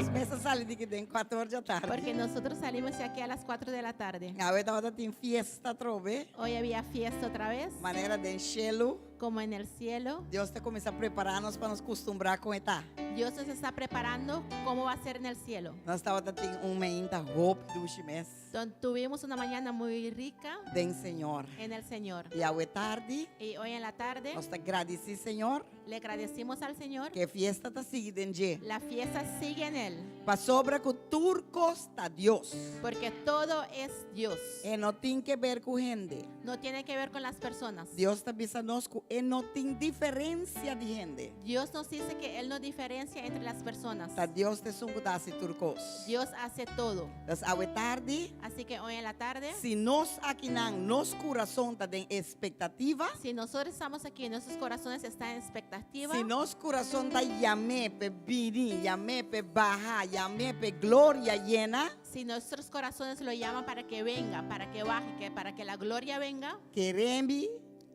Nos mes a sali di aki den 4 or di atardi. Porque nosotros salimos de aquí a las 4 de la tarde. Awe tabatin fiesta atrobe. Hoy había fiesta otra vez, Manera den shelu. como en el cielo. Dios ta kuminsá prepará nos pa nos kustumbrá kon e ta. Dios nos está preparando cómo va a ser en el cielo. Nos tabatin un mainta hopi dushi mes. Don- Tuvimos una mañana muy rica Den Señor. en el Señor. I awe tardi, Y hoy en la tarde nos ta gradisí Señor le agradecimos al Señor. ku fiesta ta sigui den dje. La fiesta sigue en Él, Pasobra ku tur kos ta Dios. porque todo es Dios. E no tin ke ber ku hende. No tiene que ver con las personas. Dios ta bisa nos ku e no tin diferensia di hende. Dios nos dice que Él no diferencia entre las personas. Ta Dios ta esun ku ta hasi tur kos. Dios hace todo. Dus awe tardi, Así que hoy en la tarde, si nos akinan, nos kurason ta den ekspektativa, si nosotros estamos aquí, nuestros corazones están en expectativa. si nos kurason ta yam'é p'e bini, yam'é p'e baha, yam'é p'e gloria yena, Si nuestros corazones lo llaman para que venga, para que baje, que para que la gloria venga, kere mi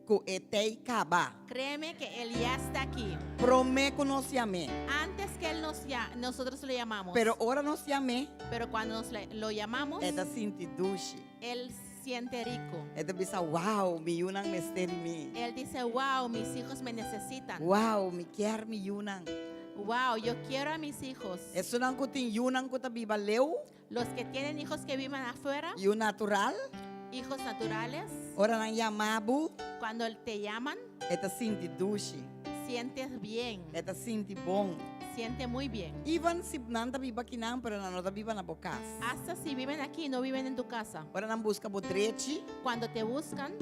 ku e t'ei kaba. créeme que Él ya está aquí. Promé ku nos yam'é. Antes que Él nos ya, nosotros lo llamamos. Pero ora nos yam'é, Pero cuando nos lo llamamos, e ta sinti dushi. Él siente rico. E ta bisa, wow, mi yunan mester di mi. Él dice, wow, mis hijos me necesitan. Wow, mi ke mi yunan. Wow, yo quiero a mis hijos. Esunnan ku tin yunan ku ta biba leu, Los que tienen hijos que vivan afuera, yu natural, hijos naturales, ora nan yama bo, cuando te llaman, e ta sinti dushi. sientes bien, E ta sinti bon. siente muy bien. Even si nan ta biba akinan, pero nan no ta biba na bo kas. Hasta si viven aquí, no viven en tu casa. Ora nan buska bo drechi, Cuando te buscan,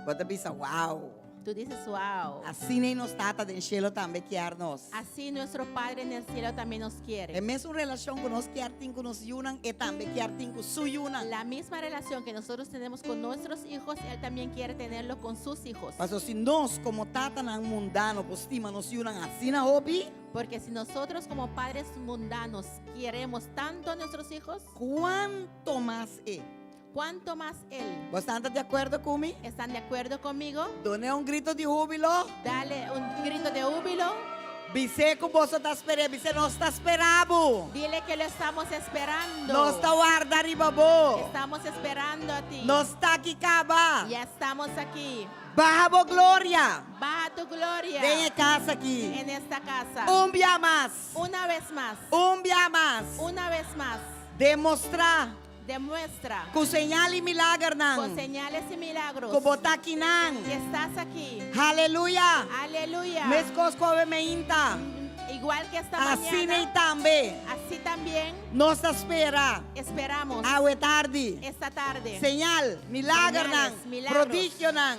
bo ta bisa, wow. tú dices, wow. Asina nos Tata den shelu tambe ke nos. Así nuestro Padre en el cielo también nos E quiere. mesun relashon ku nos ke tin ku nos yunan, e tambe ke tin ku su yunan. La misma relación que nosotros tenemos con nuestros hijos, Él también quiere tenerlo con sus hijos. Paso si nos komo tatanan mundano, por stima nos yunan asina hopi, Porque si nosotros como padres mundanos queremos tanto a nuestros hijos, kuantu mas e? ¿cuánto más Él? Boso ta di akuerdo ku mi? ¿Están de acuerdo conmigo? Dun'é un gritu di húbilo. Dale un grito de júbilo. Bis'é ku boso ta sper'é, bis'é nos ta spera bo. Dile que lo estamos esperando. Nos ta warda riba bo. Estamos esperando a ti. Nos ta aki kaba. Ya estamos aquí. Baha bo gloria. Baja tu gloria Den e kas aki. en esta casa. Un bia mas. Una vez más. Un bia mas. Una vez más. Demostrá Demuestra ku señal i milagernan. con señales y milagros Ku bo ta akinan. que estás aquí. Aleluya. Aleluya. Meskos ku awe mainta. Igual que esta Asina mañana. tambe. Así también Nos ta spera. esperamos Awe tardi. esta tarde. Señal, milagernan, Señales, milagros. prodigionan,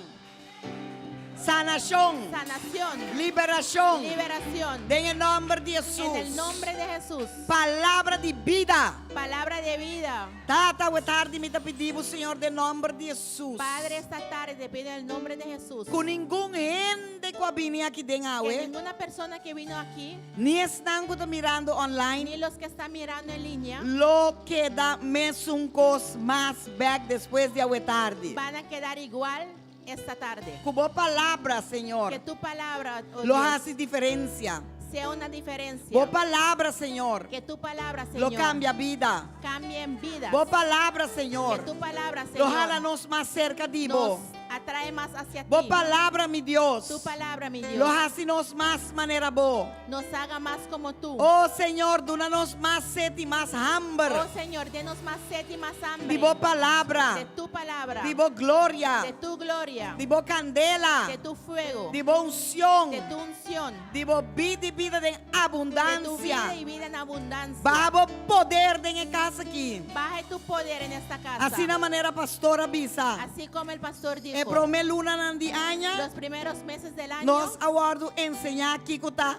sanashon, Sanación, liberashon. liberación. Den nòmber di Hesus. En el nombre de Jesús. Palabra di bida. Palabra de vida. Tata, awe tardi mi ta pidi, Señor, den nòmber di Hesus. Padre, esta tarde te pido en el nombre de Jesús. Ku ningun hende ku a bini aki den Que awe, ninguna persona que vino aquí, ni esnan ku ta mirando online, ni los que están mirando en línea, lo keda mesun kos mas bèk despues di awe tardi. van a quedar igual esta tarde. Ku bo palabra, Señor, Que tu palabra, oh lo Dios, hasi diferensia. sea una diferencia. Bo palabra, Señor, Que tu palabra, Señor, lo kambia bida. cambie en vidas. Bo palabra, Que Señor, tu palabra, lo Señor, hala nos mas serka di nos bo. atrae más hacia Bo ti. palabra, mi Dios, Tu palabra, mi Dios, lo hasi nos mas manera bo. nos haga más como tú. Oh Señor, duna nos mas set i mas hamber. Oh Señor, denos más sed y más hambre Di bo palabra, de tu palabra, di bo gloria, de tu gloria, di bo kandela, de tu fuego, di bo unshon, de tu unción, di bo bida i bida den de tu abundansia. vida y vida en abundancia. Baha bo poder den e kas aki. Baja tu poder en esta casa. Asina manera pastor a bisa. Así como el pastor E dijo, promé lunanan di aña, los primeros meses del año nos a wòrdu enseñá kiko ta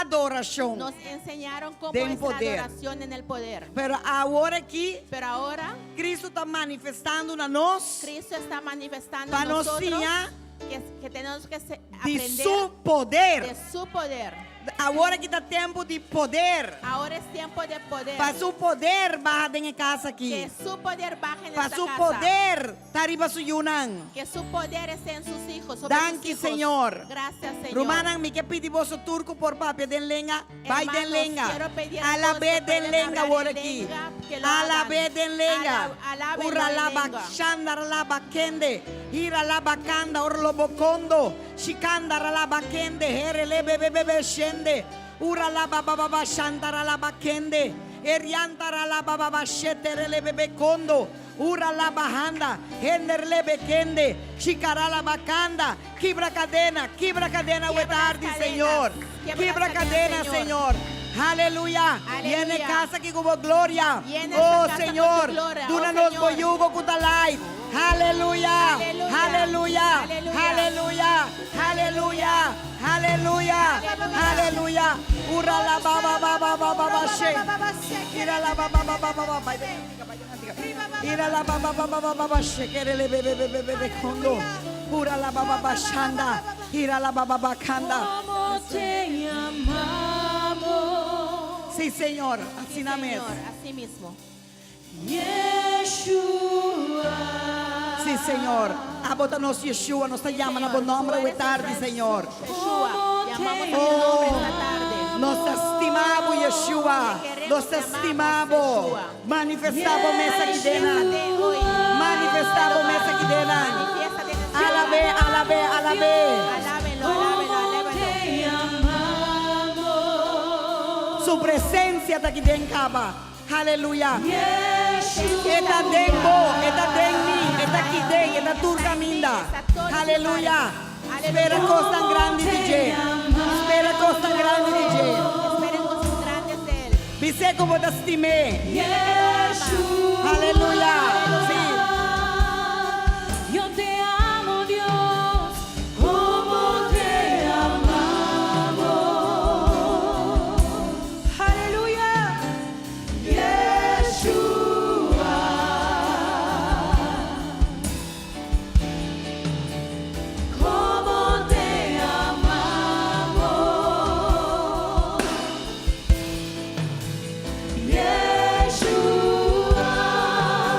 adorashon. nos enseñaron cómo Den es la poder. adoración en el poder. Pero awor aki, Pero ahora Kristu ta manifestando na nos Cristo está manifestando pa en nos nosotros siña que tenemos que di aprender su poder. de su poder. Awor aki ta tempu di poder. Ahora es tiempo de poder. Pa su poder baha den e kas aki. Que su poder baje en Pa esta su casa. poder ta riba su yunan. Que su poder esté en sus hijos. Sobre Danki, sus hijos. Señor. Gracias, Señor. Rumannan, mi ke pidi boso tur ku por papia den lenga, bai den Hermanos, lenga. quiero pedir a Alabé todos que den pueden lenga hablar awor en aki. lenga, que lo Alabé hagan. den lenga. Alábenlo Ura en laba lengua. shandar laba kende. Ira laba kanda or lobo kondo. Shikanda ra laba kende. Here lebe bebe be shende. Ura laba baba ba shandara laba kende. Erianta ra laba baba shetere lebe be kondo. Ura laba handa. Hender lebe kende. Shikara laba kanda. Kibra kadena. Kibra kadena Quiebra awe tardi, las cadenas. Señor. Quiebra Kibra las cadenas, kadena, Señor. Señor. Aleluya. Aleluya. Yena e kas aki ku bo gloria. Llena Oh esta casa con Señor. tu gloria. Duna Oh, nos Señor. bo yugo ku ta light. Aleluya. Aleluya. Aleluya. Aleluya. Aleluya. Aleluya. Aleluya. Aleluya. Ura la ba ba ba ba ba ba ba she. Ira la ba ba ba ba ba ba. Bai den antika, bai den antika. Ira la ba ba ba ba ba ba ba she. Kere le be be be be be be kondo. Ura la ba ba ba shanda. Ira la ba ba ba kanda. Como te amamos, Sí, Señor. Sí, Asina mes. Señor, así mismo. Yeshua. Sí, Señor. Abo ta nos Yeshua, nos ta yama na bo Señor, nòmber tú awe eres tardi, nuestro Señor. Yeshua. Llamamos a tu Oh. nombre esta tarde. Nos ta stima bo, Yeshua. Nos ta stima bo. Manifestá bo mes aki denan. Manifiéstate hoy. Manifestá bo mes aki denan. Manifiéstate en este Alab'é, lugar. alab'é, alab'é. Alábenlo, alábenlo, Como alábenlo. te amamos, Su presensia ta aki den kaba. Aleluya. Yeshua. E ta den bo, e ta den mi, e ta aki den, e ta tur kaminda. Aleluya. Spera kosnan grandi di dje. Spera kosnan grandi di dje. Esperen cosas grandes de Él. Bis'é ku bo ta stim'é. Yeshua. Aleluya. Sí. Yo te amo, Dios, como te amamos. Aleluya. Yeshua. Como te amamos. Yeshua.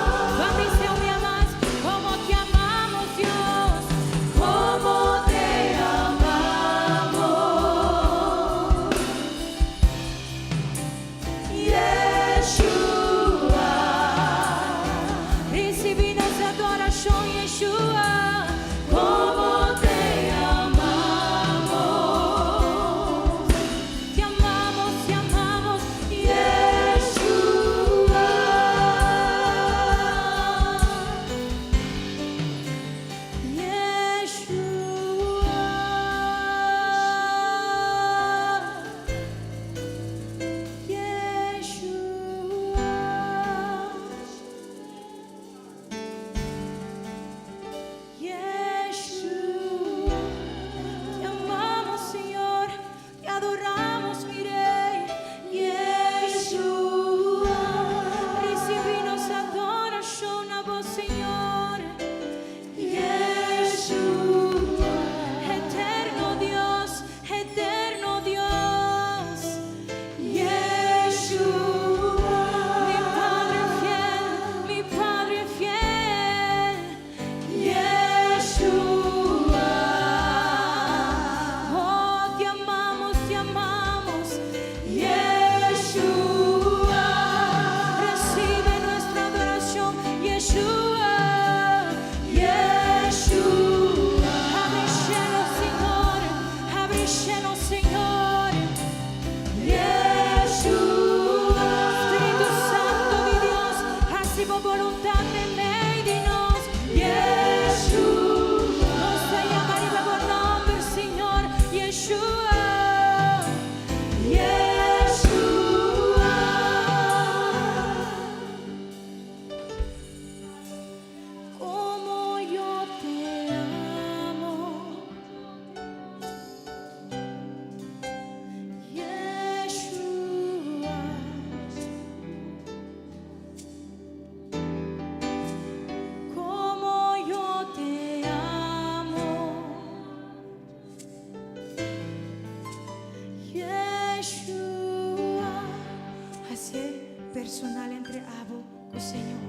personal entre abo ku Señor.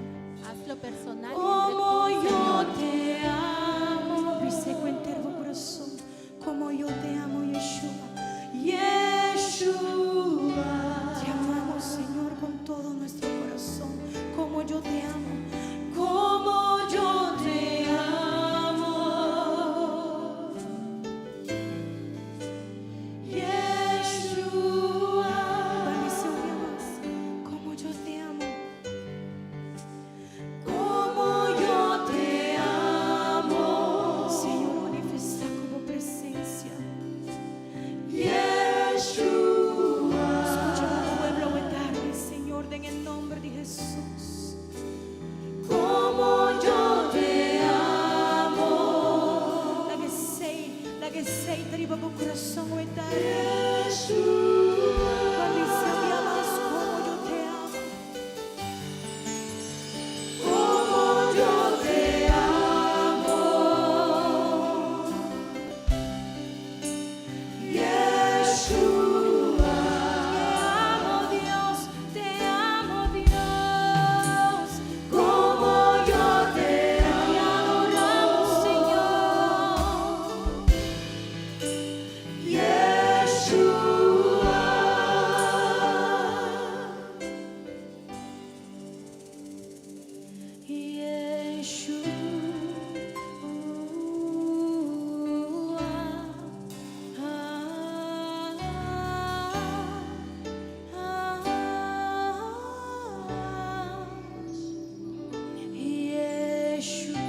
Hazlo personal entre Como tú y yo Señor. te amo. Bis'é ku henter bo kurason. Como yo te amo, Yeshua. Yeshua. Te amamos, Señor, con todo nuestro corazón. Como yo te amo. Como yo te amo. Yeshua. Ban bis'é un dia mas. Como yo te amo. Como yo te amo. Señor, manifestá ku bo presensia. Yeshua. Skucha e pueblo awe tardi, Señor, den nòmber di Hesus. Como yo te amo. Laga esei, laga esei ta riba bo kurason awe tardi. Yeshua. Ban bis'é un dia mas como yo te amo. Como yo te amo. Yeshua. Te amo, Dios, te amo, Dios. Como yo te adoramos, Señor. Yeshua. Yeshua. Ah, ah, ah. Yeshua.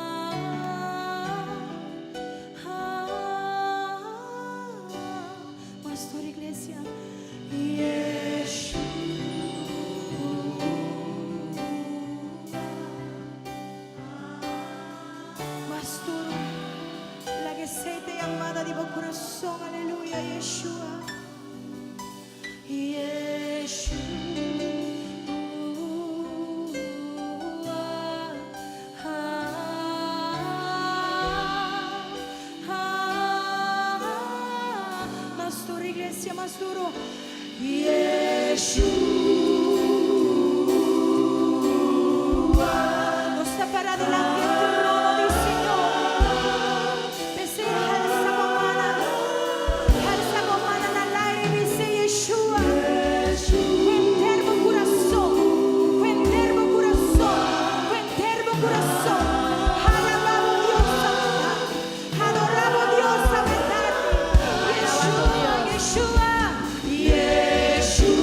Ah, ah. Pastor Iglesia. Yeshua. Pastor, laga esei ta e yamada di bo kurason, aleluya, Yeshua. Yeshua. Ah, ah. Mas duru, iglesia, mas duru. Yeshua. Nos ta pará dilanti di trono di Señor. P'esei halsa bo man. Halsa bo man na laira i bisa Yeshua. Henter bo kurason. Henter bo kurason. Henter bo kurason. Alabá Dios Adorá Dios awe tardi. Yeshua, Yeshua. Yeshua.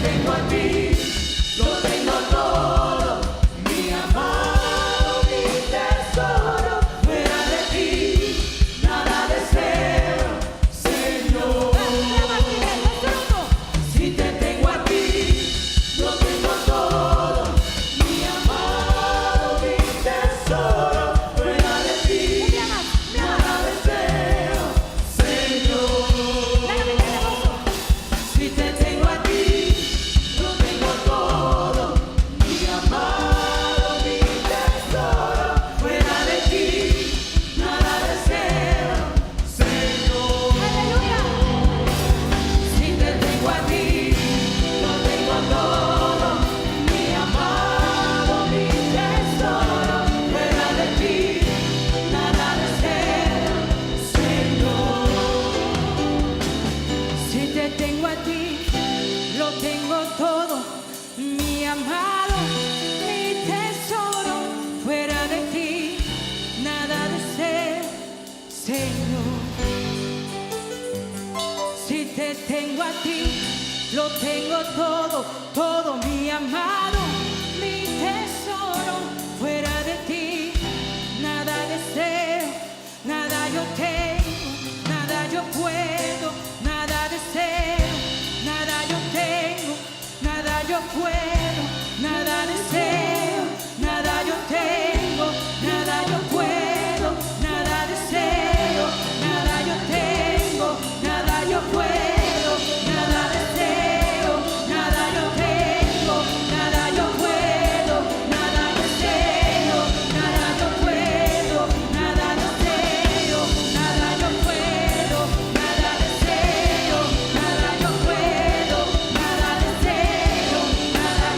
tengo a ti, lo tengo todo, mi amado, mi tesoro, fuera de ti, nada deseo, Señor. Si te tengo a ti, lo tengo todo, mi amado, mi tesoro, fuera de ti, nada deseo, Señor. Si te tengo a ti, lo tengo todo, mi amado, mi tesoro, fuera de ti, nada deseo, Señor. Si te tengo a ti, lo tengo todo, mi amado, mi tesoro, fuera de ti, nada deseo, Señor. Si te tengo a ti, lo tengo todo, mi amado, mi tesoro, fuera de ti, nada deseo, Señor. Si te tengo a ti, lo tengo todo, todo mi amado, mi tesoro, fuera de ti, nada deseo, nada yo tengo, nada yo puedo, nada deseo, nada yo tengo, nada yo puedo, nada deseo, nada yo tengo, nada yo puedo, nada deseo, nada yo tengo, nada yo puedo, nada deseo, nada yo tengo, nada yo puedo, nada deseo, nada yo puedo, nada deseo, nada yo puedo, nada deseo, nada yo puedo, nada deseo, nada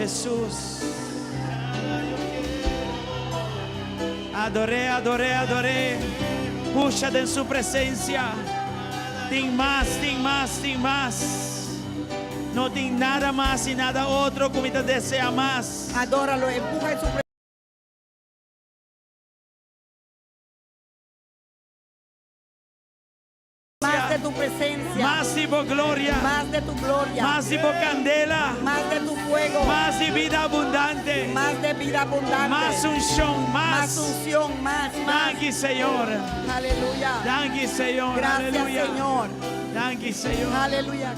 Jesús. Ador'é, ador'é, ador'é. Pusha den su presencia. Tin mas, tin mas, tin mas. No tin nada mas y nada otro cu mi ta desea mas. Adóralo, empuja en su Mas de tu presencia. Mas di bo gloria. Mas de tu gloria. Mas di bo candela. Mas de tu fuego. Mas di bida abundante. Mas de vida abundante. Mas unshon. Mas. Mas unción. Mas, mas. Danki, Señor. Aleluya. Danki, Señor. Gracias, Aleluya. Señor. Danki, Señor. Aleluya.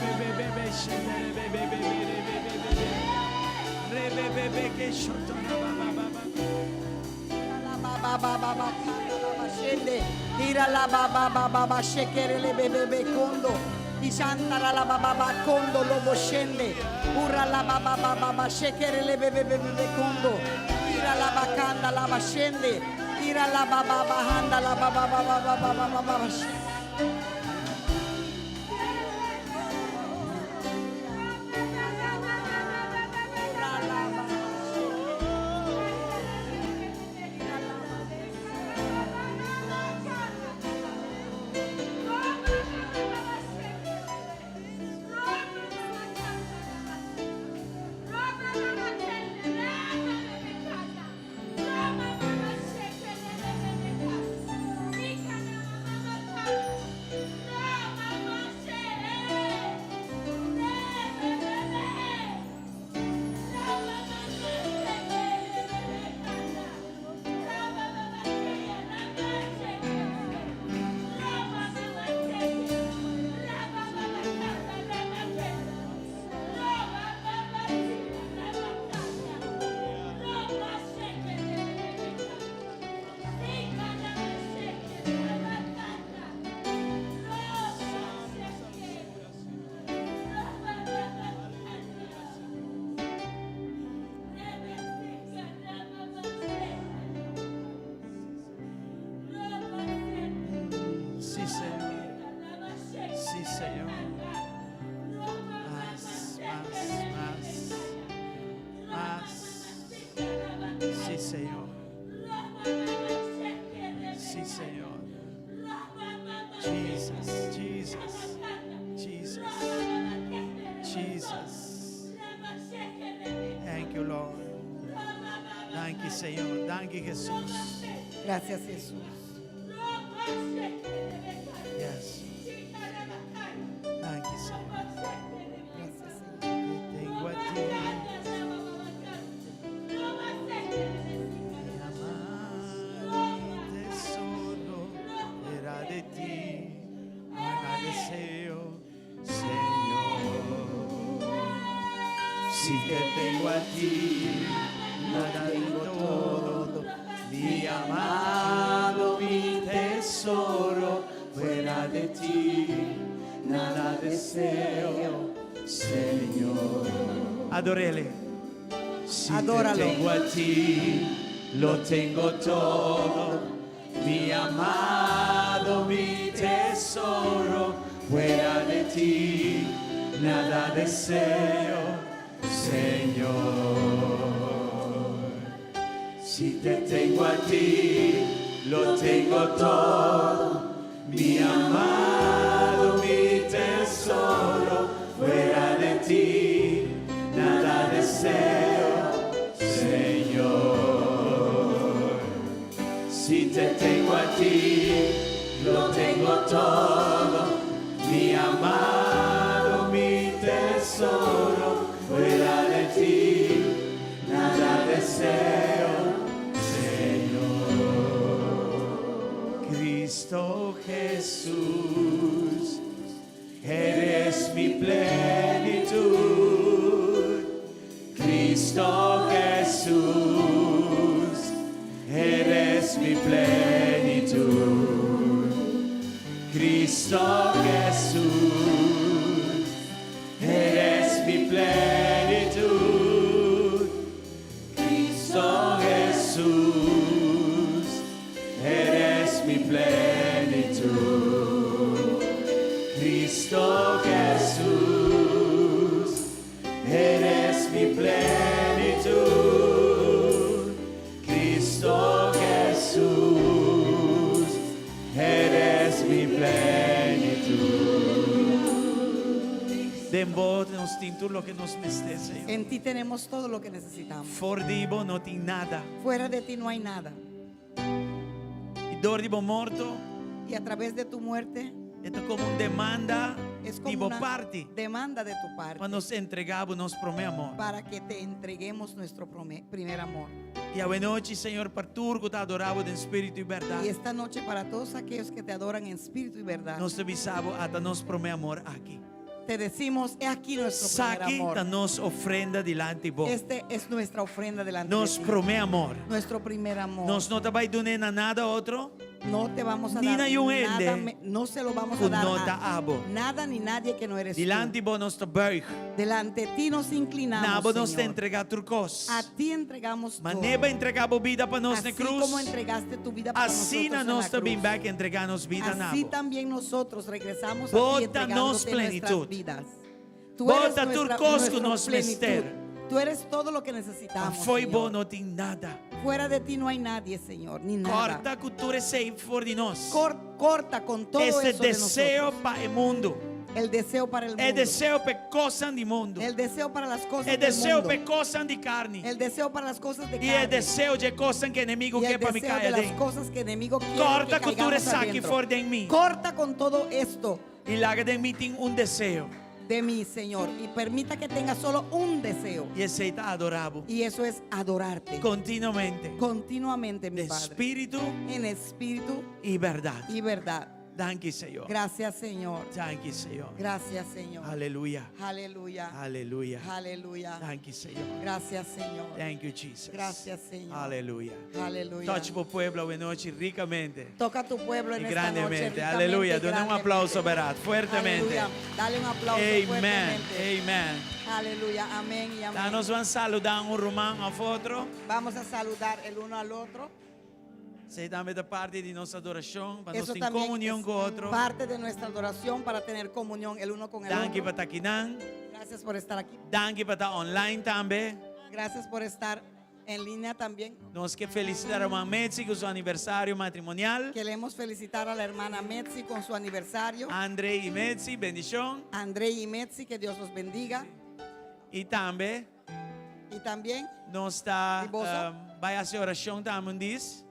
Sí, Señor. Sí, Señor. Mas, mas, mas. Mas. Sí, Señor. Sí, Señor. Jesus, Jesus, Jesus, Jesus. Thank you, Lord. Thank you, Señor. Thank you, Jesús. Gracias, Jesús. Yes. Thank you, Señor. Gracias, Señor. Te tengo a ti. Mi amado tesoro fuera de ti, nada deseo, Señor. Si te tengo a ti, nada tengo todo, mi amado, mi tesoro, fuera de ti, nada deseo, Señor. Adorele. Si Adóralo. te tengo a ti, lo tengo todo, mi amado, mi tesoro, fuera de ti, nada deseo, Señor. Si te tengo a ti, lo tengo todo, mi amado, mi tesoro, fuera de ti, nada deseo, Señor. Si te tengo a ti, lo tengo todo, mi amado, mi tesoro, fuera de ti, nada deseo, Señor. Cristo Jesús, eres mi plenitud. Cristo Jesús, eres mi plenitud. Cristo Jesús, eres mi plenitud. Cristo Jesús, eres mi plenitud. Cristo Jesús, eres mi plenitud. Den bo nos tin tur loke nos mester, Señor. En ti tenemos todo lo que necesitamos. For di bo no tin nada. Fuera de ti no hay nada. I dor di bo morto. Y a través de tu muerte. E ta como un demanda Es di como bo una parti. demanda de tu parte. Pa nos entregá bo nos promé amor. Para que te entreguemos nuestro primer amor. I awenochi, Señor, pa tur ku ta adorá bo den spiritu i bèrdat. Y esta noche para todos aquellos que te adoran en espíritu y verdad. Nos ta bisa bo ata nos promé amor aki. Te decimos, he aquí nuestro primer Esaki amor. ta nos ofrenda dilanti bo. Este es nuestra ofrenda delante Nos de ti. promé amor. Nuestro primer amor. Nos no ta bai dun'é na nada otro. No te vamos a Ni dar na un hende nada, me- no se lo vamos a ku dar no a ta abo. nada ni nadie que no eres tú. Dilanti bo nos ta buig. Delante de ti nos inclinamos, Na bo nos ta Señor. entregá tur kos. A ti entregamos todo. Manera bo a entregá bo bida pa nos na Así krus. como entregaste tu vida para Asina nosotros en nos la ta bin cruz. bek entregá nos bida na Así bo. también nosotros regresamos a Bo ti ta nos entregándote nuestras plenitud. vidas. Tú Bo eres ta tur nuestra, kos ku nuestra nos plenitud. mester. Tú eres todo lo que necesitamos, Fo'i bo Señor. no tin nada. Fuera de ti no hay nadie, Señor, ni nada. Corta cu tur esey for di nos. Cor- corta con todo Ese eso de deseo nosotros. pa e mundo. El deseo para el E mundo. deseo pa e cosnan di mundo. El deseo para las cosas E del deseo mundo. pa e cosnan di carni. El deseo para las cosas de Y e carne. deseo di e cosnan cu enemigo Y el ke pa mi deseo cay de las aden. cosas que enemigo quiere Corta que cu tur caigamos esaki adentro. for den mi. Corta con todo esto. Y laga den mi tin un deseo. De mí, Señor, y permita que tenga solo un deseo. Y esey ta adorá bo. Y eso es adorarte. Continuamente. Continuamente, mi De Padre. espíritu En espíritu y verdad. y verdad. Danki, Señor. Gracias, Señor. Danki, Señor. Gracias, Señor. Aleluya. Aleluya. Aleluya. Aleluya. Danki, Señor. Gracias, Señor. Thank you, Jesus. Gracias, Señor. Aleluya. Aleluya. Touch bo pueblo awenochi ricamente. Toca tu pueblo en Y esta noche grandemente. ricamente Aleluya. y Duna un grandemente. aplauso, ¿verdad? Fuertemente. Aleluya. Dale un aplauso Amen. fuertemente. Amen. Aleluya. Amén y amén. Laga nos ban saluda un ruman of otro. Vamos a saludar el uno al otro. Esey tambe ta parti di nos adoracion, pa nos Eso tin también comunion es cu otro. parte de nuestra adoración para tener comunión el uno con el Danki otro. pa ta akinan. Gracias por estar aquí. Danki pa ta online tambe. Gracias por estar en línea también. Nos ke felicita ruman Metzi cu su aniversario matrimonial. Queremos felicitar a la hermana Metzi con su aniversario. André y Metzi, bendicion. André y Metzi, que Dios los bendiga. Y tambe Y también nos ta Y boso? bay haci oracion tambe un dis.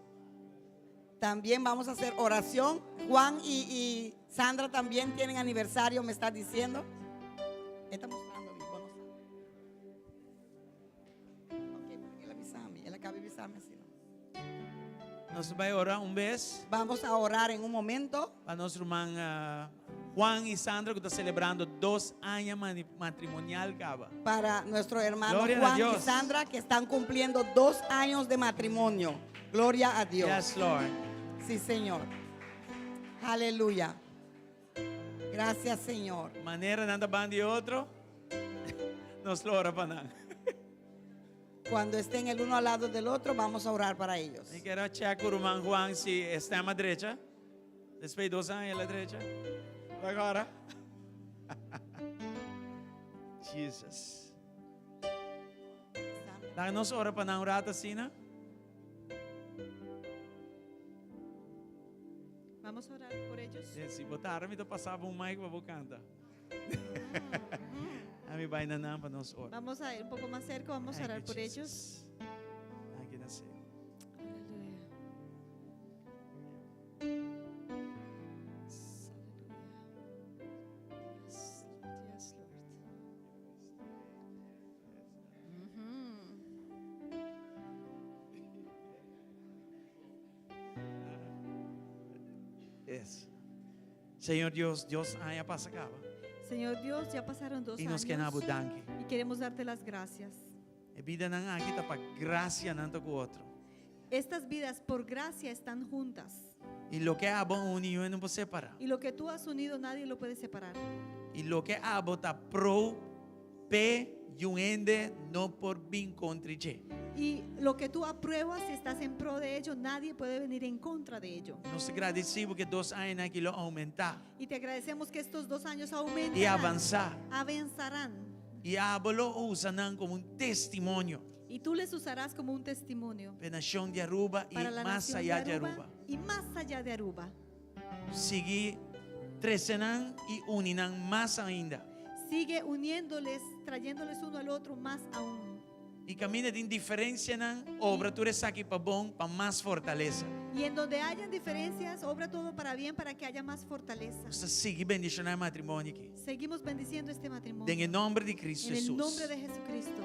También vamos a hacer oración. Juan y Sandra también tienen aniversario, me está diciendo. Está mostrando, mi bono. Ok, porque él avisa a mí, él acaba de avisarme así, ¿no? Nos ta bay ora un bes. Vamos a orar en un momento. Pa nos ruman Juan y Sandra cu ta celebrando dos aña matrimonial caba. Para nuestro hermano Gloria a Juan y Dios. Sandra que están cumpliendo 2 años de matrimonio. Gloria a Dios. Yes, Lord. Sí, Señor. Aleluya. Gracias, Señor. Manera nan ta banda di otro, nos lo ora pa nan. Cuando estén el uno al lado del otro, vamos a orar para ellos. Mi kier a check cu ruman Juan si e stem a drecha. Despues di dos aña el a drecha. Agora. Jesus. Laga nos ora pa nan un rato asina. Vamos a orar por ellos. Si bo ta mi ta pasa bo un mic pa bo canta. Ami bai na nan pa nos ora. Vamos a ir un poco más cerca, vamos a Thank orar you, por ellos. Jesus. Thank you, Señor. Aleluya. Yes, yes, Lord. Yes. Señor Dios, dos aña a pasa caba. Señor Dios, ya pasaron dos Y nos años. ke duna bo danki. Y queremos darte las gracias. E bidanan aki ta pa gracia nan ta cu otro. Estas vidas por gracia están juntas. Y loke abo a uni, niun no por separa. Y lo que tú has unido, nadie lo puede separar. Y loke abo ta pro p'e, niun hende no por bin contra dje. Y lo que tú apruebas, si estás en pro de ello, nadie puede venir en contra de ello. Nos ta gradici bo cu e dos añanan aki lo aumenta. Y te agradecemos que estos dos años aumentarán. Y avansa. Avanzarán. Y abo lo usa nan como un testimonio. Y tú les usarás como un testimonio. Pa e nacion di Aruba y Para la mas nación allá de de Aruba Aruba. y más allá de Aruba. Sigui trece nan y uni nan mas ainda. Sigue uniéndoles, trayéndoles uno al otro más aún. I kaminda tin diferensianan, obra tur esaki pa bon, pa mas fortalesa. Y en donde hayan diferencias, obra todo para bien, para que haya más fortaleza. Nos ta sigui bendishoná e matrimonio aki. Seguimos bendiciendo este matrimonio. Den e nòmber di Kristu En el Hesus. nombre de Jesucristo.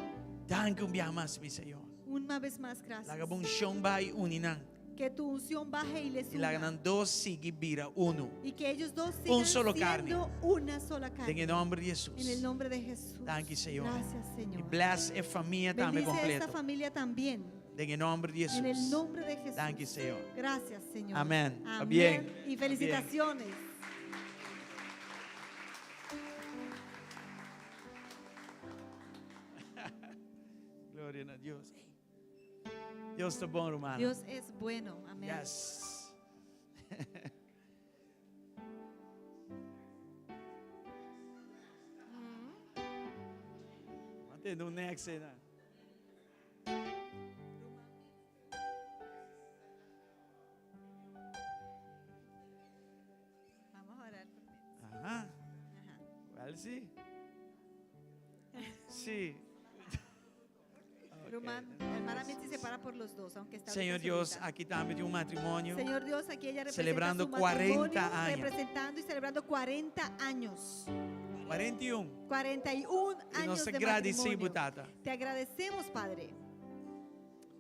Danki un biaha mas, mi Señor. Una vez más, gracias. Laga bo unshon bai uni nan. Que tu unción baje y les I laga una. nan dos sigui bira unu. Y que ellos dos sigan Un solo carne. siendo una sola carne. Den e nòmber di Hesus. En el nombre de Jesús. Danki, Señor. Gracias, Señor. I bless e famia tambe Bendice a esta kompleto. familia también. Den e nòmber di En el Hesus. nombre de Jesús. Danki, Señor. Gracias, Señor. Amén. Amén. Pabien. Y felicitaciones. Gloria na Dios. Dios ta bon, ruman. Dios es bueno. Amén. Yes. Mantendo un next eh, na. Vamos a orar por mí. Ajá. Wel sí. Sí. Ruman, hermana Mitzi se para por los dos, aunque está ahorita Señor Dios, solita. aki tambe tin un matrimonio. Señor Dios, aquí ella representa Celebrando su matrimonio, 40 años. Representando y celebrando 40 años. 41. 41 I años nos de gradisí, matrimonio. Tata. Te agradecemos, Padre,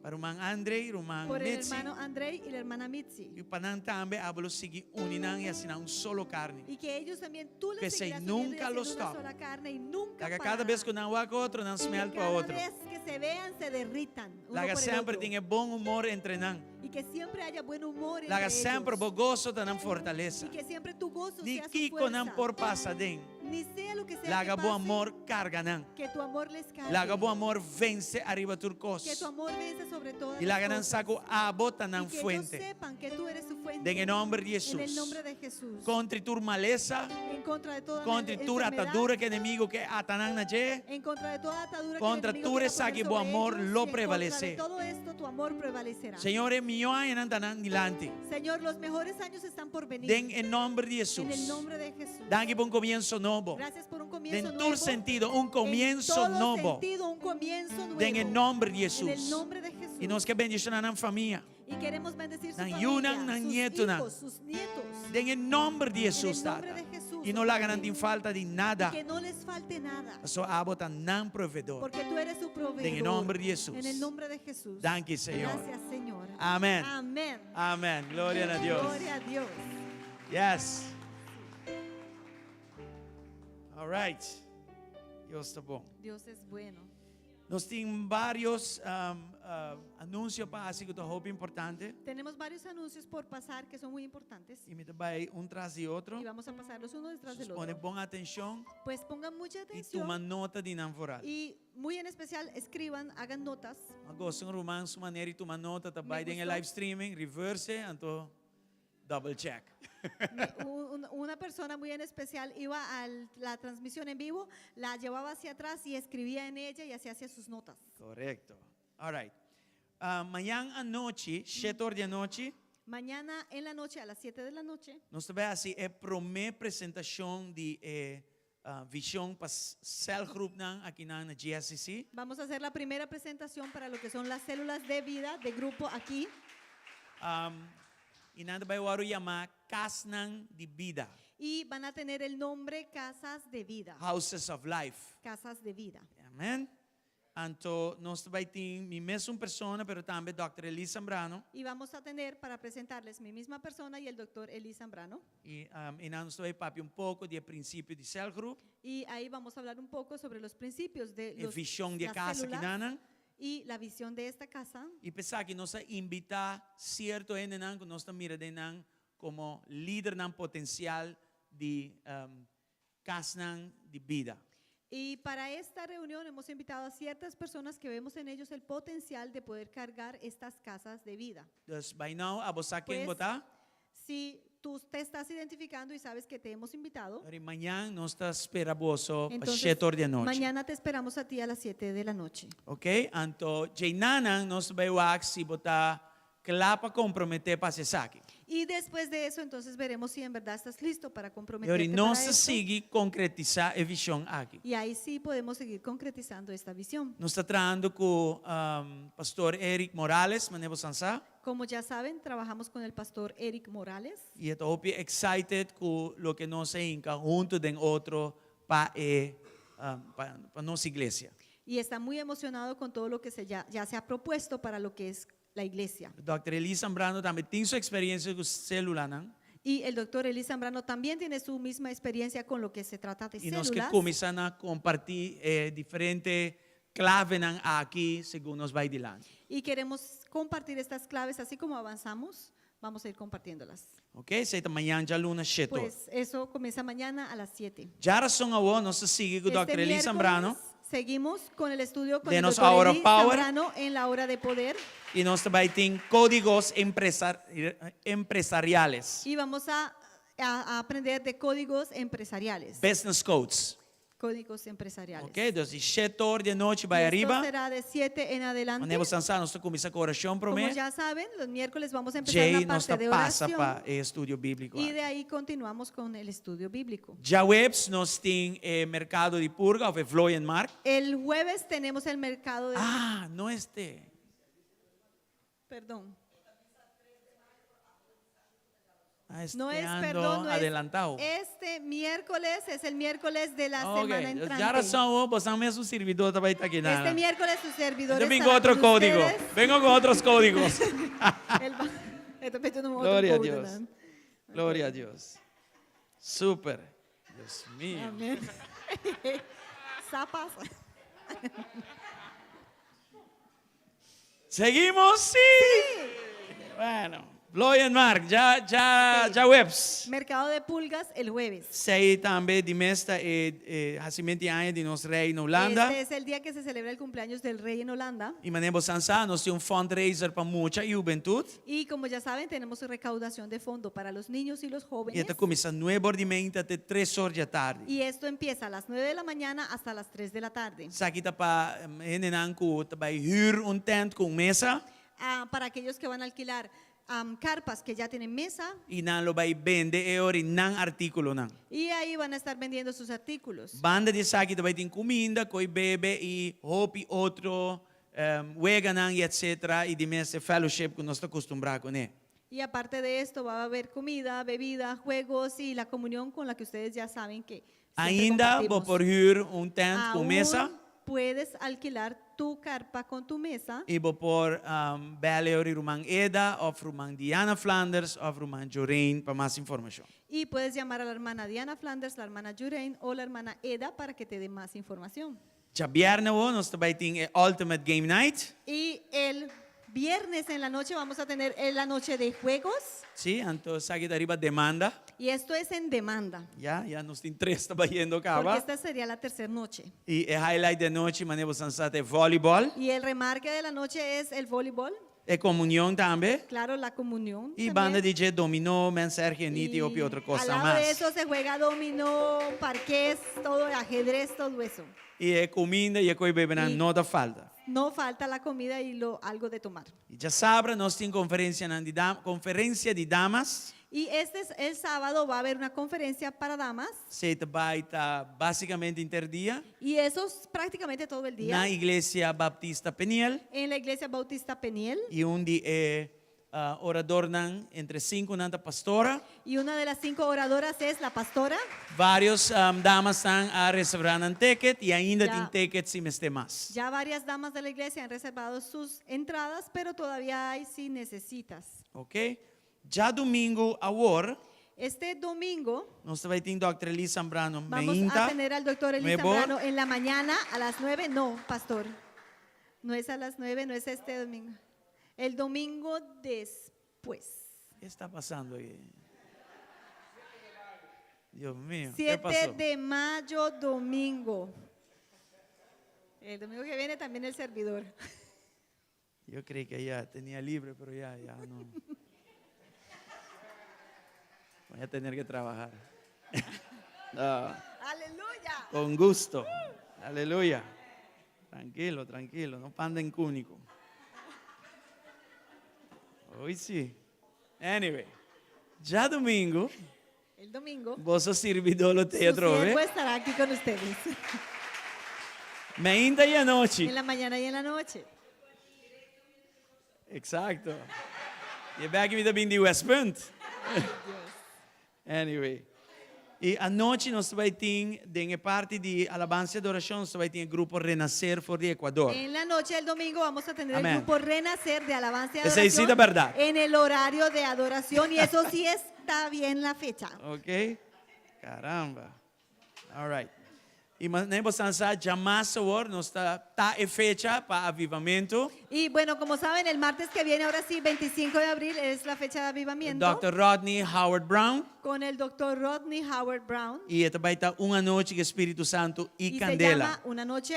Pa ruman André, ruman por el Mitzi. hermano André y la hermana Mitzi. I pa nan tambe abo lo sigui uni nan i hasi nan un solo karni. Y que ellos también, tú les Que se seguirás uniendo y nunca haciendo los una stop. sola carne y nunca Laga kada bes pararán. ku nan wak otro, nan Y que smelt pa cada otro. vez que se vean, se derritan uno Laga por el semper otro. tin e bon humor entre nan. Y que siempre haya buen humor entre Laga semper ellos. bo goso ta nan fortalesa. Y que siempre tu gozo Ni sea su kiko nan fuerza. por pasa den. Ni sea lo que sea Laga que bo pase, amor karga nan. que tu amor les cargue. Laga bo amor vense ariba tur kos. Que tu amor venza sobre todas I las laga nan cosas. sa ku abo ta nan Y que ellos fuente. sepan que tú eres su fuente. Den e nòmber di En el Hesus. nombre de Jesús. Kontra tur malesa, En contra de toda kontra tur enfermedad, atadura ku enemigu ke ata nan na dje. En contra de toda atadura Kontra que el enemigo tur quiera esaki poner bo sobre amor ellos, lo y en contra de prevalesé. todo esto tu amor prevalecerá. Señor, e mihó añanan ta nan dilanti. Señor, los mejores años están por venir. Den e nòmber di En el Hesus. nombre de Jesús. Danki pa un komienso nobo. Gracias por un comienzo Den nuevo. tur sentido, un En komienso todo nobo. sentido, un comienzo nuevo. Den e nòmber di En el Hesus. nombre de Jesús. I nos ke bendishoná nan famia. Y queremos bendecir su Nan familia, yunan, nan sus nietonan. hijos, sus nietos. Den e nòmber di En el Hesus, nombre Tata. de Jesús, I no oh laga nan Padre. tin falta di nada. Y que no les falte nada. Paso abo ta nan proveedor. Porque tú eres su proveedor. Den e nòmber di Hesus. En el nombre de Jesús. Danki, Señor. Gracias, Señor. Amén. Amén. Amén. Gloria na Dios. Gloria a Dios. Yes. All right. Dios ta bon. Dios es bueno. Nos tin varios anunsio pa hasi ku ta hopi importante. Tenemos varios anuncios por pasar que son muy importantes. I mi ta bai un tras di otro. Y vamos a pasarlos uno detrás del Pone otro. bon atenshon Pues pongan mucha i atención. tuma nota di nan vooral. Y muy en especial escriban, hagan notas. Mi a gusta un ruman su manera di tuma nota, ta Me bai den e gustó. live streaming, reverse, anto double check. Una persona muy en especial iba a la transmisión en vivo, la llevaba hacia atrás y escribía en ella y así hacía sus notas. Korekto. All right. Ah, mañan anochi, shetor di anochi, Mañana en la noche, a las 7 de la noche, nos ta bai hasi e promé presentashon di e ah, vishon pa celgroepnan aki na GSCC. vamos a hacer la primera presentación para lo que son las células de vida de grupo aquí. Um, i nan ta bai wòrdu yamá Kasnan di Bida. Y van a tener el nombre Casas de Vida. Houses of Life. Casas de Vida. Amèn. Anto nos ta bai tin mi mesun persona, pero tambe Dr. Eli Zambrano. Y vamos a tener para presentarles mi misma persona y el doctor Eli Zambrano. I um, i nos ta bai papia un poko di e prinsipio di celgroep. Y ahí vamos a hablar un poco sobre los principios de E los, vishon di las kas células akinan. y la visión de esta casa. I p'esaki nos a invitá sierto hendenan ku nos ta mira den nan komo lidernan potensial di um, kasnan di bida. Y para esta reunión hemos invitado a ciertas personas que vemos en ellos el potencial de poder cargar estas casas de vida. Dus by now, abo sa ken Pues, bo ta. Si tú te estás identificando y sabes que te hemos invitado, Pero mañan nos ta spera boso pa entonces shetor di anochi. mañana te esperamos a ti a las 7 de la noche. Ok, anto djeinanan nos ta bai wak si bo ta kla pa komprometé pa hasi esaki. Y después de eso, entonces veremos si en verdad estás listo para I ora comprometerte para nos ta esto. sigui konkretisá e vishon aki. Y ahí sí podemos seguir concretizando esta visión. Nos ta trahando ku Pastor Eric Morales, manera bo san sa. Como ya saben, trabajamos con el pastor Eric Morales. I e ta hopi excited ku loke nos a hinka huntu den otro pa e pa nos iglesia. Y está muy emocionado con todo lo que se ya ya se ha propuesto para lo que es la iglesia. Dòkter Eli Zambrano tambe tin su experiencia ku sélulanan. Y el doctor Eli Zambrano también tiene su misma experiencia con lo que se trata de I nos ke células. kuminsá na kompartí e diferente klavenan aki segun nos bai dilanti. Y queremos compartir estas claves así como avanzamos, vamos a ir compartiéndolas. Ok, esei ta mañan djaluna shetor. Pues eso comienza mañana a las siete. Djarason awor nos ta sigui ku Este Dòkter Eli Zambrano. miércoles seguimos con el estudio con Den el nos doctor Hour of Eli Power. Zambrano en la hora de poder. I nos ta bai tin kódigos empresariales. Y vamos a, a- a aprender de códigos empresariales. Business codes. Códigos empresariales. Ok, dus di shete or di anochi Y bai esto ariba. será de 7 en adelante. Manera bo sa, nos ta kuminsá ku orashon Como promé. ya saben, los miércoles vamos a empezar Djei una nos parte ta de pasa oración. pa e estudio bíbliko Y aki. de ahí continuamos con el estudio bíblico. Djaweps nos tin e merkado di purga òf e vlooienmarkt. El jueves tenemos el mercado de... Ah, no este. Perdón. Ah, este No es, ando perdón, no es adelantado. este miércoles, es el miércoles de la Ok, semana entrante. Djarason, oh, bosan mes un sirbidó ta bai ta aki Este nada. miércoles su servidor Yo vengo estará otro con código. ustedes. Vengo con otros códigos. Él va- Esto me tiene un otro Gloria a código, Dios. ¿no? Gloria a Dios. Súper. Dios mío. Amén. Zapas. Seguimos, sí. Bueno, Vlooienmarkt, ya, ya, Sí. djaweps. Mercado de pulgas el jueves. Esei tambe di mes ta e, e hasimentu di aña di nos rey na Hulanda. Este es el día que se celebra el cumpleaños del rey en Holanda. I manera bosan sa, nos tin un fundraiser pa mucha i hubentud. Y como ya saben, tenemos recaudación de fondo para los niños y los I jóvenes. e ta kuminsá nuebe or di meinta te tres or di atardi. Y esto empieza a las 9 de la mañana hasta las 3 de la tarde. Esaki ta pa hendenan ku ta bai hür un tent ku un mesa. Ah, para aquellos que van a alquilar am, carpas que ya tienen mesa. I nan lo bai bende e ora nan artíkulonan. Y ahí van a estar vendiendo sus artículos. Banda di esaki ta bai tin kuminda, koi bebe i hopi otro weganan i etcétera i di mes e fellowship ku nos ta kustumbrá kuné. Y aparte de esto va a haber comida, bebida, juegos y la comunión con la que ustedes ya saben que siempre Ainda bo compartimos. por hür un tent ku Aún mesa. puedes alquilar tu carpa con tu mesa. I bo por bel e ora ruman Eda of ruman Diana Flanders of ruman Joreen pa mas informashon. Y puedes llamar a la hermana Diana Flanders, la hermana Jurain o la hermana Eda para que te dé más información. Djabièrnè awo nos ta bai tin e Ultimate Game Night. Y el viernes en la noche vamos a tener la noche de juegos. Sí, anto esaki ta riba demanda. Y esto es en demanda. Ya, ya nos tin tres ta bayendo caba. Porque esta sería la tercera noche. Y e highlight di anochi, manera bo sa, ta e volleyball. Y el remarque de la noche es el voleibol. E comunión tambe. Claro, la comunión. Y también. banda di dje dominó, men Sergio Niti, Y hopi otro al cosa lado mas. de eso se juega dominó, parqués, todo, ajedrez, todo eso. Y e cuminda y e coy bebenan Y no ta falta. No falta la comida y lo, algo de tomar. Y djasabra nos tin conferencianan di dam, conferencia di damas. Y este es el sábado va a haber una conferencia para damas. Esey ta bay ta basicamente inter dia. Y eso es prácticamente todo el día. Na Iglesia Baptista Peniel. En la Iglesia Bautista Peniel. Y un di e oradornan entre cinconan ta pastora. Y una de las cinco oradoras es la pastora. Varios damasnan a reserva nan ticket y ainda Ya. tin ticket si mester mas. Ya varias damas de la iglesia han reservado sus entradas, pero todavía hay si necesitas. Ok. Djadumingu awor. Este domingo Nos ta bai tin Dòkter Eli Zambrano vamos a meinta. tener al doctor Eli Mebor. Zambrano en la mañana a las 9. No, pastor. No es a las 9, no es este domingo. El domingo después. ¿Qué está pasando ahí? Dios mío, ¿qué 7 pasó? de mayo, domingo. El domingo que viene también el servidor. Yo creí que ya tenía libre, pero ya, ya no. Voy a tener que trabajar. No. Aleluya. Con gusto. Aleluya. Tranquilo, tranquilo, no panda en cúnico. Hoy sí. Anyway, djadumingu. El domingo. Boso sirbidó lo t'ei Su atrobe. siervo estará aquí con ustedes. Meinta i anochi. En la mañana y en la noche. Exacto. I e bèki mi ta bin di Westpunt. Ay, Dios. Anyway. I anochi nos ta bai tin den e parti di alabansa i adorashon nos ta bai tin e grupo Renacer for di Ecuador. En la noche del domingo vamos a tener el Amén. grupo Renacer de alabanza y Esei sí adoración ta bèrdat. en el horario de adoración y eso sí está bien la fecha. Ok. Caramba. All right. I manera boso sa djamas awor nos ta ta e fecha pa avivamentu. Y bueno, como saben, el martes que viene, ahora sí, 25 de abril, es la fecha de avivamiento. Dòkter Rodney Howard Browne. Con el doctor Rodney Howard Browne. I e ta bai ta un anochi ku e Spiritu Santu i Y se kandela. llama Una noche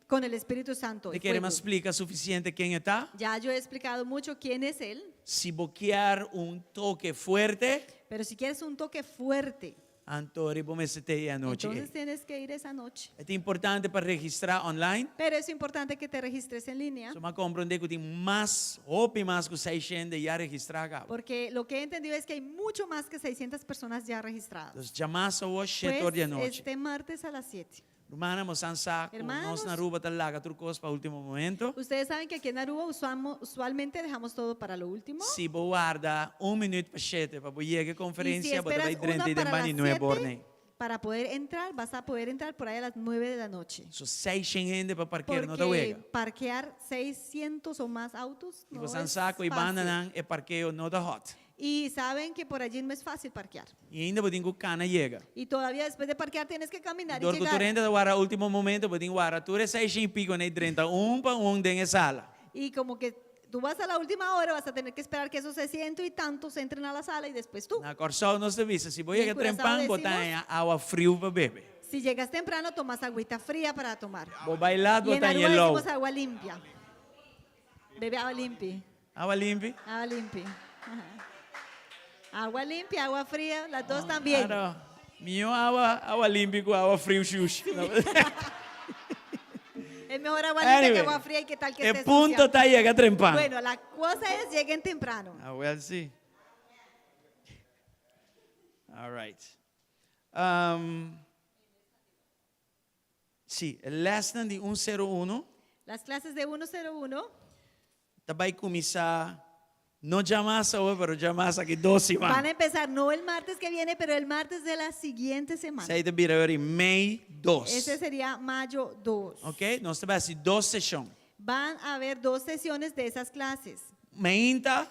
con el Espíritu Santo y Mi kere fuego. mas splika sufisiente ken e ta. Ya yo he explicado mucho quién es él. Si bo kier un toke fuerte. Pero si quieres un toque fuerte. Anto ri bo mester te e anochi ei. Entonces tienes que ir esa noche. E ta importante pa registrá online. Pero es importante que te registres en línea. So m'a komprondé ku tin mas, hopi mas ku seishende ya registrá kaba. Porque lo que he entendido es que hay mucho más que seiscientas personas ya registradas. Dus djamas awor shete Pues or di anochi. este martes a las siete. Rumannan, bo san sa ku nos na Aruba ta laga tur kos pa último momento. Ustedes saben que aquí en Aruba usualmente dejamos todo para lo último. Si bo warda un minuut pa shete pa bo yega e Y si konferensia, bo ta esperas bai drenta una i den para banda las di nuebe or siete, nei. para poder entrar, vas a poder entrar por ahí a las nueve de la noche. So seishen hende pa parker no ta Porque wega. parquear 600 o más autos I no bo san es sa ku e fácil. bandanan e parkeo no ta hot. Y saben que por allí no es fácil parquear. I ainda bo tin ku kana yega. Y todavía después de parquear tienes que caminar y Dor ku llegar. tur hende ta wara último momento, bo tin wara tur e seishen i piko nei drenta un pa un den e sala. Y como que tú vas a la última hora, vas a tener que esperar que esos seiscientos y tantos entren a la sala y después tú. Na Kòrsou nos ta bisa, si bo Y en yega Curaçao trempan, bo ta decimos, haña awa friu pa bebe. Si llegas temprano, tomas agüita fría para tomar. Bo bai lat, Y bo en ta haña Aruba lou. decimos agua limpia. Bebe agua limpi. Awa limpi? Agua limpi. Agua limpia, agua fría, las dos también. Claro. Mihó awa, awa limpi ku awa friu shushi. Es mejor agua limpia que Anyway, agua fría y qué tal que e esté punto sucia. ta yega trempan. Bueno, la cosa es lleguen temprano. Ah, well, sí. All right. Um, sí, e lesnan di 101. Las clases de 101. Ta bai kuminsá no djamas awe, pero djamas aki dos siman. Van a empezar no el martes que viene, pero el martes de la siguiente semana. Esei ta bira ora mei dos. Ese sería mayo 2. Ok, nos ta bai hasi dos seshon. Van a haber dos sesiones de esas clases. Meinta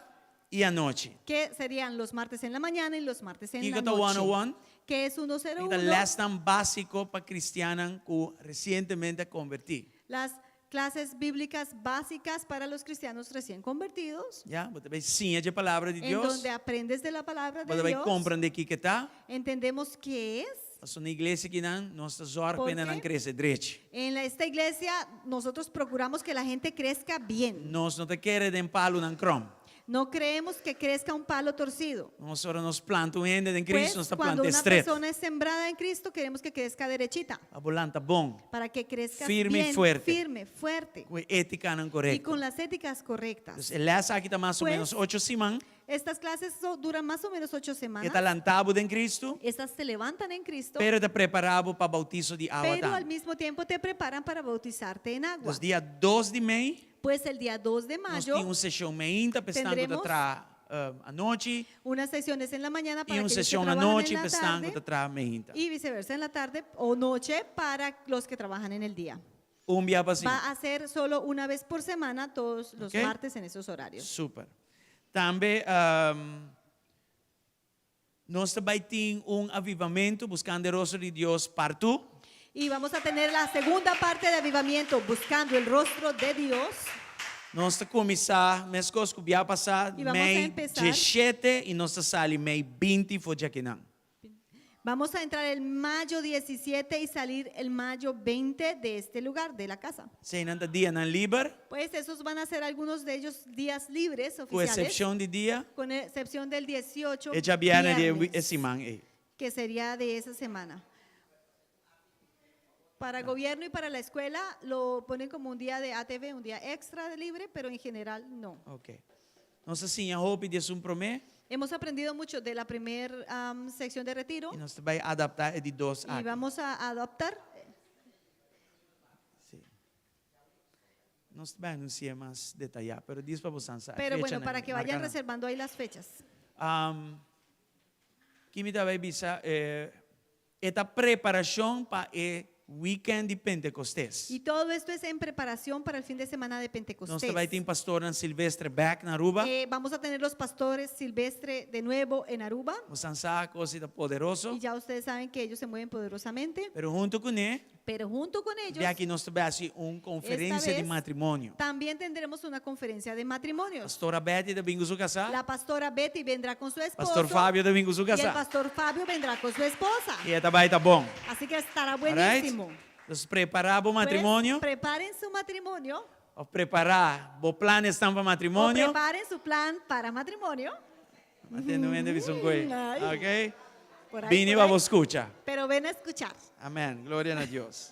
i anochi. Que serían los martes en la mañana y los martes en Kiko la ta noche. 101? Que es Esaki ta 101. lèsnan básiko pa kristiannan ku resientemente a konvertí. Las clases bíblicas básicas para los cristianos recién convertidos. Ya, bo ta bai siña dje palabra di En Dios. donde aprendes de la palabra Bo de ta bai Dios. komprendé kiko ta. Entendemos qué es. Pasobra na iglesia akinan nos ta zòrg Por pa nan qué? krese drechi. En esta iglesia nosotros procuramos que la gente crezca bien. Nos no ta kere den palunan krom. No creemos que crezca un palo torcido. Nos ora nos planta un hende den Cristo, Pues, nos ta cuando plant'é una stret. persona es sembrada en Cristo, queremos que crezca derechita. Pa bo lanta bon. Para que crezca Firme y bien, fuerte. firme, fuerte. Ku e étikanan Y korekto. con las éticas correctas. Dus e les aki ta mas o Pues, menos ocho siman. Estas clases duran más o menos 8 E semanas. ta lanta bo den Cristo. Estas te levantan en Cristo. Pero e ta prepara bo pa bautiso di awa Pero al tambe. mismo tiempo te preparan para bautizarte en agua. Dus dia dos di mei. Pues el día 2 de Nos mayo tin un seshon meinta pa esnan ku ta tendremos traha anochi. unas sesiones en la mañana I para un aquellos que seshon trabajan anochi en pa la esnan ku tarde ta traha meinta. y viceversa en la tarde o noche para los que trabajan en el día. Un bia pa siman. Va a ser solo una vez por semana todos los Ok. martes en esos horarios. Super. Tambe nos ta bai tin un avivamento buscando e rostro di Dios partu. Y vamos a tener la segunda parte de avivamiento, buscando el rostro de Dios. Nos ta kuminsá meskos ku bia pasá Y vamos a mei empezar. diesshete i nos ta sali mei binti for djakinan. Vamos a entrar el mayo 17 y salir el mayo 20 de este lugar, de la casa. Eseinan ta dianan liber. Pues esos van a ser algunos de ellos días libres Ku oficiales. eksepshon di dia. Con excepción del 18 E djabièrnè di e viernes, siman ei. que sería de esa semana. Para gobierno y para la escuela lo ponen como un día de ATV, un día extra de libre, pero en general no. Ok. Nos a siña hopi di esun promé. Hemos aprendido mucho de la primer sección de retiro. I nos ta bai adaptá e di dos Y aki. vamos a adaptar. Sí. Nos ta bai anunsi'é mas detayá, pero dis pa bosan sa e Pero bueno, fechanan, para que vayan marca nan. reservando ahí las fechas. Ki mi ta bai bisa? E ta preparashon pa e weekend di Pentecostés. Y todo esto es en preparación para el fin de semana de Pentecostés. Nos ta bai tin pastornan Silvestre bek na Aruba. Vamos a tener los pastores Silvestre de nuevo en Aruba. Bosan sa cos ta poderoso. Y ya ustedes saben que ellos se mueven poderosamente. Pero hunto kuné. Pero junto con ellos, Di aki nos ta bai hasi un conferencia di matrimonio. También tendremos una conferencia de matrimonios. Pastora Betty ta bin cu su casá. La pastora Betty vendrá con su esposo. Pastor Fabio ta bin cu su Y el casá. pastor Fabio vendrá con su esposa. Y e ta bai ta bon. Así que estará Alright? buenísimo. Entonces prepara bo Pues, matrimonio. preparen su matrimonio. Of prepara bo planes tan pa matrimonio. O preparen su plan para matrimonio. Mantendo mente bisa un koe. Ay. Ok? Por ahí, Bini por pa ahí. bo scucha. Pero ven a escuchar. Amen. Gloria na Dios.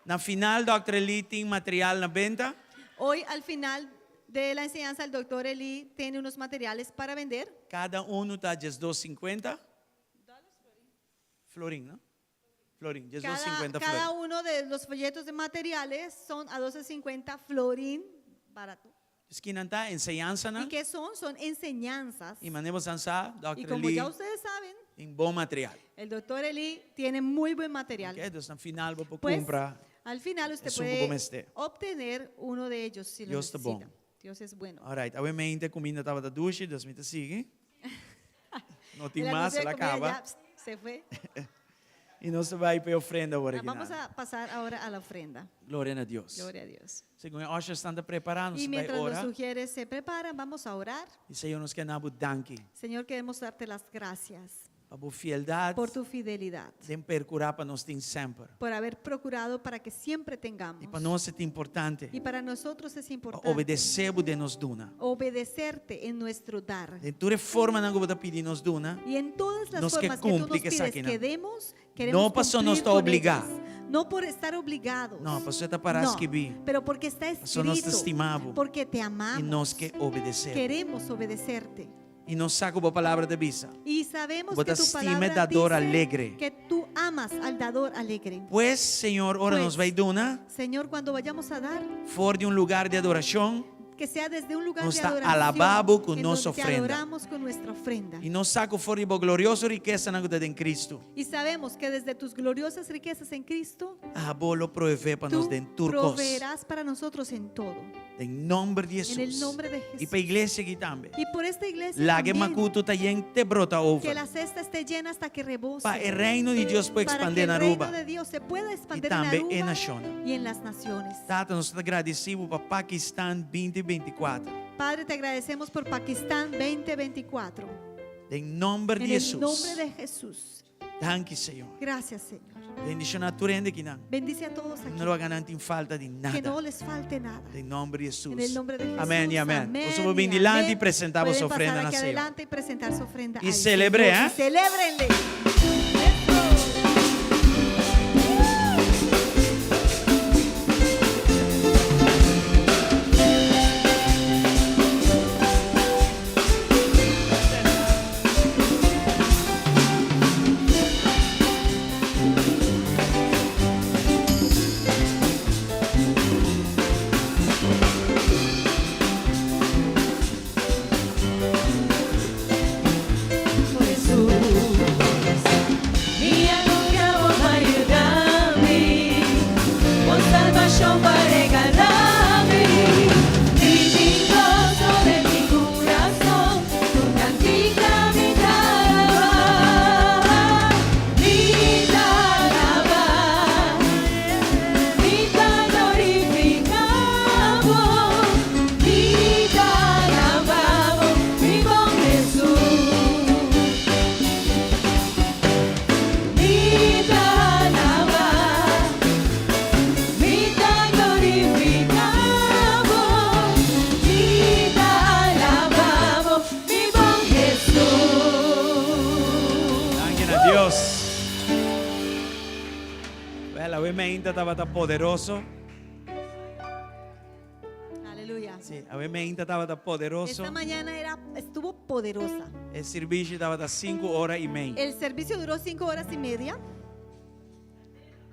Na final, Dr. Eli tin material na benta. Hoy al final de la enseñanza el doctor Eli tiene unos materiales para vender. Cada uno ta 12.50. Florin, no? Florin, dies dos Cada, cincuenta cada florin. uno de los folletos de materiales son a 12.50 florín barato. Esaki nan ta enseñansanan. ¿Y qué son? Son enseñanzas. Y manera boso sa, Y Dr. como Eli ya ustedes saben, tin bon material. el doctor Eli tiene muy buen material. Ok, dus na final bo por Pues, cumpra. al final usted Esun ku puede bo mester. obtener uno de ellos si lo Dios ta bon. necesita. Dios es bueno. Alright, awe mente cuminda tabata dushi, dus mi ta sigui. No tin El mas, anuncio de el a comida caba. ya, pst, se fue. Y nos ta bai pa e ofrenda awor Ah, aki vamos nan. a pasar ahora a la ofrenda. Gloria na Dios. Gloria a Dios. Segun e ushers ta prepara, nos Y ta bai mientras los ora. sugieres se preparan, vamos a orar. Y Señor, nos ke duna bo danki. Señor, queremos darte las gracias. Pa bo fieldad. Por tu fidelidad. Den percura pa nos tin semper. Por haber procurado para que siempre tengamos. Y pa nos ta importante. Y para nosotros es Pa importante. obedece bo den nos duna. Obedecerte en nuestro dar. Den tur e formanan cu bo ta pidi nos duna. Y en todas las Nos ke formas que tú cumpli nos cu pides esakinan. que demos, queremos No paso nos cumplir ta con obliga. ellas. No por estar obligados. No, paso e ta para No, skibi. pero porque está Paso nos ta escrito. stima bo. Porque te amamos. Y nos ke obedece bo. Queremos obedecerte. Y nos sa cu bo palabra ta bisa. Y sabemos Bo que ta tu stima e palabra dador dice alegre. que tú amas al dador alegre. Pues, Señor, ora Pues, nos bai duna, Señor, cuando vayamos a dar, for di un lugar di adoracion, que sea desde un lugar nos de ta adoración, alaba bo cu en nos donde te ofrenda. adoramos con nuestra ofrenda. Y nos sa cu for di bo glorioso rikesanan cu ta den Cristo. Y sabemos que desde tus gloriosas riquezas en Cristo, Abo lo provee pa nos tú den tur cos. proveerás para nosotros en todo. Den nomber di En el Jesus. nombre de Y pa Jesús. iglesia aki tambe. Y por esta iglesia Laga e también, makutu ta yen te brota que over. la cesta esté llena hasta que rebose. Pa e reino di Dios por Para que expande el na reino Aruba. de Dios se pueda Y expandir en tambe Aruba e nacionnan. y en las naciones. Tata, nos ta gradeci bo pa Pakistan 2024. Padre, te agradecemos por Pakistán 2024. Den nomber En di el Jesus. nombre de Jesús. Danki, Señor. Gracias, Señor. Bendiciona tur hende akinan. Bendice a todos aquí. No laga nan tin falta di Que nada. no les falte nada. Den nomber di Jesus. En el nombre de Jesús. Amén y amén. Amén Nos vamos y dilanti amén. y presentamos Pueden ofrenda pasar na aquí Señor. adelante y presentar su ofrenda Y al celebre, Señor. ¿eh? Y celébrenle. Danki na Dios. Wel, awe mainta tabata poderoso. Aleluya. Si, awe mainta tabata poderoso. Esta mañana era, estuvo poderosa. E servisio tabata 5 ora i mei. El servicio duró 5 horas y media.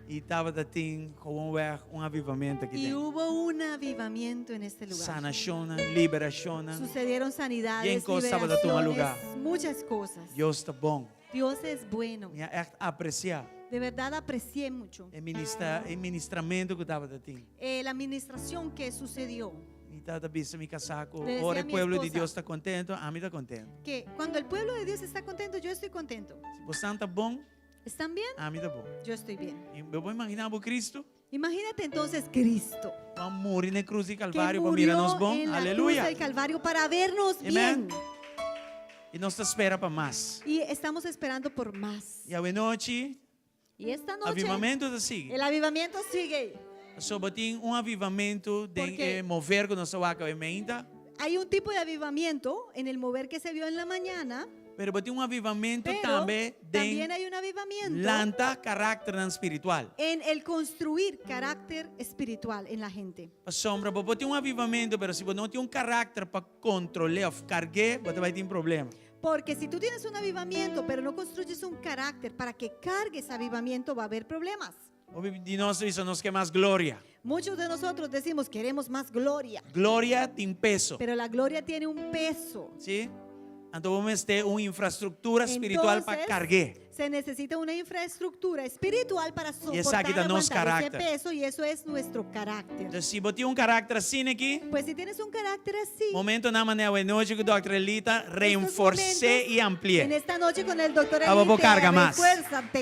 I tabata tin gewoonweg un avivamentu aki Y den. hubo un avivamiento en este lugar. Sanashon, liberashon. Sucedieron sanidades, Yen kos tabata tuma liberaciones, lugar. muchas cosas. Dios ta bon. Dios es bueno. Mi a echt apresiá De verdad aprecié mucho e ministra, e ministramentu ku tabata tin. la administración que sucedió. Mi tabata bisa mi kasá ku Le decía ora a e mi pueblo di esposa. Dios ta kontentu, ami ta kontentu. Que cuando el pueblo de Dios está contento, yo estoy contento. Si boso ta bon, ¿Están bien? ami ta bon. Yo estoy bien. I bo por imaginá Kristu, Imagínate entonces Cristo, a muri na krus di que Kalvario pa mira nos murió bon. en la cruz Aleluya. del Calvario para vernos Amén. bien. I nos ta spera pa mas. Y estamos esperando por más. I awe nochi, Y esta noche avivamentu ta sigui. el avivamiento sigue. So bo tin un avivamentu den Porque- eh, mover ku nos a wak awe mainta. Hay un tipo de avivamiento en el mover que se vio en la mañana, Pero bo tin un avivamentu pero tambe también den hay un avivamiento lanta karakter spiritual. en el construir carácter espiritual en la gente. Pasobra, bo tin un avivamentu, pero si bo no tin un karakter pa kontrolá òf karg'é, bo bai tin problema. Porque si tú tienes un avivamiento, pero no construyes un carácter para que cargues avivamiento, va a haber problemas. Hopi di nos ta bisa nos ke mas gloria. Muchos de nosotros decimos queremos más gloria, Gloria tin peso. pero la gloria tiene un peso. Si? Anto bo mester un infrastruktura spiritual pa Entonces, karg'é. Se necesita una infraestructura espiritual para Y soportar esaki ta nos aguantar ese karakter. peso y eso es nuestro carácter. Anto, si bo tin un karakter asina aki, Pues si tienes un carácter así, momentunan manera awe nochi ku Dr. Eli ta estos refors'é momentos, i ampli'é. En esta noche con el doctor Ah, Eli bo te karga mas. refuerza, te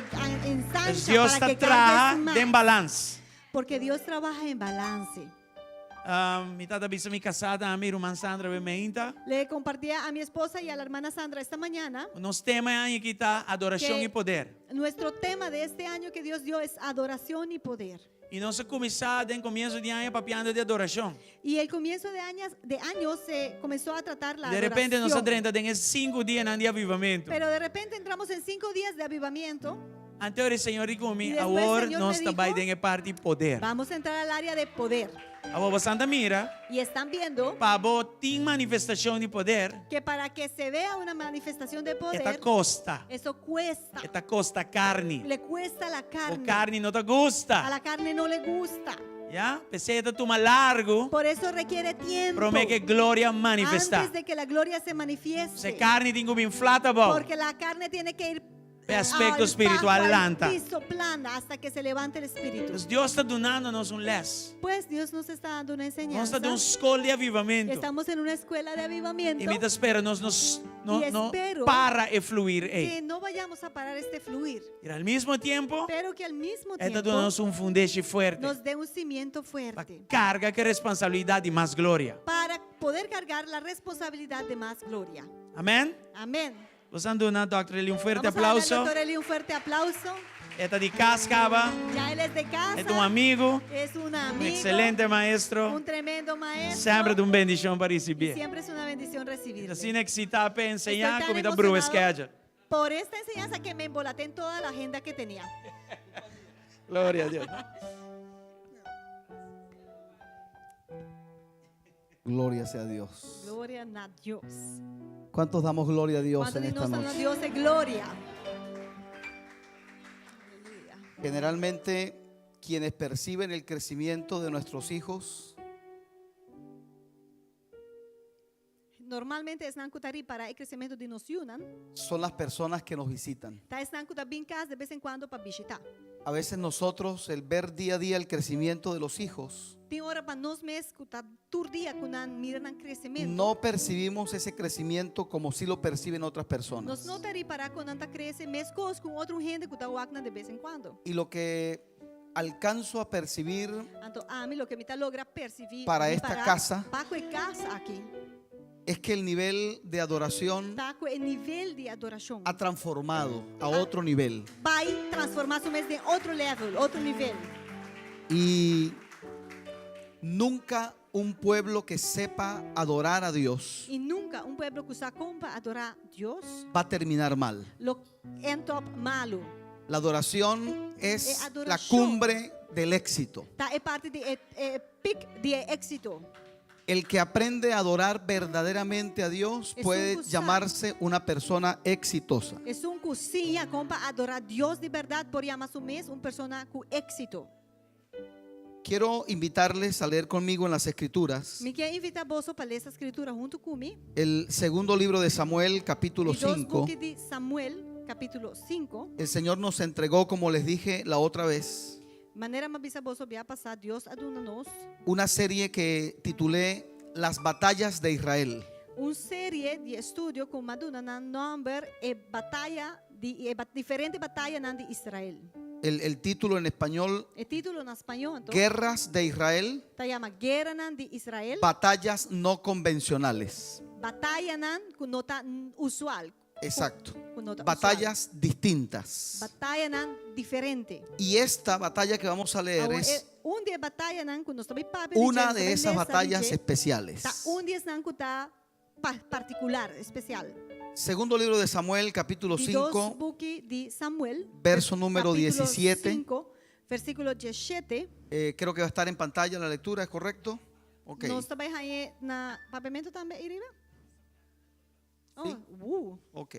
ensancha Dios para ta que traha cargues más. den balance. Porque Dios trabaja en balance. Um, mi tabata bisa mi kasá tambe, ruman Sandra awe mainta. Le compartía a mi esposa y a la hermana Sandra esta mañana. Nos tema e aña aki ta adorashon Que- i poder. Nuestro tema de este año que Dios dio es adoración y poder. I nos a kuminsá den komienso di aña papiando di adorashon. Y el comienzo de años se comenzó a tratar la Di repente nos adoración. a drenta den 5 dianan di avivamentu. Pero de repente entramos en 5 días de avivamiento. Anto Señor di ku mi, I despues awor Señor nos me ta bai dijo, den e parti poder. Vamos a entrar al área de poder. Awor boso ta mira, Y están viendo pa bo tin manifestashon di poder, que para que se vea una manifestación de e ta poder, kosta. eso cuesta. E ta kosta karni. Le cuesta la O carne. karni no ta A gusta. la carne no le gusta. Ya? P'esei e ta tuma largu, Por eso requiere tiempo. promé ku gloria manifestá. Antes de que la gloria se manifieste. E karni tin ku bin flat abou. Porque la carne tiene que ir E aspekto al spiritual bajo, al lanta. piso plana hasta que se levante el espíritu. Entonces, Dios ta dunando nos un les. Pues Dios nos está dando una Nos ta enseñanza. den un skol di avivamentu. Estamos en una escuela de avivamiento. I mi ta spera nos no, no, Y no espero para e fluir Que ei. no vayamos a parar este fluir, I al mesmo tempu, pero que al mismo e ta tiempo dunando nos un fundeshi fuerte nos dé un cimiento pa fuerte karga ku e responsabilidat di mas gloria. para poder cargar la responsabilidad de más gloria. Amèn? Amén. Ban duna Dr. Eli un fuerte Vamos a darle al aplauso. doctor Eli un fuerte aplauso. E ta di kas kaba, Ya él es de casa. E ta un amigu, Es un un amigo. ekselente maestro. Un tremendo maestro. Semper un bendishon pa Y risibí. siempre es una bendición recibirle. Asina eksitá pa enseñá Estoy tan ku mi ta brua emocionado schedule. por esta enseñanza que me embolaté en toda la agenda que tenía. Gloria a Dios. Gloria sea a Dios. Gloria a Dios. ¿Cuántos damos gloria a Dios ¿Cuántos en esta nos dan a noche? Dios de gloria? Generalmente, quienes perciben el crecimiento de nuestros hijos Normalmente esnan ku ta ripará e kresementu di nos yunan, son las personas que nos visitan. Ta esnan ku ta bin kas de bes en kuando pa bishitá. A veces nosotros, el ver día a día el crecimiento de los hijos, Tin ora pa nos mes ku ta tur dia ku nan mira nan kresementu. no percibimos ese crecimiento como si lo perciben otras Nos personas. no ta ripará kon nan ta krese meskos ku otro hende ku ta wak nan de bes en kuando. Y lo que alcanzo a percibir Anto ami loke mi ta logra persibí Para esta ripará casa. pa ku e kas aki. es que el nivel de adoración Ta ku e nivel di adorashon. ha transformado a otro nivel. Bai transformá su mes den otro level, otro nivel. Y nunca un pueblo que sepa adorar a Dios I nunka un pueblo ku sa kon pa adorá Dios va a terminar mal. lo end up malu. La adoración es Eh, la adoración. cumbre del éxito. Ta e parti di e, e peak di éksito. El que aprende a adorar verdaderamente a Dios Es un puede gusano. llamarse una persona exitosa. Esun ku siña kon pa adorá Dios di bèrdat por yama su mes un persona ku éksito. Quiero invitarles a leer conmigo en las Escrituras Mi ke invitá boso pa lesa Skritura huntu ku mi. el segundo libro de Samuel, capítulo Di dos 5. buki di Samuel, kapítulo 5. El Señor nos entregó, como les dije la otra vez, Manera m'a bisa boso bia pasá, Dios a duna nos una serie que titulé Las batallas de Israel. un serie di estudio ku m'a duna nan nòmber e bataya di e diferente batayanan di Israel. El, el título en español, E título na spañó anto Guerras de Israel, ta yama Gueranan di Israel, batallas no convencionales. batayanan ku no ta usual. Exacto. Ku no ta usual. Batallas distintas. Batayanan diferente. Y esta batalla que vamos a leer Awor, es e un di e batayanan ku nos ta bai papia di una dje, nos de ta bai esas lesa di batallas dje, especiales. ta un di esnan ku ta pa- partikular, espesial. Segundo libro de Samuel, capítulo Di dos 5, buki di Samuel, verso número kapítulo 17. 5, versíkulo 17. Creo que va a estar en pantalla la lectura, ¿es correcto? Ok. Nos ta bai hañ'é na papiamentu tambe ei riba? Oh, Sí. Ok.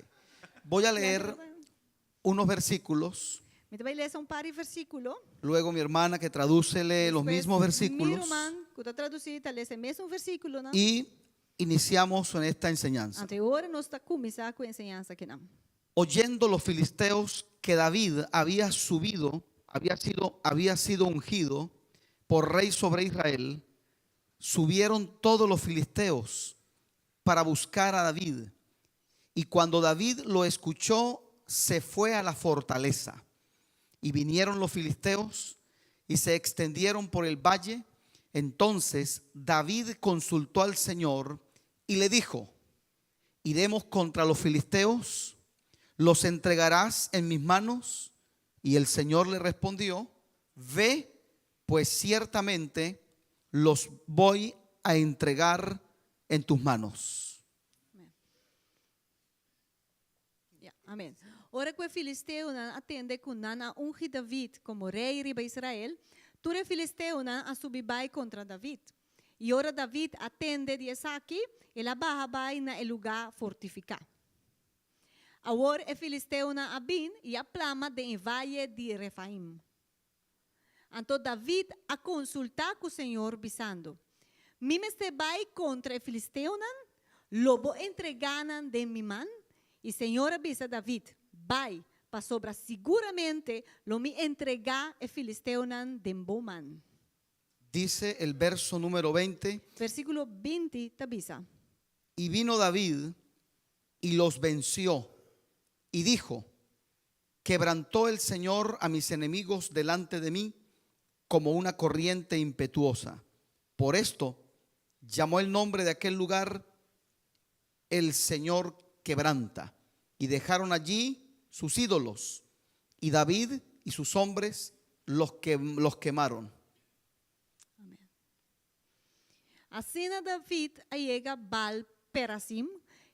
Voy a leer unos versículos. Mi ta bai lesa un par di versíkulo. Luego mi hermana que traduce lee los Despues, mismos Mi versículos. ruman, ku ta tradusí, ta lesa e mesun versíkulonan. Y iniciamos en esta enseñanza. Anto awor nos ta kuminsá ku e enseñansa akinan. Oyendo los filisteos que David había subido, había sido ungido por rey sobre Israel, subieron todos los filisteos para buscar a David. Y cuando David lo escuchó, se fue a la fortaleza. Y vinieron los filisteos y se extendieron por el valle. Entonces David consultó al Señor y le dijo: ¿Iremos contra los filisteos? ¿Los entregarás en mis manos? Y el Señor le respondió: Ve, pues ciertamente los voy a entregar en tus manos. Ja, amen. Ora ku e filisteonan a tende ku nan a ungi David komo rei riba Israel, tur e filisteonan a subi bai kontra David. I ora David a tende di esaki, el a baha bai na e lugá fortifiká. Awor e filisteonan a bin i a plama den e vaye di Refaim. Anto David a konsultá ku señor, bisando, Mi mester bai kontra e filisteonan? Lo bo entregá nan den mi man? I señor a bisa David, Bai, pasobra siguramente lo mi entregá e filisteonan den bo man. Dice el verso número 20. Versíkulo 20 ta bisa. Y vino David y los venció y dijo: Quebrantó el Señor a mis enemigos delante de mí como una corriente impetuosa. Por esto llamó el nombre de aquel lugar el Señor quebranta. Y dejaron allí sus ídolos. Y David y sus hombres los quemaron. Amen. Asina David a yega Baal Perasim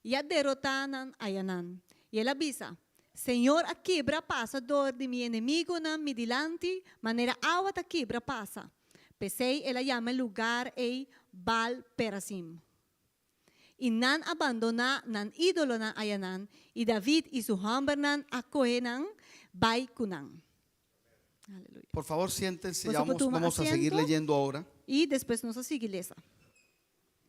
i a derotá nan ayanan. I el a bisa, Señor a kibra pasa dor di mi enemigunan mi dilanti, manera awa ta kibra pasa. P'esei el a yama e lugar ei Baal Perasim. I nan a bandoná nan ídolonan ayanan, i David i su hòmbernan a kohe nan bai ku nan. Aleluya. Por favor, siéntense, ya Boso por vamos, tuma vamos a seguir asiento. leyendo ahora. I despues nos a sigui lesa.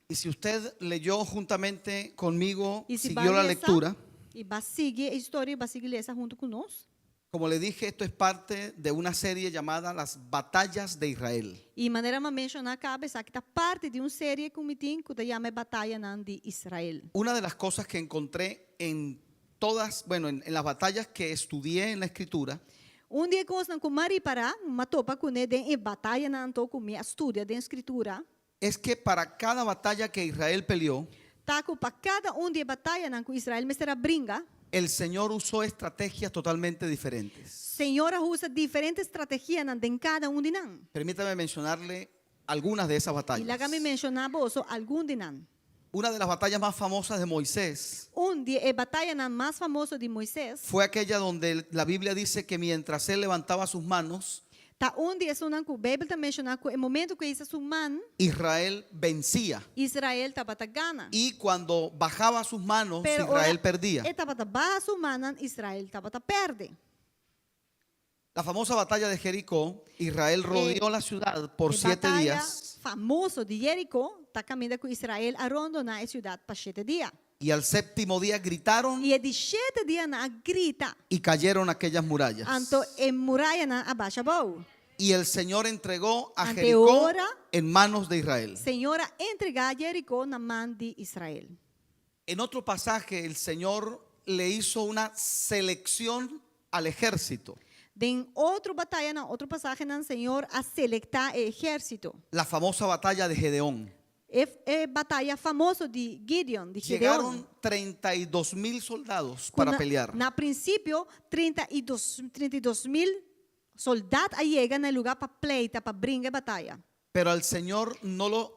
Y si usted leyó juntamente conmigo, I si siguió la bo a lesa, lectura, i bo a sigui e historia, bo a sigui lesa huntu ku nos. como le dije, esto es parte de una serie llamada Las Batallas de Israel. I manera m'a menshoná kaba, esaki ta parti di un serie ku mi tin ku ta yama e Batayanan di Israel. Una de las cosas que encontré en todas, bueno, en las batallas que estudié en la escritura, Un di e kosnan ku m'a ripará, m'a topa kuné den e batayanan anto ku mi a studia den Skritura, es que para cada batalla que Israel peleó, ta ku pa kada un di e batayanan ku Israel mester a bringa, el Señor usó estrategias totalmente diferentes. Señor a usa diferente strategianan den kada un di nan. Permítame mencionarle algunas de esas I batallas. laga mi menshoná boso algun di nan. Una de las batallas más famosas de Moisés Un di e batayanan mas famoso di Moises fue aquella donde la Biblia dice que mientras él levantaba sus manos, Ta un di esunnan ku Beibel ta menshoná ku e momento ku e hisa su man. Israel vencía. Israel tabata gana. Y cuando bajaba sus manos, Pero ora Israel perdía. e tabata baha su mannan, Israel tabata pèrdè. La famosa batalla de Jericó, Israel rodeó la ciudad por E siete bataya días famoso di Jeriko ta kaminda ku Israel a rondoná e siudat pa shete dia. y al séptimo día gritaron I e di shete dia nan a grita, y cayeron aquellas murallas. anto e murayanan a basha abou. Y el Señor entregó a Ante Jericó ora- en manos de Israel. Señor a entregá Jeriko na man di Israel. En otro pasaje, el Señor le hizo una selección al ejército. Den otro batayanan, otro pasahenan, Señor a selektá e ehérsito. La famosa batalla de Gedeón. E e bataya famoso di Gideon, di Gedeon. Llegaron 32 mil soldados Ku para na, pelear. na prinsipio, 32, 32 mil soldat a yega na e lugá pa pleita, pa bringa e bataya. Pero al Señor no lo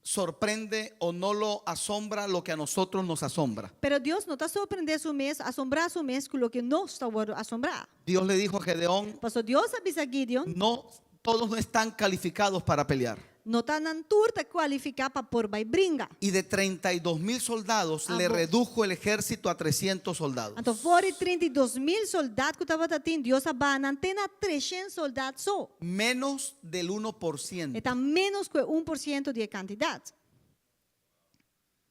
sorprende o no lo asombra lo que a nosotros nos asombra. Pero Dios no ta sorprendé su mes, asombrá su mes ku loke nos ta wòrdu asombrá. Dios le dijo a Gedeón, Pasobra Dios a bisa Gideon, no, todos no están calificados para pelear. No ta nan tur ta kualifiká pa por bai bringa. Y de 32 mil soldados le Anto- redujo el ejército a 300 soldados. Anto for di 32 mil soldat ku tabata tin, Dios a baha nan te na 300 soldat so. Menos del 1%. E ta ménos ku e 1% di e kantidat.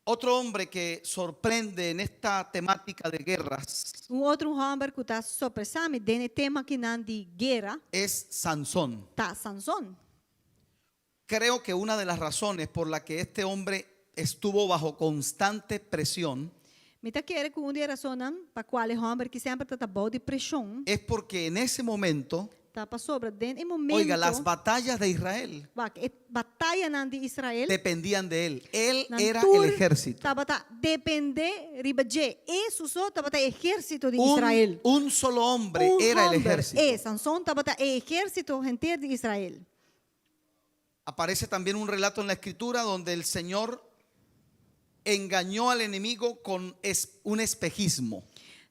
Otro hombre que sorprende en esta temática de guerras Un otro hòmber ku ta sorpresá mi den e tema akinan di guera es Sansón. ta Sansón. Creo que una de las razones por la que este hombre estuvo bajo constante presión Mi ta kere ku un di e rasonnan pa kual e hòmber ki semper ta bou di preshon es porque en ese momento, ta pasobra den e oiga, las momento batallas de Israel wak e batayanan di Israel dependían de él. Él nan era tur el ejército. tabata dependé riba dje. E su so tabata e ehérsito di Un, Israel. un solo hombre Un era el hòmber, ejército. E Sansón tabata e ehérsito henter di Israel. Aparece también un relato en la escritura donde el Señor engañó al enemigo con es- un espejismo.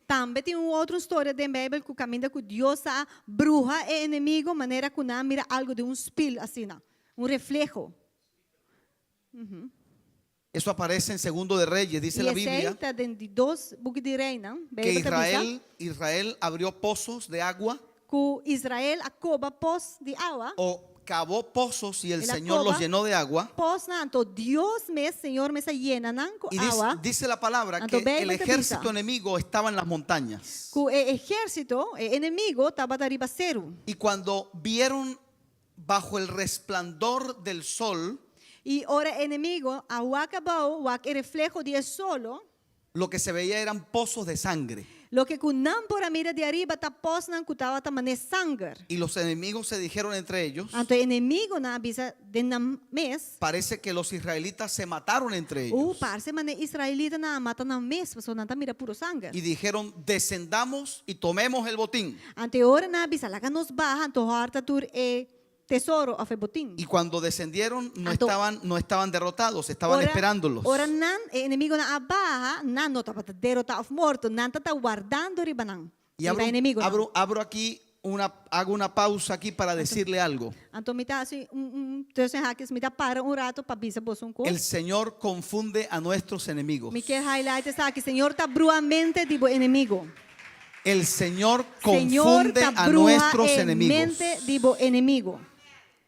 Tambe tin un otro storia den Beibel ku kaminda ku Dios a bruha e enemigo manera ku nan a mira algu den un spil asina, un refleho. Eso aparece en Segundo de Reyes, dice I la esei Biblia, ta den di dos buki di Reinan, que Beibel ta bisa Israel, Israel abrió pozos de agua ku Israel a koba pos di awa, o cavó pozos y el El a Señor los koba llenó de agua. posnan, anto Dios mes, Señor mes a yena nan ku Y dice, awa, dice la palabra Anto que el Beibel ta ejército bisa enemigo estaba en las montañas. ku e ehérsito, e enemigo tabata riba seru. Y cuando vieron bajo el resplandor del sol, I ora e enemigo a wak abou, wak e refleho di e solo, lo que se veía eran pozos de sangre. loke ku nan por a mira di ariba ta posnan ku tabata mane sanger. Y los enemigos se dijeron entre ellos, Anto e enemigonan a bisa den nan mes, parece que los israelitas se mataron entre Uh, ellos. parse mane israelitanan a mata nan mes, pasobra nan ta mira puro sanger. Y dijeron, descendamos y tomemos el botín. Anto e ora nan a bisa, laga nos baha, anto hòrta tur e tesoro òf e botin. Y cuando descendieron, no Anto estaban, no estaban derrotados, estaban ora, esperándolos. ora nan, e enemigonan a baha, nan no tabata derotá òf morto, nan tabata wardando riba nan, Y riba abro, e enemigonan. abro, abro aquí una, hago una pausa aquí para decirle algo. Anto mi ta hasi un, un tussen haakjes, mi ta para un rato pa bisa boso un kos. El Señor confunde a nuestros enemigos. Mi ke highlight esaki, Señor ta brua mente di bo enemigo. El Señor Señor confunde ta a brua nuestros e enemigos. mente di bo enemigo.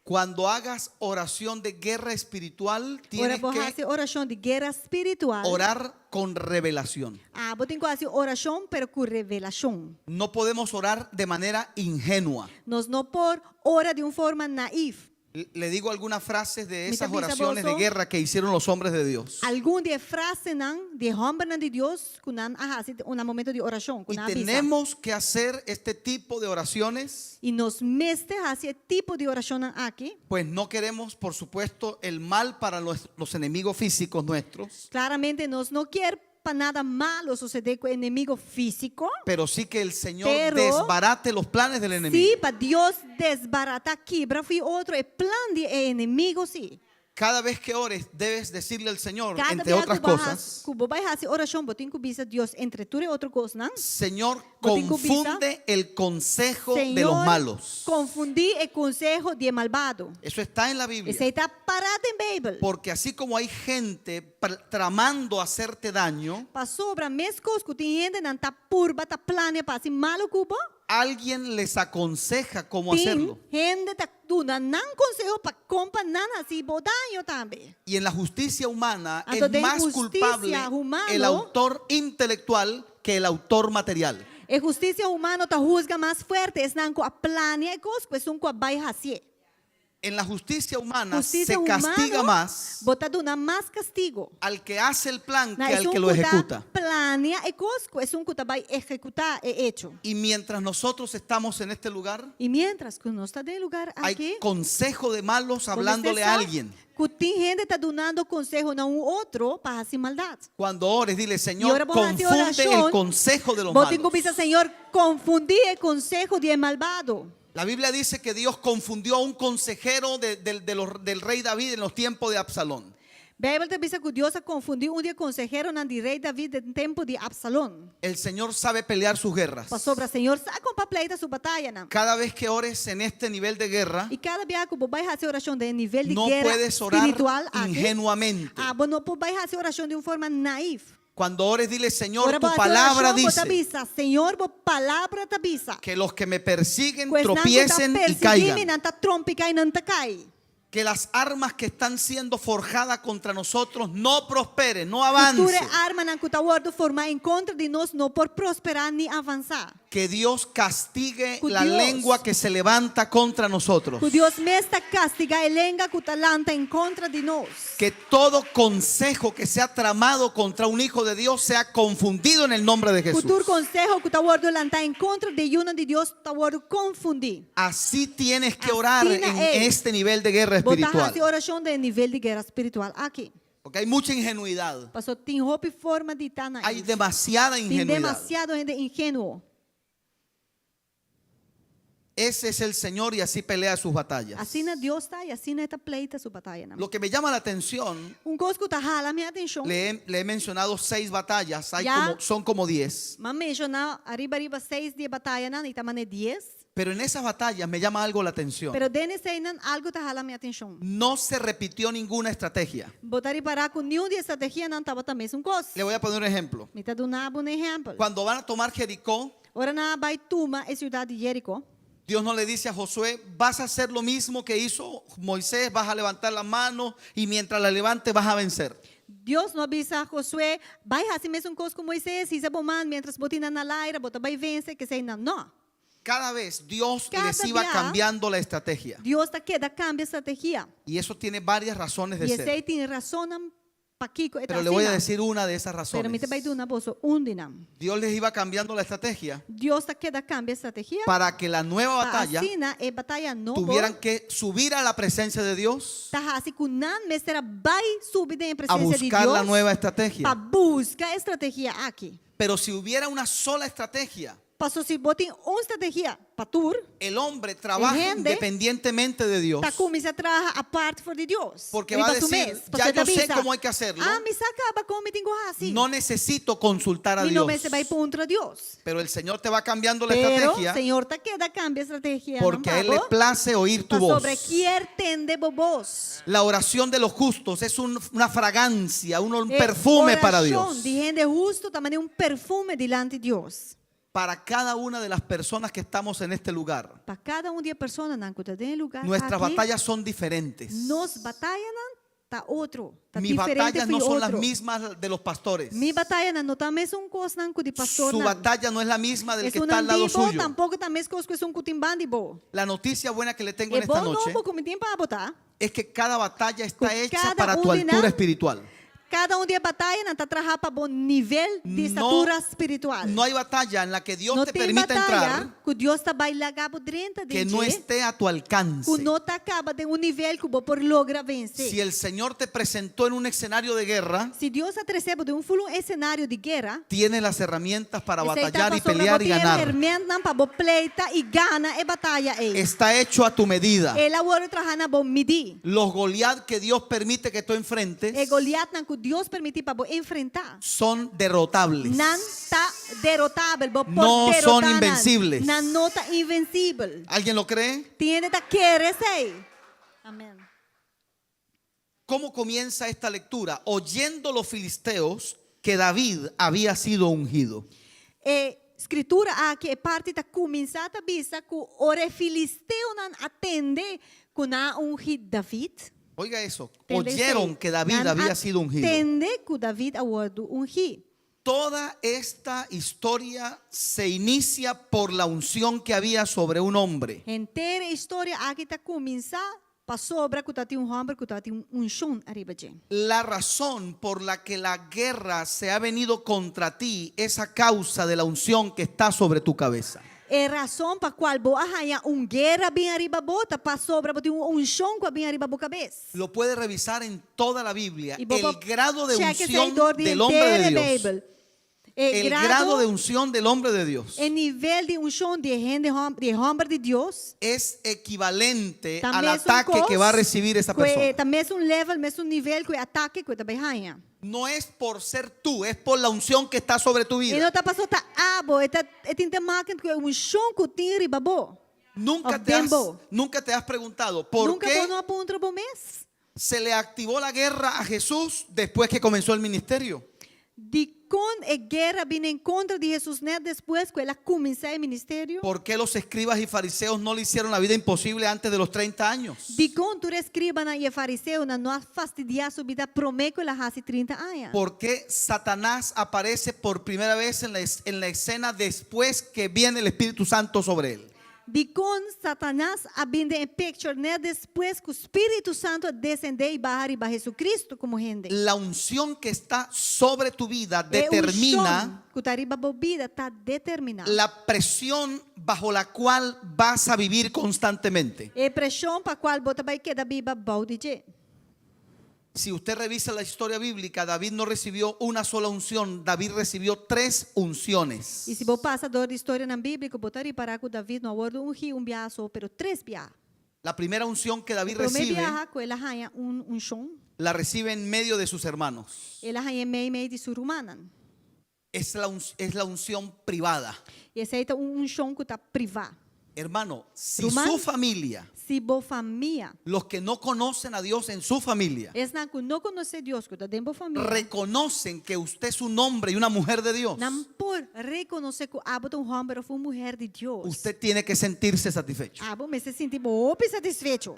Cuando hagas oración de guerra espiritual, Ora tienes bo que hasi orashon di guera spiritual. orar con revelación. Ah, bo tin ku hasi orashon pero ku revelashon. No podemos orar de manera ingenua. Nos no por ora di un forma naif. Le digo algunas frases de Mi ta esas bisa oraciones de boso. guerra que hicieron los hombres de Dios. Algun di e frasenan di e hòmbernan di Dios ku nan a hasi na momento di orashon, ku Y nan a bisa. tenemos que hacer este tipo de oraciones, I nos mester hasi e tipo di orashonnan aki. pues no queremos, por supuesto, el mal para los, los enemigos físicos nuestros, Klaramente nos no ke pa nada malu susedé ku enemigu físiko. pero sí que el Señor Pero desbarate los planes del enemigo. Sí, pa Dios desbaratá, kibra fo'i otro e plan di e enemigu, sí. Cada vez que ores, debes decirle al Señor, Kada entre biaha otras ku bo has- cosas, ku bo bai hasi orashon, bo tin ku bisa Dios entre tur e otro kosnan. Señor, Bo tin ku bisa, confunde el consejo de los Señor, malos. konfundí e konseho di e malbado. Eso está en la Biblia. Esei ta pará den Beibel. Porque así como hay gente tramando hacerte daño, Pasobra meskos ku tin hendenan ta purba ta plania pa hasi malu ku bo, alguien les aconseja cómo tin hacerlo. hende ta duna nan konseho pa kon pa nan hasi bo daño tambe. Y en la justicia humana Anto es den más hustisia culpable humano, el autor intelectual que el autor material. E hustisia humano ta husga mas fuerte esnan ku a plania e kos ku esun ku a bai hasié. En la justicia humana Hustisia se castiga humano, más bo ta duna mas kastigo al que hace el plan na que al esun que lo ku ta ejecuta. plania e kos ku esun ku ta bai ehekutá e echo. Y mientras nosotros estamos en este lugar, I miéntras ku nos ta den e lugar hay aki, consejo de malos bo mester hablándole a sa alguien. ku tin hende ta dunando konseho na un otro pa hasi maldat. Cuando ores, dile, I Señor, ora bo hasi confunde el orashon, consejo de los bo tin ku malos. bisa, Señor, konfundí e konseho di e malbado. La Biblia dice que Dios confundió a un consejero del rey David en los tiempos de Absalón. Beibel ta bisa ku Dios a konfundí un di e konseheronan di rei David den tempu di Absalon. El Señor sabe pelear sus guerras. Pasobra Señor sa kon pa pleita su batayanan. Cada vez que ores en este nivel de guerra, I kada biaha ku bo bai hasi orashon den e nivel di no guera puedes orar spiritual aki, ingenuamente. abo no por bai hasi orashon di un forma naif. Cuando ores, dile, Señor, Ora tu bo hasi palabra orashon, bo ta dice bisa, Señor, bo palabra ta bisa. que los que me persiguen Ku esnan ku ta tropiecen y persiguí mi, caigan. nan ta trompiká i nan ta kai. Que las armas que están siendo forjadas contra nosotros no prosperen, no Ku tur e avancen. armanan ku ta wòrdu formá en kontra di nos no por prosperá ni avansá. Que Dios castigue Ku la Dios, lengua que se levanta contra nosotros. ku Dios mes ta kastigá e lenga ku ta lanta en kontra di nos. Que todo consejo que sea tramado contra un hijo de Dios sea confundido en el nombre de Ku Jesús. tur konseho ku ta wòrdu lantá en kontra di yunan di Dios ta wòrdu konfundí. Así tienes que orar Asina en ei. este nivel de guerra Bo ta espiritual. hasi orashon den e nivel di guera spiritual aki. Porque hay mucha ingenuidad. Paso tin hopi forma di ta Hay naif. demasiada Tin ingenuidad. demasiado hende ingenuo. Ese es el Señor y así pelea sus batallas. Asina Dios ta i asina e ta pleita su batayanan. Lo que me llama la atención, Un kos ku ta hala mi atenshon. le he mencionado seis batallas, hay Ya. como, son como diez. M'a menshoná ariba ariba seis di e batayanan i ta mane dies. Pero en esas batallas me llama algo la atención. Pero den eseinan algu ta hala mi atenshon. No se repitió ninguna estrategia. Bo ta ripará ku niun di e strategianan tabata mesun kos. Le voy a poner un ejemplo. Mi ta duna bo un ehèmpel. Cuando van a tomar Jericó, Ora nan a bai tuma e siudat di Jeriko, Dios no le dice a Josué, vas a hacer lo mismo que hizo Moisés, vas a levantar la mano y mientras la levante vas a vencer. Dios no a bisa Josué, Bai hasi mesun kos ku Moisés, hisa bo man miéntras bo tin nan na laira, bo ta bai vense, keseinan. No. Cada vez Dios Cada les iba bia, cambiando la estrategia. Dios ta keda kambia strategia. Y eso tiene varias razones de I ser. esei tin rasonnan pakiko e ta Pero le voy a asina. decir una de esas Pero mi razones. ta bai duna boso un di nan. Dios les iba cambiando la estrategia Dios ta keda kambia strategia para que la nueva pa batalla asina e bataya nobo tuvieran que subir a la presencia de Dios ta hasi ku nan mester a bai subi den e a presensia di buscar la Dios nueva pa estrategia. buska e strategia aki. Pero si hubiera una sola estrategia, Paso si bo tin un strategia pa tur, el hombre trabaja E hende independientemente de Dios. ta kuminsá traha apart for di Dios. Porque Riba va a su decir, mes. ya Pasobra ta yo sé bisa, cómo hay que hacerlo. Ah, mi sa kaba kon mi tin ku hasi. No necesito consultar a Mi no Dios. mester bai puntra Dios. Pero el Señor te va cambiando la Pero estrategia Señor ta keda kambia estrategia porque a Él le pa bo. place oír tu voz. Pasobra e kier tende bo bos. La oración de los justos es una fragancia, un E perfume para orashon Dios. di hende hustu ta manera un perfume dilanti Dios. Para cada una de las personas que estamos en este lugar, Pa kada un di e personanan ku ta den e lugá nuestras aki, batallas son diferentes. nos batayanan ta otro, ta Mis diferente batallas fi no son las otro. mismas de los pastores. Mi batayanan no ta mesun kosnan ku di Su pastornan. batalla no es la misma del que Esun está al lado di bo suyo. tampoko ta meskos ku esun ku tin banda di bo. La noticia buena que le tengo E en esta bon noche nobo ku mi tin pa bo ta es que cada batalla ku está hecha kada para tu un di altura nan espiritual. Kada un di e batayanan ta traha pa bo nivel di No, statura spiritual. no hay batalla en la que Dios No te tin permita bataya entrar ku Dios ta bai laga bo drenta que den no dje esté a tu alcance. ku no ta kaba den un nivel ku bo por logra vense. Si el Señor te presentó en un escenario de guerra, Si Dios a trese bo den un ful un esenario di guera, tienes las herramientas para esei ta batallar y pasobra bo pelear y tin e ganar. hermentnan pa bo pleita i gana e bataya ei. Está hecho a tu medida. El a wòrdu traha na bo midí. Los Goliat que Dios permite que tú enfrentes E Goliatnan ku Dios permití pa bo enfrentá. son derrotables. Nan ta derotabel, bo por No son derotá nan. invencibles. Nan no ta invencibel. ¿Alguien lo cree? Tin hende ta kere esei. Amèn. ¿Cómo comienza esta lectura? Oyendo los filisteos que David había sido ungido. E skritura aki, e parti ta kuminsá ta bisa ku ora e filisteonan a tende ku nan a ungi David. Oiga eso, Tende oyeron esei. que David Nan a había sido ungido. tende ku David a wòrdu ungí. Toda esta historia se inicia por la unción que había sobre un hombre. Henter e historia aki ta kuminsá pasobra ku tatin un hòmber ku tatin un unshon ariba dje. La razón por la que la guerra se ha venido contra ti es a causa de la unción que está sobre tu cabeza. E rason pa kual bo a haña un guera bin ariba bo ta pasobra bo tin un unshon ku a bin ariba bo kabes. Lo puede revisar en toda la Biblia. I bo El por grado de check esei unción dor di del hombre henter de e Dios. Beibel. E El grado de unción del hombre de Dios E nivel di unshon di e hende hòm- di e hòmber di Dios es equivalente ta al mesun ataque kos que va a recibir esa ku e persona. ta mesun level, mesun nivel ku e atake ku e ta bai haña. No es por ser tú, es por la unción que está sobre tu E vida. no ta paso ta abo, e ta e tin te maken ku e unshon ku tin riba bo. Nunca Of te has, den bo. nunca te has preguntado por Nunka qué bo no a puntra bo mes. se le activó la guerra a Jesús después que comenzó el ministerio. Dikon e guera bini en kontra di Hesus nèt despues ku el a kuminsá e ministerio? ¿Por qué los escribas y fariseos no le hicieron la vida imposible antes de los 30 años? Dikon tur e eskribanan i e fariseonan no a fastidiá su bida promé ku el a hasi trinta aña? ¿Por qué Satanás aparece por primera vez en la, en la escena después que viene el Espíritu Santo sobre él? Dikon Satanas a bin den e picture net despues ku Spiritu Santu a desendé i baha riba Hesucristo komo hende? La unción que está sobre tu vida E determina unshon ku ta riba bo bida ta determiná la presión bajo la cual vas a vivir constantemente. e preshon pa kual bo ta bai keda biba bou di dje. Si usted revisa la historia bíblica, David no recibió una sola unción, David recibió tres unciones. I si bo pasa dor di historianan bíbliko, bo ta ripará ku David no a wòrdu ungí un biaha so, pero tres biaha. La primera unción que E David promé recibe, biaha ku el a haña un unshon, la recibe en medio de sus hermanos. el a haña meimei di su rumannan. Es la, es la unción privada. I esei ta un unshon ku ta privá. Hermano, si Ruman, su familia, si bo famia, los que no conocen a Dios en su familia, esnan ku no konosé Dios ku ta den bo famia, reconocen que usted es un hombre y una mujer de Dios, nan por rekonosé ku abo ta un hòmber òf un muher di Dios. usted tiene que sentirse satisfecho. Abo mester sinti bo hopi satisfecho.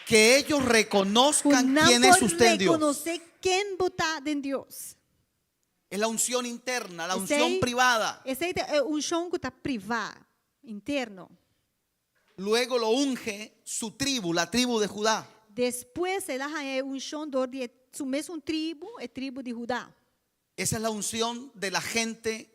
Que ellos Ku reconozcan nan quién es por usted en Dios. rekonosé ken bo ta den Dios. Es la unción interna, la Esei, unción privada. esei ta e unshon ku ta privá, interno. Luego lo unge su tribu, la tribu de Judá. Despues el a haña e unshon dor di e su mesun tribu, e tribu di Hudá. Esa es la unción de la gente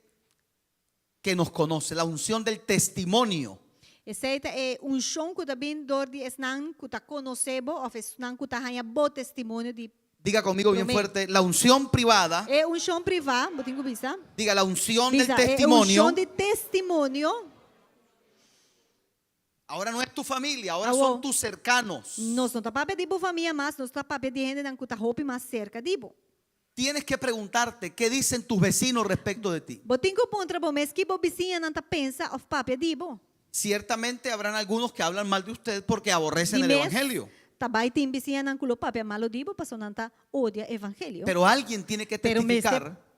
que nos conoce, la unción del testimonio. Esei ta e unshon ku ta bin dor di esnan ku ta konosé bo òf esnan ku ta haña bo testimonio di Diga conmigo bien promé. fuerte, la unción privada, E unshon privá, bo tin ku bisa. diga la unción del Bisa, e testimonio. unshon di testimonio. Ahora no es tu familia, ahora Awor, son tus cercanos. nos no ta papia di bo famia mas, nos ta papia di hendenan ku ta hopi mas serka di bo. Tienes que preguntarte qué dicen tus vecinos respecto de ti. Bo tin ku puntra bo mes ki bo bisiñanan ta pensa òf papia di bo. Ciertamente habrán algunos que hablan mal de usted porque aborrecen Di el mes, evangelio. ta bai tin bisiñanan ku lo papia malo di bo pasobra nan ta odia evangelio. Pero alguien tiene que Pero mester testificar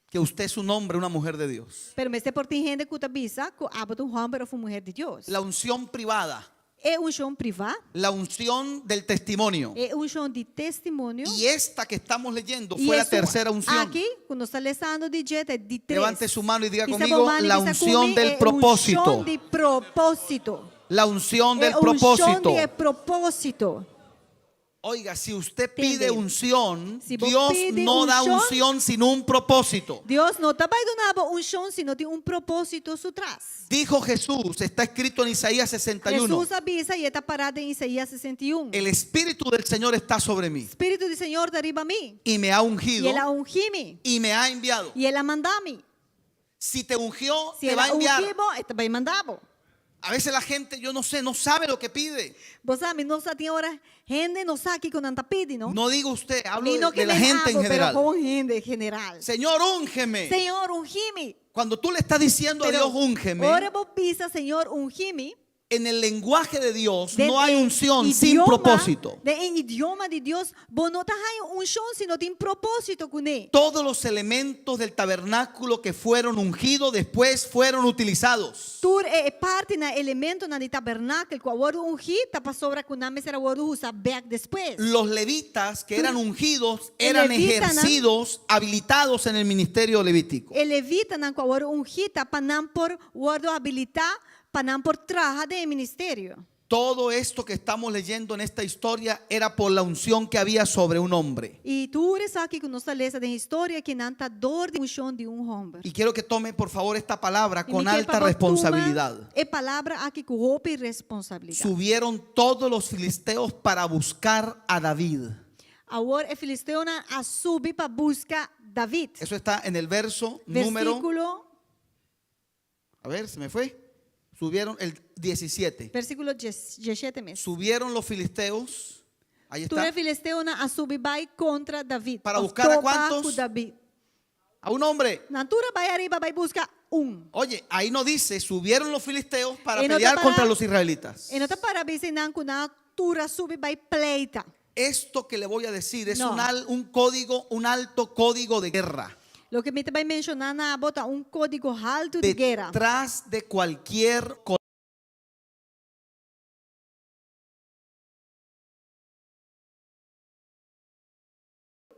que usted es un hombre, una mujer de Dios. Pero mester por tin hende ku ta bisa ku abo ta un hòmber òf un muher di Dios. La unción privada, E unshon privá, la unción del testimonio. e unshon di testimonio. Y esta que estamos leyendo I fue la esun tercera unción. aki ku nos ta lesando di dje ta e di tres. Levante su mano y diga Bisa conmigo, bo man i la bisa ku unción mi, del e propósito. unshon di propósito. La unción E del unshon propósito. di e propósito. Oiga, si usted pide Tende. unción, Si bo Dios pide no da unción, unción sin un propósito. Dios no ta bai duna bo unshon si no tin un propósito su tras. Dijo Jesús, está escrito en Isaías 61, Hesus a bisa i e ta pará den Isaías 61. el Espíritu del Señor está sobre mí Spiritu di Señor ta riba mi. y me ha I ungido el a ungi mi. y me ha enviado. I el a manda mi. Si te ungió, Si te el va a a enviar. ungi bo, e ta bai manda bo. A veces la gente, yo no sé, no sabe lo que pide. Bo sa, mi no sa tin ora hende no sa kiko nan ta pidi, no? No digo usted, hablo Mi de, no ke de la men gente en abo, pero general. kon hende general. Señor, úngeme. Señor, ungi mi. Cuando tú le estás diciendo a Pero Dios, úngeme, ora bo bisa, Señor, ungi mi. en el lenguaje de Dios Den no hay e unción sin idioma- propósito. Den e idioma di Dios, bo no ta haña unshon si no tin propósito kuné. Todos los elementos del tabernáculo que fueron ungidos después fueron utilizados. Tur e partinan, elementonan di tabernakel ku a wòrdu ungí, ta pasobra ku nan mester a wòrdu usá bèk despues. Los levitas que eran ungidos E eran levitanan- ejercidos, habilitados en el ministerio levítico. E levitanan ku a wòrdu ungí ta pa nan por wòrdu habilitá pa nan por traha den e ministerio. Todo esto que estamos leyendo en esta historia era por la unción que había sobre un hombre. I tur esaki ku nos ta lesa den historia akinan ta dor di unshon di un hòmber. Y quiero que tome por favor esta palabra I mi con ke pa alta bo tuma responsabilidad. e palabra aki ku hopi responsabilidat. Subieron todos los filisteos para buscar a David. Awor e filisteonan a subi pa buska David. Eso está en el verso número. Versíkulo, A ver, se me fue. Subieron el 17. versíkulo 17 mes. Subieron los filisteos. Ahí Tur está. e filisteonan a subi bai kontra David. Para Of buscar a topa cuántos? ku David. A un hombre. Nan tur a bai ariba bai buska un. Oye, ahí no dice, subieron los filisteos para E no ta pelear para- contra los israelitas. E no ta para bisa einan ku nan tur a subi bai pleita. Esto que le voy a decir es No. un, al- un código, un alto código de guerra. Loke mi ta bai menshoná na abo ta un kódigo haltu di guera. Detrás de cualquier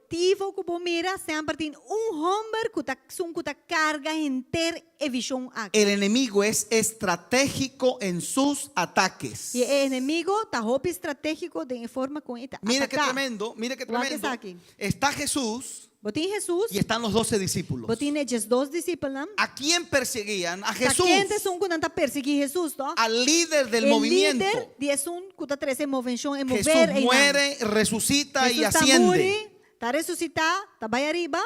Tivo ku bo mira semper tin un hòmber ku ta esun ku ta karga henter e vishon aki. El enemigo es estratégico en sus ataques. I e enemigo ta hopi stratégiko den e forma kon e ta Mire qué ataká. tremendo, mire qué Wak tremendo. esaki. Está Jesús Bo tin Hesus, y están los doce discípulos. bo tin e 12 disipelnan. ¿A quién perseguían? A Ta Jesús, ken ta esun ku nan ta persiguí Hesus, to? al líder del E movimiento. lider di esun ku ta trese movenshon, e mover Jesús einan. muere, resucita y Hesus ta asciende. muri, ta resusitá, ta bai ariba.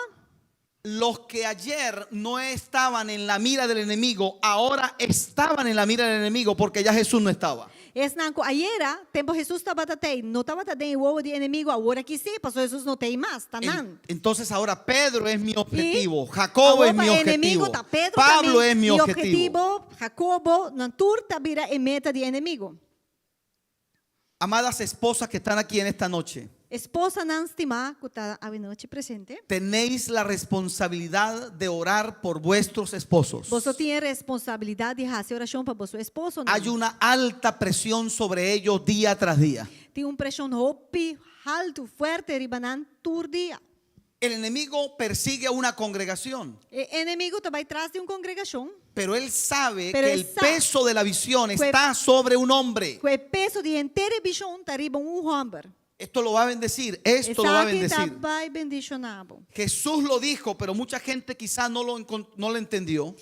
Los que ayer no estaban en la mira del enemigo, ahora estaban en la mira del enemigo porque ya Jesús no estaba. Esnan ku ayera, tempu Hesus tabata tei, no tabata den e wowo di enemigo, awor aki sí, paso Hesus no tei mas, ta nan. Entonces ahora Pedro es mi I objetivo, Jacobo awor es pa mi e enemigo objetivo, ta Pedro Pablo ta es mi mi objetivo. objetivo, Jacobo, nan tur ta bira e meta di enemigo. Amadas esposas que están aquí en esta noche, Esposanan stimá ku ta awe nochi presente. tenéis la responsabilidad de orar por vuestros esposos. Boso tin e responsabilidat di hasi orashon pa boso esposonan. Hay una alta presión sobre ellos día tras día. Tin un preshon hopi haltu, fuerte riba nan tur dia. El enemigo persigue a una congregación, E enemigo ta bai tras di un kongregashon. pero él sabe Pero que él el sa peso de la visión que- está sobre un hombre. Ku e peso di henter e vishon ta riba un hòmber. Esto lo va a bendecir, esto lo va a Esaki ta bendecir. bai bendishoná bo. Jesús lo dijo, pero mucha gente quizá no lo, no lo entendió.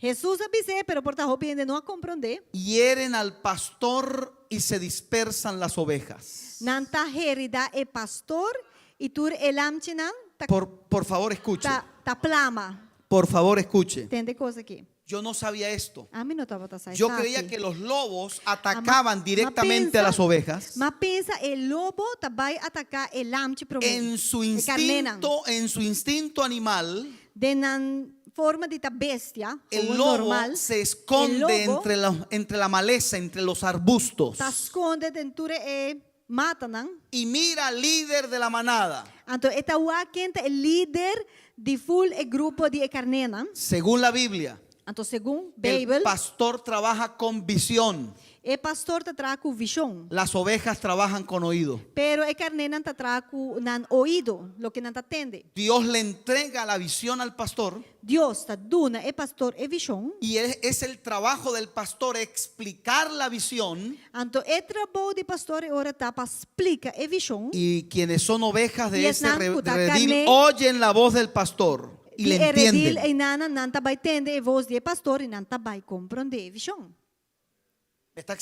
Hesus a bis'é, pero por ta hopi hende no a komprondé. Hieren al pastor y se dispersan las ovejas. Nan ta heridá e pastor i tur e lamchinan ta, Por favor, escuche. ta, ta plama. Por favor, escuche. Tende kos aki. Yo no sabía esto. Ami no tabata sa Yo esaki. creía que los lobos Ma, atacaban ma directamente a pensa, las ovejas. m'a pensa e lobo ta bai ataká e lamchi promé. En su E karnénan. instinto, en su instinto animal, Den nan forma di ta bestia, el gewoon lobo normal, se e esconde lobo entre la maleza, entre los arbustos ta skonde den tur e matanan. y mira al líder de la manada. Anto e ta wak ken ta e lider di ful e grupo di e karnénan. Según la Biblia, Anto segun El Beibel, pastor trabaja con visión. e pastor ta traha ku vishon. Las ovejas trabajan con oído. Pero e karnénan ta traha ku nan oido, loke nan ta tende. Dios le entrega la visión al pastor Dios ta duna e pastor e vishon. y es el trabajo del pastor explicar la visión. Anto e trabou di pastor e ora ta pa splika e vishon. Y quienes son ovejas de Y ese esnan ku ta redil karné oyen la voz del pastor y di le e redil entienden. einan nan ta bai tende e vos di e pastor i nan ta bai komprondé e vishon.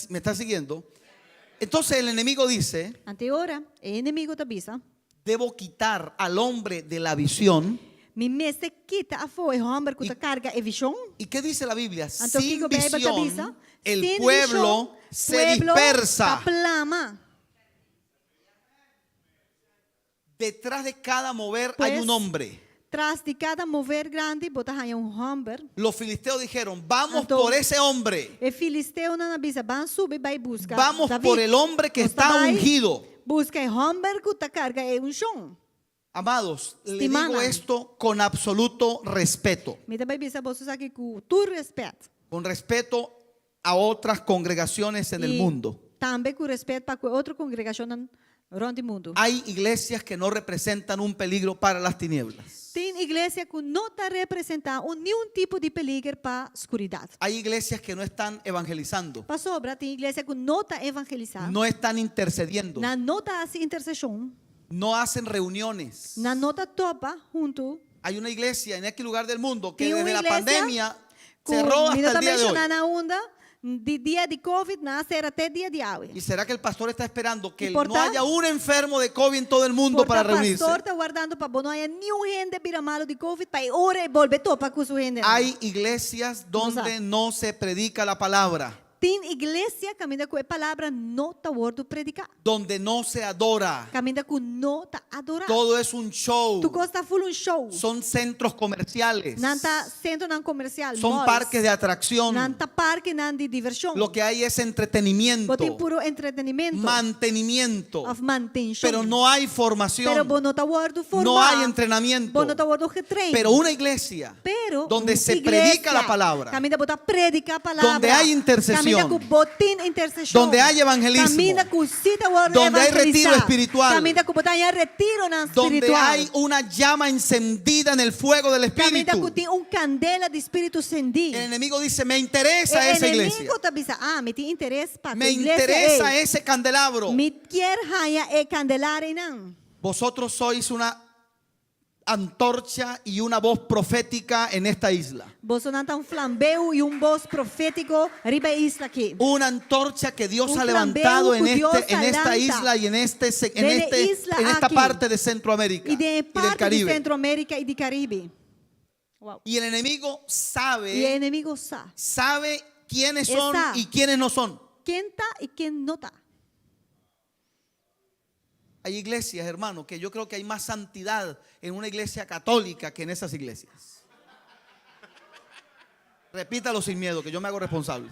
¿Me está siguiendo? Entonces el enemigo dice, Anto e ora e enemigo ta bisa, debo quitar al hombre de la visión. Mi mester kita afó e hòmber ku ta karga e vishon. ¿Y qué dice la Biblia? Anto Sin kiko Beibel ta visión, bisa? el Sin pueblo vishon, se pueblo dispersa. ta plama. Detrás de cada mover hay Pues, un hombre. Tras di kada mover grandi, bo ta haña un hòmber. Los filisteos dijeron, vamos Anto, por ese hombre. E filisteonan a bisa, Ban subi bai buska Vamos David. por el hombre que Nos ta está bai ungido. Buska e hòmber ku ta karga e unshon. Amados, le Stimanan. digo esto con absoluto respeto. Mi ta bai bisa boso esaki ku tur rèspèt. Con respeto a otras congregaciones en el I mundo. Tambe ku rèspèt pa ku otro kongregashonnan rònt di mundu. Hay iglesias que no representan un peligro para las tinieblas. Tin iglesia ku no ta representá un niun tipo di peliger pa skuridat. Hay iglesias que no están evangelizando, Pasobra tin iglesia ku no ta evangelisá. no están intercediendo, Nan no ta hasi interseshon. no hacen reuniones. Nan no ta topa huntu. Hay una iglesia en aquel lugar del mundo que Tin un desde la iglesia pandemia ku cerró mi no hasta ta el día de hoy. menshoná na unda, di dia di Covid nan a sera te dia di awe. ¿Y será que el pastor está esperando que Y por no ta- haya un enfermo de COVID en todo el mundo Por para ta reunirse? pastor ta wardando pa bo no haya niun hende bira malu di Covid pa e ora e bolbe topa ku su hendenan. Hay iglesias donde no se predica la palabra, Tin iglesia kaminda ku e palabra no ta wòrdu prediká. donde no se adora. Kaminda ku no ta adorá. Todo es un show. Tur kos ta full un show. Son centros comerciales. Nan ta sentronan komersial, Son malls. parques de atracción. Nan ta parkenan di divershon. Lo que hay es entretenimiento, Bo tin puro entretenimento. mantenimiento, Òf mantenshon. pero no hay formación. Pero bo no ta wòrdu formá. No hay entrenamiento. Bo no ta wòrdu getrain. Pero una iglesia Pero donde un se iglesia predica la palabra, Kaminda bo ta prediká palabra. Donde hay intercesión. Kaminda ku bo tin interseshon. Donde hay evangelismo. Kaminda ku si ta wòrdu Donde hay retiro evangelisá. espiritual. Kaminda ku bo ta haña retironan donde spiritual. hay una llama encendida en el fuego del Kaminda Espíritu. ku tin un kandela di spiritu sendí. El enemigo dice, me interesa E esa iglesia. enemigo ta bisa, ah, mi tin interes pa Me e iglesia interesa ei. ese candelabro. Mi kier haña e kandelar einan. Vosotros sois una antorcha y una voz profética en esta isla. Bosonan ta un flambeu i un bos profétiko riba e isla akí. Una antorcha que Dios Un ha levantado en, flambeu ku este, Dios en esta a lanta. isla y en, este, se- en, Den e este, isla en esta aki. parte de Centroamérica I den y e del parti di Caribe. Sentroamérika i di Karibe. Wow. Y el enemigo I e sabe, enemigo sa sabe quiénes son E sa. y quiénes no son. ken ta i ken no ta. Hay iglesias, hermano, que yo creo que hay más santidad en una iglesia católica que en esas iglesias. Repítalo sin miedo, que yo me hago responsable.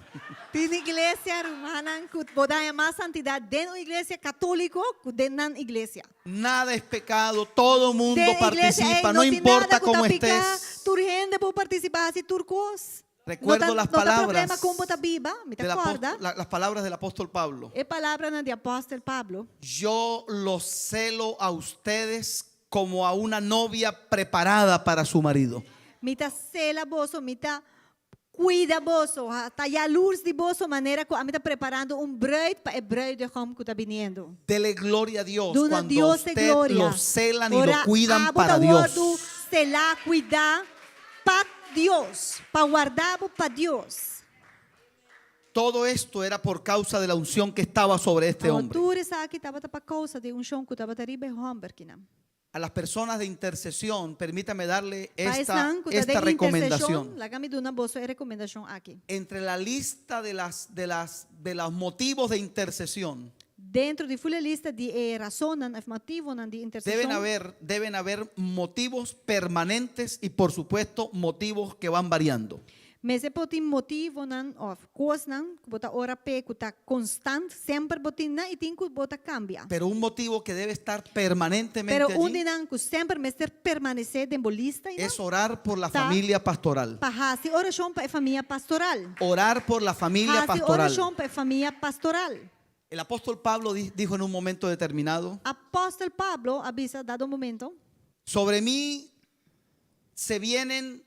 Tin iglesia rumannan ku bo ta haña mas santidat den un iglesia katóliko ku den nan iglesia. Nada es pecado, todo mundo Den iglesia ei participa, no no tin importa nada ku ta cómo piká, estés. Tur hende por partisipá, hasi tur kos. Recuerdo no ta, las no ta palabras problema kon bo ta biba, mi ta del kòrda. las palabras del apóstol Pablo. E palabranan di apòstel Pablo. Yo los celo a ustedes como a una novia preparada para su marido. Mi ta sela boso, mi ta kuida boso, ta yalurs di boso manera ku ami ta preparando un bruid pa e bruidegom ku ta biniendo. Dele gloria a Dios Duna cuando Dios e usted gloria. lo celan y Ora lo cuidan abo para ta Dios. wordu selá, kuidá pa Dios, pa warda bo pa Dios. Todo esto era por causa de la unción que estaba sobre este Awor hombre. tur esaki tabata pa kousa di unshon ku tabata riba e hòmber kinan. A las personas de intercesión, permítame darle Pa esta, esnan ku ta esta den recomendación. interseshon, laga mi duna boso e rekomendashon aki. Entre la lista de las de las de los motivos de intercesión Dentro di full e lista di e rasonnan òf motivonan di interseshon. deben haber motivos permanentes y por supuesto motivos que van variando. Mester por tin motivonan òf kosnan ku bo ta ora p'e ku ta konstant, semper bo tin nan i tin ku bo ta kambia. Pero un motivo que debe estar permanentemente Pero un allí di nan ku semper mester permanesé den bo lista einan es orar por la ta familia pastoral. pa hasi orashon pa e famia pastoral. Orar por la familia Hasi pastoral. orashon pa e famia pastoral. El apóstol Pablo di- dijo en un momento determinado, Apòstel Pablo a bisa dado momento, sobre mí se vienen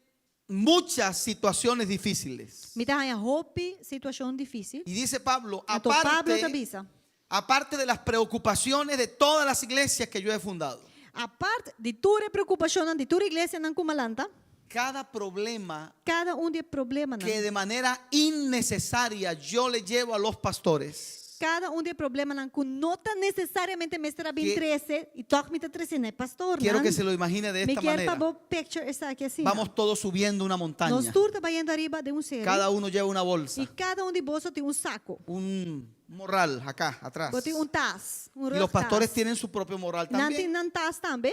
muchas situaciones difíciles. Mi ta haña hopi situashon difísil. Y dice Pablo, Anto Pablo ta aparte, bisa, aparte de las preocupaciones de todas las iglesias que yo he fundado, apart di tur e preokupashonnan di tur iglesianan ku mi a lanta, cada problema kada un di e problemanan, que de manera innecesaria yo le llevo a los pastores, kada un di e problemanan ku no ta nesesariamente mester a bin Ke- trese i tòg mi ta trese na e pastornan, quiero que se lo imagine de mi esta kier pa manera. bo picture esaki asina. Vamos todos subiendo una montaña. Nos tur ta bayendo ariba den un seru Cada uno lleva una bolsa, i kada un di boso tin un sako. un morral acá atrás. Bo tin un tas, un Y los rugtas. pastores tienen su propio morral Nan tin también. nan tas tambe.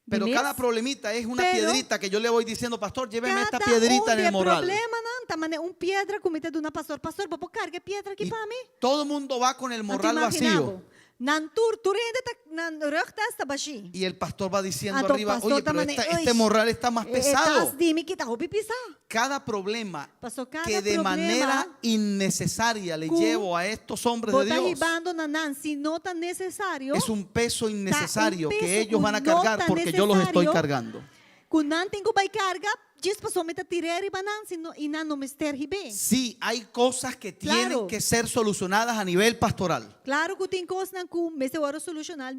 Di Pero mes. cada problemita es una Pero piedrita que yo le voy diciendo, pastor, lléveme esta Cada piedrita un en el di e morral. problemanan ta mane un piedra ku mi ta duna pastor. Pastor, bo por karga e piedra aki Y pa mi? todo el mundo va con el Anto morral imagina vacío. bo, Nan tur, tur hende ta, nan rugtas ta bashí. Y el pastor va diciendo Anto arriba, pastor oye, ta pero mane, esta- "Uy, este morral está más e- e pesado. tas di mi ki ta hopi pisá. Cada problema Pasó cada que de problema manera innecesaria le ku llevo a estos hombres bo de ta Dios hibando na nan, si no ta nesesario, es un peso ta un innecesario que peso ellos ku van a no cargar ta porque yo los estoy nesesario, cargando. ku nan tin ku bai karga, djis pasobra mi ta tir'é riba nan, si no, i nan no mester hib'é. Sí, hay cosas que tienen Claro. que ser solucionadas a nivel pastoral. Claro ku tin kosnan ku mester wòrdu solushoná,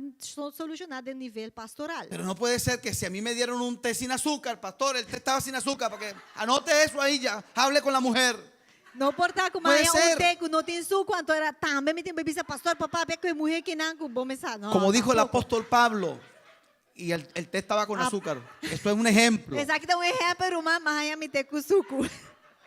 solushoná den nivel pastoral. Pero no puede ser que si a mí me dieron un té sin azúcar, pastor, el té estaba sin azúcar, para que anote eso ahí ya, hable con la mujer. No por ta ku Puede maya un ser. té ku no tin suku, anto era tambe mi tin bai bisa pastor, pa papia ku e muhé kinan ku bo mesa. No, Como dijo el tampoco. apóstol Pablo, y el, el té estaba con Ah. azúcar. Esto es un ejemplo. Esaki ta un ehèmpel, ruman, maya mi té ku suku.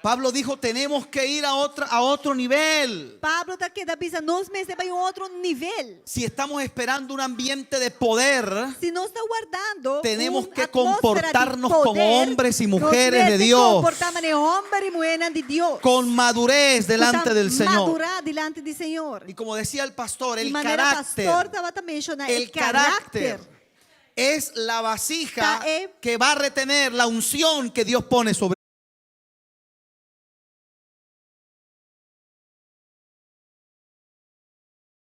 Pablo dijo, tenemos que ir a, otra, a otro nivel. Pablo ta keda bisa, nos mester bai un otro nivel. Si estamos esperando un ambiente de poder, Si nos ta wardando Tenemos un que atmósfera di comportarnos como poder, hombres y nos mujeres de mester Dios. komportá manera hòmber i muhénan di Dios. con madurez Ku delante ta del Señor. madurá dilanti di Señor. Y como decía el pastor, I el manera carácter, pastor tabata menshoná, el e karakter carácter es la vasija Ta e- que va a retener la unción que Dios pone sobre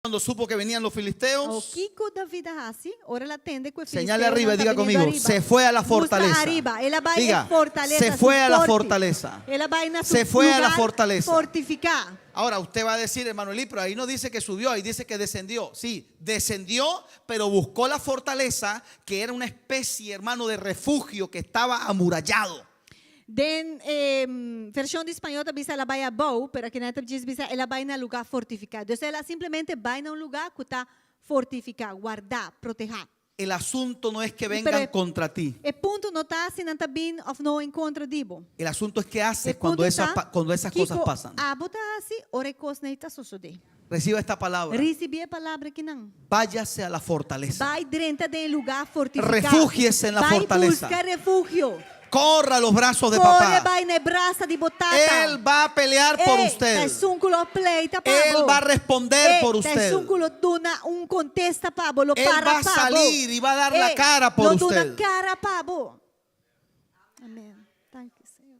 Cuando supo que venían los O filisteos, kiko David a hasi, ora el a tende ku e señale filisteonan arriba y ta diga biniendo conmigo, ariba. se fue a la Mustra fortaleza. ariba, el a bai Diga, e fortaleza, se su fue a la forti. fortaleza. El a bai na su Se fue a la lugar fortaleza. Fortifiká. Ahora usted va a decir, hermano Eli, pero ahí no dice que subió, ahí dice que descendió. Sí, descendió, pero buscó la fortaleza que era una especie, hermano, de refugio que estaba amurallado. Den eh, vershon di spañó ta bisa el a bai abou, pero aki nan ta djis bisa el a bai na lugá fortifiká. Dus el a simplemente bai na un lugá ku ta fortifiká, wardá, protehá. El asunto no es que Pero vengan e- contra ti. E punto no ta si nan ta bin òf no en kontra di bo. El asunto es qué haces E cuando punto esas, ta pa- cuando esas cosas kiko pasan. abo ta hasi ora e kosnan ei ta sosodé. Reciba esta palabra. Risibí e palabra akinan. Váyase a la fortaleza. Bai drenta den e lugá fortifiká. Refúgiese en la Bai fortaleza. buska refugio. Corra a los brazos de Kore papá. bai na e brasa di bo tata. Él va a pelear por E ta usted. esun ku lo pleita pa Él bo. va a responder E por ta usted. esun ku lo duna un kontesta pa bo, lo Él para va a pa bo. salir y va a dar la E cara por lo duna usted. kara pa bo. Amèn. Danki, Señor.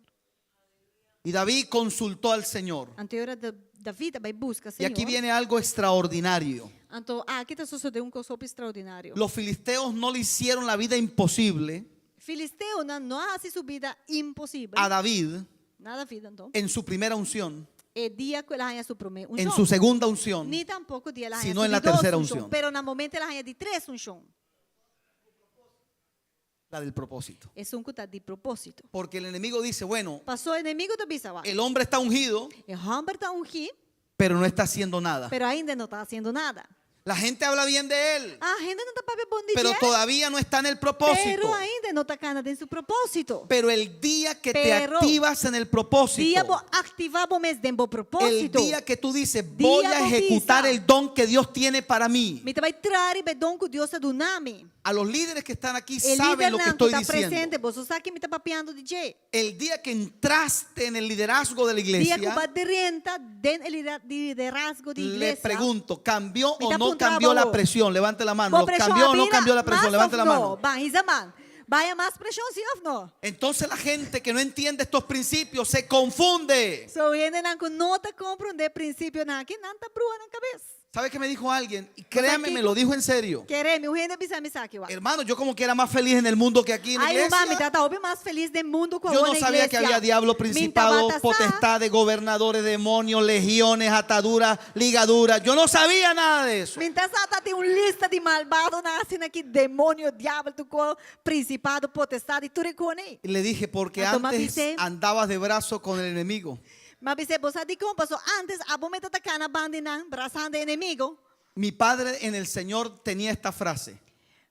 Y David consultó al Señor. Anto e ora David a bai buska Y Señor. aquí viene algo extraordinario. Anto aki ta sosodé un kos hopi straordinario. Los filisteos no le hicieron la vida imposible Filisteonan no a hasi su bida imposibel. a David Na David anto. en su primera unción, E dia ku el a haña su promé en unshon. su segunda unción, Ni tampoko dia el a haña sino su en la di dos tercera unshon. unción. Pero na momento el a haña di tres unshon. la del propósito. Esun ku ta di propósito. Porque el enemigo dice, bueno, Pasó enemigo ta bisa wak. el hombre está ungido, E hòmber ta ungí, pero no está haciendo nada. pero ainda no ta hasiendo nada. La gente habla bien de él, Ah, hendenan ta papia bon di pero dje, todavía no está en el pero propósito. ainda no ta kana den su propósito. Pero el día que te Pero activas en el propósito, Dia bo aktivá bo mes den bo el propósito. día que tú dices, voy Dia a bo ejecutar bisa. el don que Dios tiene para mí. Mi ta bai traha riba e don ku Dios a duna mi. A los líderes que están aquí E saben lo que lidernan ku estoy ta diciendo. presente, boso sa ki mi ta papiando di dje. El día que entraste en el liderazgo de la Dia iglesia, ku bo a drenta den e liderazgo di le iglesia. pregunto, ¿cambió Mi o ta no puntra cambió la bo. presión? Levante la mano. Bo preshon ¿Cambió a o no bira cambió la presión? mas Levante òf la no? mano. Ban hisa man. B'a haña mas preshon si òf no? Entonces la gente que no entiende estos principios se confunde. So hendenan ku no ta komprondé prinsipionan aki, nan ta brua nan kabes. ¿Sabe qué me dijo alguien? Y créame, aquí- me lo dijo en serio. Kere mi, un hende a bisa mi esaki wak. Hermano, yo como que era más feliz en el mundo que aquí en la Ai, ruman, mi iglesia. tabata hopi mas felis den mundu ku Yo awor no na sabía que iglesia. había diablo, Mi principado, tabata sa. potestades, gobernadores, demonios, legiones, ataduras, ligaduras. Yo no sabía nada de eso. Mi n' ta sa tabatin un lista di malbadonan asina aki, demonio, diabel, tur kos, principado, potestad i tur e kos ei. Y le dije, porque Anto m'a antes bis'é. andabas de brazo con el enemigo. M'a bis'é, bo sa dikon, paso antes abo mes tabata kana banda di nan, brasando e enemigo. Mi padre en el Señor tenía esta frase.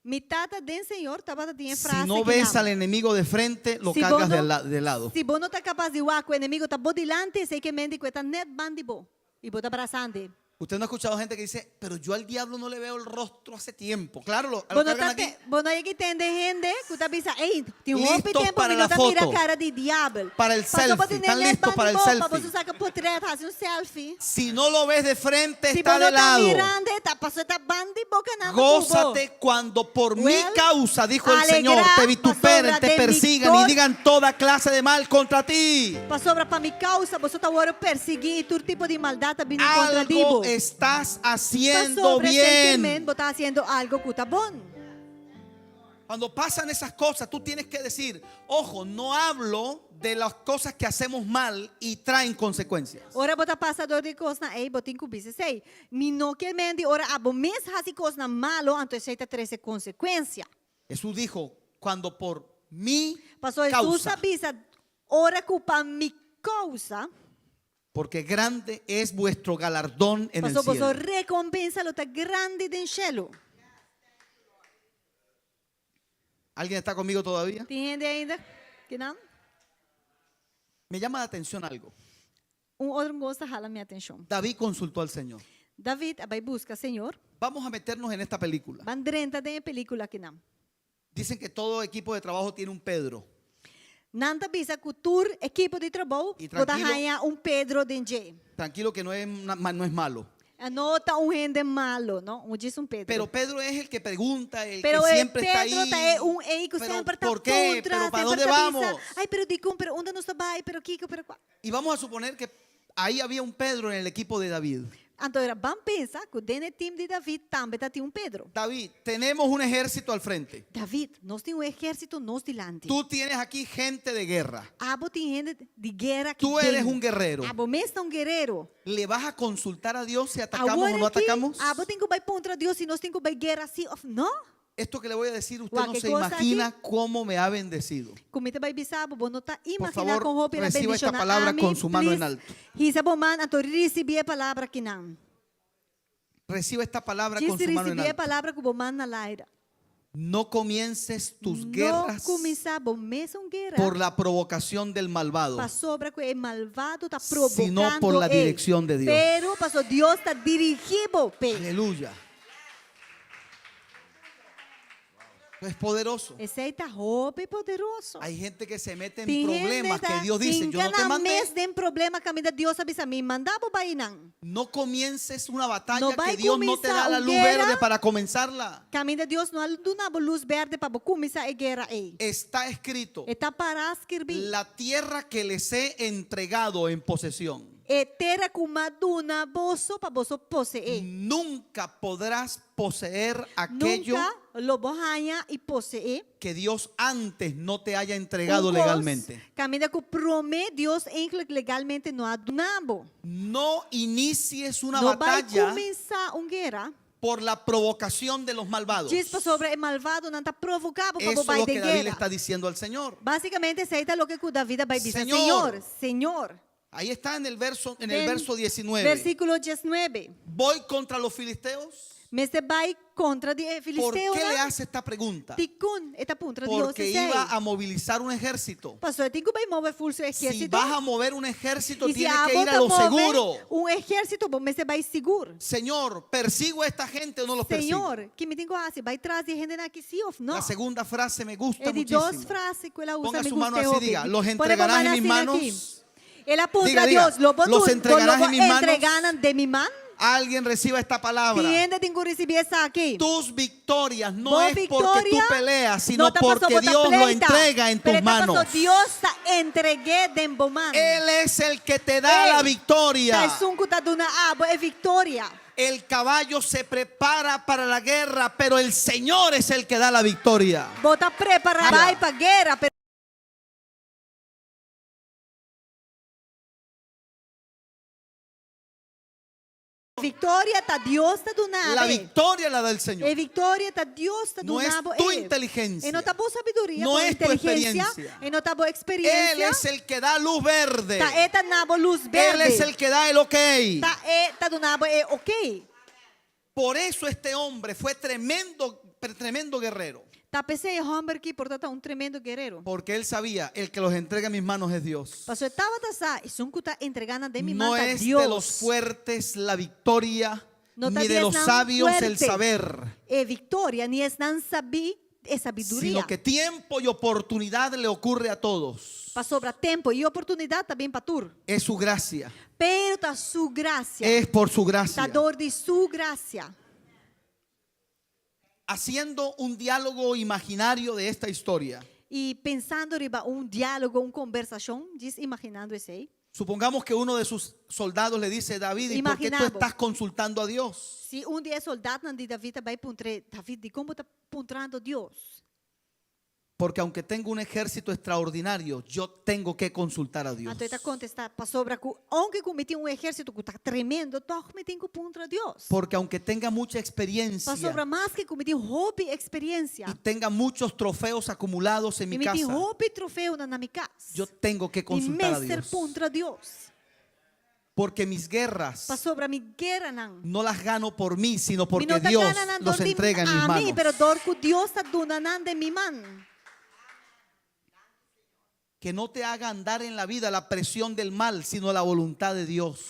Mi tata den Señor tabata tin e frase Si no ki ves nan. al enemigo de frente, lo Si bo cargas de, no- la- de lado. Si bo no ta kapas di wak ku enemigo ta bo dilanti, esei ke men di ku e ta net banda di bo i bo ta brasando. Usted no ha escuchado gente que dice, pero yo al diablo no le veo el rostro hace tiempo. Claro, lo, lo Bo no cargan ta aquí. te, bo no a yega tende hende ku ta bisa, ey, tin hopi Listos tempu para mi la no ta mira foto. kara di diabel. Para el Paso bo selfie. tene Están net listos banda para di el bo, pa selfie. bo saka potret, hasi un selfie. Si no lo ves de frente, Si está bo no de ta lado. mirando, ta paso ta banda di bo kanando ku bo. Gózate cuando por mi Well, causa, dijo el alegrá Señor, te vituperen, pasobra te den mi persigan y kor- digan toda clase de mal contra ti. Pasobra pa mi kousa, boso ta wòrdu persiguí i tur tipo di maldat ta bini kontra di Algo bo. estás haciendo Pasobra bien. sentirmen bo ta hasiendo algo ku ta bon. Cuando pasan esas cosas, tú tienes que decir, ojo, no hablo de las cosas que hacemos mal y traen consecuencias. Ora bo ta pasa dor di kosnan ei, bo tin ku bisa esei. Mi no ke men di ora abo mes hasi kosnan malo, anto esei ta trese konsekuensia. Jesús dijo, cuando por mi Paso Hesus causa, a bisa, ora ku pa mi kousa, porque grande es vuestro galardón en el paso boso cielo. rekompensa lo ta grandi den shelu. ¿Alguien está conmigo todavía? Tin hende ainda kinan? Me llama la atención algo. Un otro kos ta hala mi atenshon. David consultó al Señor. David a bai buska Señor. Vamos a meternos en esta película. Ban drenta den e pelíkula akinan. Dicen que todo equipo de trabajo tiene un Pedro. Nan ta bisa ku tur ekipo di trabou I bo ta trankilo. haña un Pedro den dje. Tranquilo que no es, no es malo. E no ta un hende malo, no? Un djis un Pedro. Pero Pedro es el que pregunta, el Pero que e siempre está Pedro ahí. ta e un ei ku Pero, semper ta ¿por qué? puntra, ¿Pero para semper dónde ta bisa, vamos? Ay, pero dikon, pero unda nos ta bai, pero kiko, pero kua. Y vamos a suponer que ahí había un Pedro en el equipo de David. Anto ora ban pensa ku den e team di David tambe ta tin un Pedro. David, tenemos un ejército al frente. David, nos tin un ehérsito nos dilanti. Tú tienes aquí gente de guerra. Abo tin hende di guera aki Tú eres den. un guerrero. Abo mes ta un guerero. ¿Le vas a consultar a Dios si atacamos Awor o no aki, atacamos? Abo tin ku bai puntra Dios si nos tin ku bai guera si òf no. Esto que le voy a decir, usted Wak, no e se kos imagina aki? cómo me ha bendecido. Ku mi ta bai bisa bo, bo no ta Por imaginá favor, kon hopi el a reciba esta bendishoná palabra ami. con su mano en Please, alto. hisa bo man anto risibí e palabra akinan. Reciba esta palabra Djis con su mano en risibí e alto. palabra ku bo man na laira. No comiences tus No guerras kuminsá bo mesun guera por la provocación del malvado, pasobra ku e malvado ta sino por provokando la e. dirección de Dios. Pero paso Dios ta dirigí bo p'e. Aleluya. Es poderoso. Esei ta hopi poderoso. Hay gente que se mete en Tin hende problemas ta que Dios dice, yo no te hinka nan mandé. mes den problema kaminda Dios a bisa mi manda bo bai nan. No comiences una batalla No bai que Dios no te kuminsá da la un luz guera. verde para comenzarla. Kaminda Dios no a duna bo lus berde pa bo kuminsá e guera ei. Está escrito, E ta pará skirbí. la tierra que les he entregado en posesión. E tera ku m'a duna boso pa boso poseé. Nunca podrás poseer aquello Nunka lo bo haña i poseé. que Dios antes no te haya entregado Un kos legalmente. Kaminda ku promé Dios eigenlijk legalmente no a duna bo. No inicies una No bai batalla kuminsá un guera. por la provocación de los malvados. Djis pasobra e malvadonan ta provoká bo pa Eso bo es bai lo que den David le guera. está diciendo al Señor. Básicamente esei ta loke ku David a bai bisa. Señor. Señor, Señor. Ahí está en el verso, en el Den verso 19. Versíkulo diesnuebe. Voy contra los filisteos. Mester bai kontra di e ¿Por qué le filisteonan? hace esta pregunta? Dikon e ta puntra Dios Porque esei? iba a movilizar un ejército. Pasobra e tin ku bai move ful su Si ehérsito. vas a mover un ejército, I si tienes que abo ir a ta lo move seguro. un ehérsito, bo mester bai sigur. Señor, ¿persigo a esta gente o no los persigo? Señor, ki mi tin ku hasi? Bai tras di e hendenan aki sí òf no? La segunda frase me gusta E di dos muchísimo. frase ku el a usa Ponga mi su mano gusta así, hopi. diga, los Pone bo entregarás man en mis asina aki. manos. El a puntra Diga, diga, Dios, lo bo los dun- entregarás lo bo en mis manos. entregá nan den mi man? Alguien reciba esta palabra. Tin hende tin ku risibí esaki. Tus victorias no Bo es porque tú victoria peleas, sino no ta paso porque bo ta Dios lo pleita, entrega en pero tus ta paso manos. Dios ta entreg'é den bo man. Él es el que te da Él la victoria. Ta esun ku ta duna abo e victoria. El caballo se prepara para la guerra, pero el Señor es el que da la victoria. Bo ta prepará Aya. bai pa guera, pero Victoria ta Dios ta duna La bo. victoria la da el Señor. E victoria ta Dios ta No duna es bo. tu E. inteligencia. E no ta bo sabiduria, No bo es tu inteligencia. experiencia. E no ta bo experiencia. Él es el que da luz verde. Ta e ta duna bo luz Él berde. es el que da el ok. Ta e ta duna bo e ok. Por eso este hombre fue tremendo, tremendo guerrero. Ta p'esei e hòmber ki por ta un tremendo guerero. Porque él sabía, el que los entrega en mis manos es Dios. Paso e tabata sa, esun ku ta entregá nan den mi man No ta es Dios. de los fuertes la victoria, No ta ni di de los esnan sabios el fuerte saber, e viktoria, ni esnan sabí e sabiduria. sino que tiempo y oportunidad le ocurre a todos. Pasobra tempu i oportunidat ta bin pa tur. Es su gracia, Pero ta su grasia. es por su gracia. Ta dor di su grasia. Haciendo un diálogo imaginario de esta historia. I pensando riba un diálogo, un kombersashon, djis imaginando esei. Supongamos que uno de sus soldados le dice, David, ¿y por qué tú Imaginabo. estás consultando a Dios? Si un di e sòldatnan di David a bai puntr'é, David, dikon bo ta puntrando Dios? Porque aunque tengo un ejército extraordinario, yo tengo que consultar a Dios. Anto e ta kontestá, Pasobra ku ounke ku mi tin un ehérsito ku ta tremendo, tòg mi tin ku puntra Dios. Porque aunque tenga mucha experiencia Pasobra maske ku mi tin hopi eksperensia y tenga muchos trofeos acumulados en i mi mi tin casa, hopi trofeonan na mi kas, yo tengo que mi consultar a mester Dios. puntra Dios. Porque mis guerras Pasobra mi gueranan no las gano por mí, sino mi porque no ta Dios gana nan los dor di entrega en mis ami, manos. pero dor ku Dios ta duna nan den mi man. Que no te haga andar en la vida la presión del mal, sino la voluntad de Dios.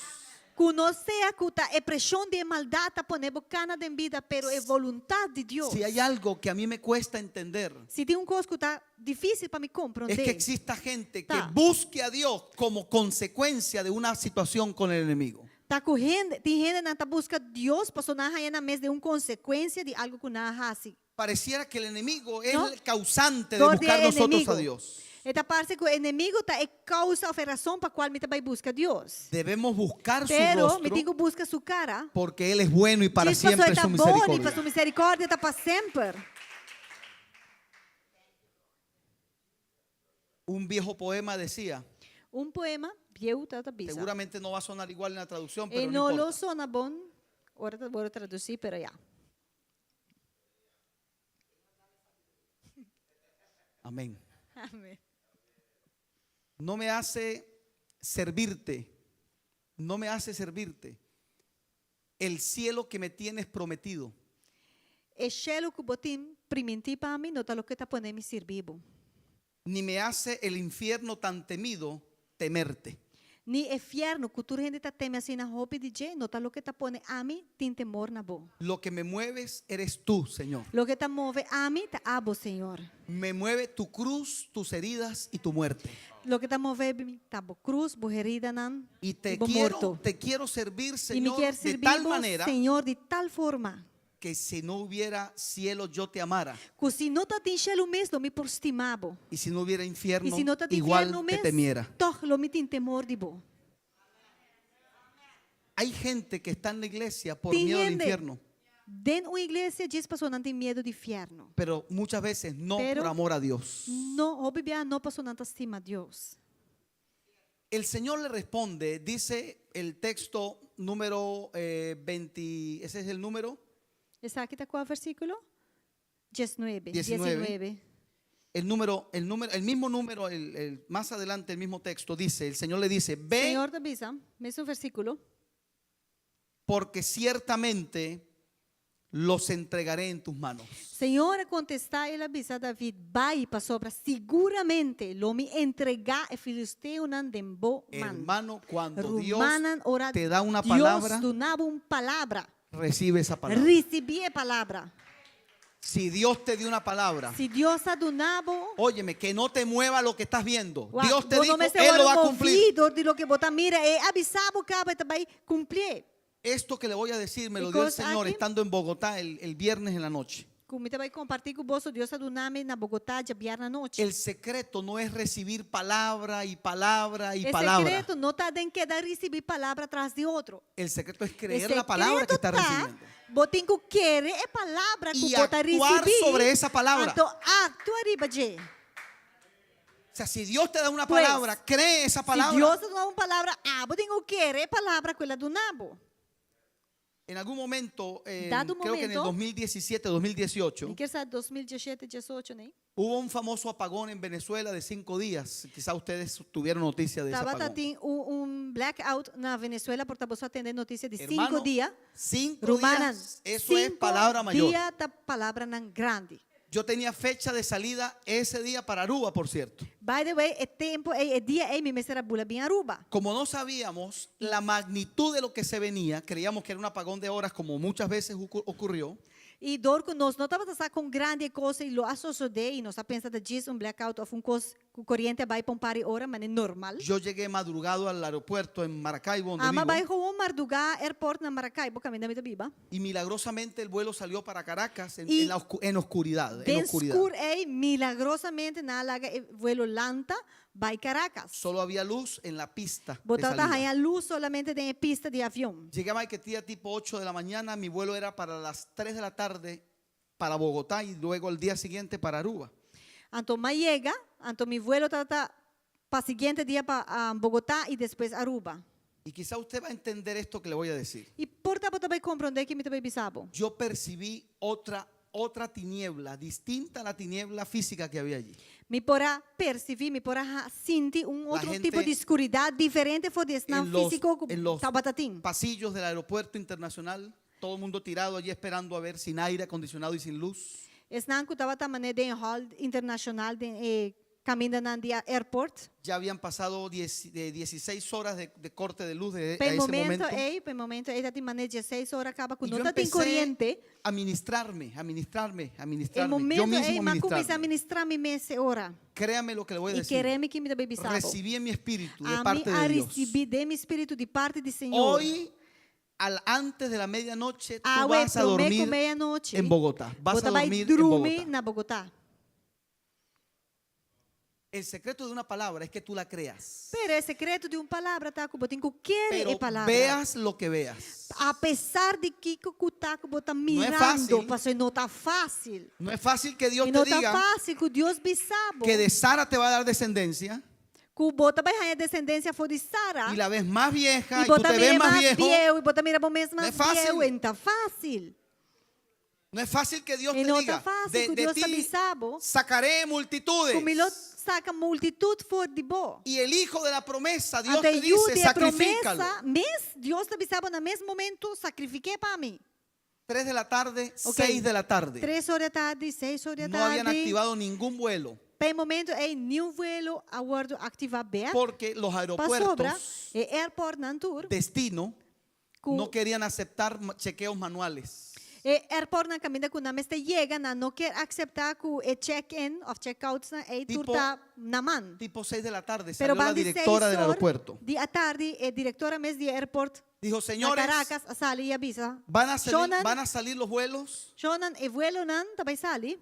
Ku no sea ku ta e preshon di e maldat ta pone bo kana den bida, pero e voluntat di Dios. Si hay algo que a mí me cuesta entender, Si tin un kos ku ta difísil pa mi komprondé, es que exista gente que Ta. busque a Dios como consecuencia de una situación con el enemigo. Ta ku hende, tin hendenan ta buska Dios pasobra nan a haña nan mes den un konsekuensia di algu ku nan a hasi. Pareciera que el enemigo es ¿No? el causante de Dor di buscar e nosotros enemigo. a Dios. E ta parse ku e enemigo ta e kousa òf e rason pa kual mi ta bai buska Dios. Debemos buscar su Pero mi rostro tin ku buska su kara. porque Él es bueno y para Djis pasobra siempre e ta su bon i misericordia. pa su misericordia ta pa semper. Un viejo poema decía, Un poema bieu ta ta bisa. seguramente no va a sonar igual en la traducción, E pero no no lo importa. sona bon ora ta wòrdu tradusí, pero ya. Amén. Amén. No me hace servirte, no me hace servirte el cielo que me tienes prometido. E shelu ku bo tin primintí pa mi no ta loke ta pone mi sirbi bo. Ni me hace el infierno tan temido temerte. Ni e fièrnu ku tur hende ta teme asina hopi di dje no ta loke ta pone ami tin temor na bo. Lo que me mueves eres tú, Señor. Loke ta move ami ta abo, Señor. Me mueve tu cruz, tus heridas y tu muerte. Loke ta move mi ta bo cruz, bo heridanan Y i te bo quiero, morto. te quiero servir, I mi Señor, kier de sirbi tal bo, manera Señor, di tal forma que si no hubiera cielo yo te amara. ku si no ta tin shelu mes lo mi por stima bo. Y si no hubiera I infierno, si no ta tin igual fiernu te mes, temiera. tòg lo mi tin temor di bo. Hay gente que está en la iglesia por Tin miedo al hende infierno, den un iglesia djis pasobra nan tin miedu di fiernu. pero muchas veces no Pero por amor a Dios. no, hopi bia no pasobra nan ta stima Dios. El Señor le responde, dice el texto número 20, ese es el número. Esaki ta kua versíkulo? Diesnuebe. 19. Diesnuebe. El número, el número, el mismo número, el, el- más adelante el mismo texto dice, el Señor le dice, ve Señor ta bisa, mesun versíkulo. porque ciertamente Los entregaré en tus manos. Señor a kontestá, el a bisa David, Bai, pasobra siguramente lo mi entregá e filisteonan den bo man. Hermano, cuando Dios Rumannan, ora te da una Dios palabra, duna bo un palabra, recibe esa palabra. risibí e palabra. Si Dios te dio una palabra, Si Dios a duna bo, óyeme, que no te mueva lo que estás viendo. wak, Dios te bo dijo, no mester Él lo va a wòrdu cumplir. moví dor di loke bo ta mira, e a bisa bo kaba, e ta bai kumplié. Esto que le voy a decir me E lo dio el kos Señor aki estando en Bogotá el, el viernes en la noche. ku mi ta bai kompartí ku boso, Dios a duna mi na Bogotá djabièrnè anochi. El secreto no es recibir palabra y palabra y E palabra. sekreto no ta den keda risibí palabra tras di otro. El secreto es E creer la palabra que sekreto está ta, recibiendo. bo tin ku kere e palabra ku Y bo ta actuar risibí, sobre esa palabra. anto aktua riba dje. O sea, si Dios te da una Pues, palabra, cree esa Si palabra. Dios ta duna un palabra, abo tin ku kere e palabra ku el a duna bo. En algún momento, eh, Dado creo que en el momento, 2017, 2018, Mi kier sa 2017, 18, ne? hubo un famoso apagón en Venezuela de cinco días. Quizá ustedes tuvieron noticia de ese Tabata apagón. tin un, un blackout na Venezuela, por ta boso a tende noticia di Hermano, cinco dia. cinco Rumannan, días, eso es cinco palabra mayor. dia ta palabranan grandi. Yo tenía fecha de salida ese día para Aruba, por cierto. By the way, e tempo ei, e dia ei mi mester a bula bin Aruba. Como no sabíamos la magnitud de lo que se venía, creíamos que era un apagón de horas, como muchas veces ocu- ocurrió. I dor ku nos no tabata sa kon grandi e kos ei lo a sosodé i nos a pensa ta djis un blackout òf un kos ku koriente a bai pa un par di ora, manera normal. Yo llegué madrugado al aeropuerto en Maracaibo, donde Ama vivo, bai gewoon mardugá airport na Maracaibo, kaminda mi ta biba. y milagrosamente el vuelo salió para Caracas en, Y en la oscu- en oscuridad. En Den oscuridad. skur ei, milagrosamente nan a laga e vuelo lanta bai Caracas. Solo había luz en la pista. Bo de tabata salida. haña lus solamente den e pista di avion. Llegué a Maiquetía tipo 8 de la mañana, mi vuelo era para las 3 de la tarde para Bogotá y luego al día siguiente para Aruba. Anto m'a yega, anto mi vuelo tabata pa siguiente dia pa Bogotá y despues Aruba. Y quizá usted va a entender esto que le voy a decir. Y por ta bo ta bay comprende ki mi ta bay bisa bo. Yo percibí otra, otra tiniebla, distinta a la tiniebla física que había allí. Mi por a percibí, mi por a ha sinti un La otro gente tipo di scuridad diferente for di esnan en los, físico cu en los tabata tin. pasillos del aeropuerto internacional, todo el mundo tirado allí esperando a ver sin aire acondicionado y sin luz. Esnan ku tabata mane den hall internacional den e kamindanan di airport. Ya habían pasado 10 de 16 horas de, de corte de luz de, Pa a e ese momento momento. ei, pa e momento ei tatin mane 16 ora kaba ku Y no yo tatin empecé koriente. a ministrarme, a ministrarme, a E ministrarme. Yo momento mismo ei m'a kuminsá ministrarme. ministrá mi mes e ora. Créame lo que le voy a I decir. kere mi ki mi ta bay bisa bo. Recibí en mi espíritu de Ami parte a de Dios. risibí den mi spiritu di parti di Señor. Hoy, al, antes de la medianoche, tú Awe vas a promé ku dormir medianochi, en Bogotá. Vas bo a ta bai dormir en drumi Bogotá. na Bogotá. El secreto de una palabra es que tú la creas. Pero e sekreto di un palabra ta ku bo tin ku kere e Pero palabra. veas lo que veas. A pesar di kiko ku ta ku bo ta No es mirando, fácil. pasobra no ta fácil. No es fácil que Dios I te no ta diga fácil ku Dios bisa bo que de Sara te va a dar descendencia ku bo ta bai haña desendensia for di Sara y la ves más vieja i y bo tú ta te ves mira más mas viejo. bieu i bo ta mira bo mes No mas es fácil. bieu, e ta fácil. No es fácil que Dios E te no ta diga, fácil de, ku de Dios ta ti bisa bo sacaré multitudes. ku mi lo saka multitut for di bo. Y el hijo de la promesa, Dios Anto te e yu dice, di e sacrifícalo. promesa mes, Dios ta bisa bo na mes momento, sacrifiqué pa mi. 3 de la tarde, Ok. 6 de la tarde. Tres or di atardi, seis or di No habían atardi. activado ningún vuelo Pa e momento ei niun vuelo a wòrdu aktivá bèk. porque los Pasobra aeropuertos e airportnan tur destino ku no querían aceptar ma- chequeos manuales. e airportnan kaminda ku nan mester yega, nan no kier akseptá ku e check-in òf check-outnan ei tur Tipo ta na man. Tipo 6 de la tarde Pero salió la ban di directora seis del or aeropuerto. di atardi e direktora mes di e airport Dijo, na señores, Caracas a sali i a bisa, van a salir, Shonan, van a salir los vuelos Shonan, e vuelonan ta bai sali.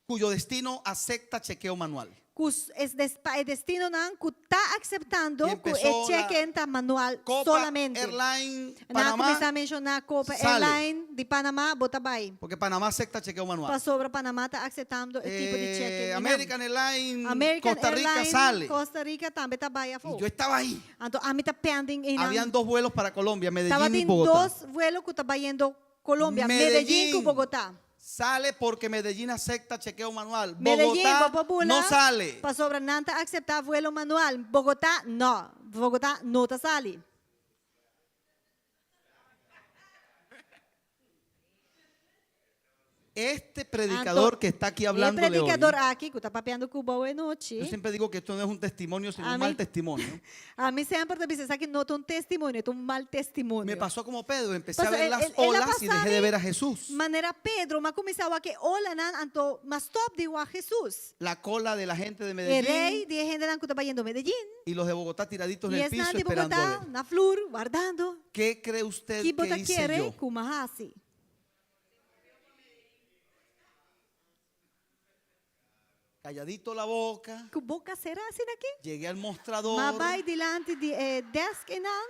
cuyo destino acepta chequeo manual. Ku es des, pa e destinonan ku ta akseptando Y ku e empezó la check-in ta manual Copa solamente. Airline Nan a Panamá kuminsá menshoná Copa sale. Airline di Panamá, bo ta bai. Porque Panamá acepta chequeo manual. Pasobra Panamá ta akseptando e tipo di Eh, check-in einan. American Airlines, American Costa Rica Airlines, sale. Costa Rica tambe ta bai afó. Y yo estaba ahí. Anto ami ta pending einan. Habían dos vuelos para Colombia, Medellín y Tabatin Bogotá. dos vuelo ku ta bayendo Colombia, Medellín ku Bogotá. Sale porque Medellín acepta chequeo manual. Medellín, Bogotá bo por bula, no sale. Pasobra nan ta acepta vuelo manual. Bogotá, no. Bogotá no ta sali. Este predicador Anto, que está aquí E hablándole hoy, predikador aki, ku ta papiando ku bo yo anochi. siempre digo que esto no es un testimonio, sino un Amén. mal testimonio. Ami semper ta bisa, esaki no ta un testimonio, ta un mal testimonio. Me pasó como Pedro, empecé a Pasó, ver el- las el- el olas y pasami- dejé de ver a Jesús. Manera Pedro, m'a kuminsá wak e olanan, anto m'a stòp di wak Hesus. La cola de la gente de E rei Medellín di e hendenan ku ta bayendo Medellín. y los de Bogotá tiraditos en I el piso esnan di Bogotá esperándole. na flur, wardando. ¿Qué cree usted Ki bo que ta hice kere yo? ku m'a hasi? Calladito la boca, Ku boka será asina aki? llegué al M'a mostrador, bai dilanti di e desk einan,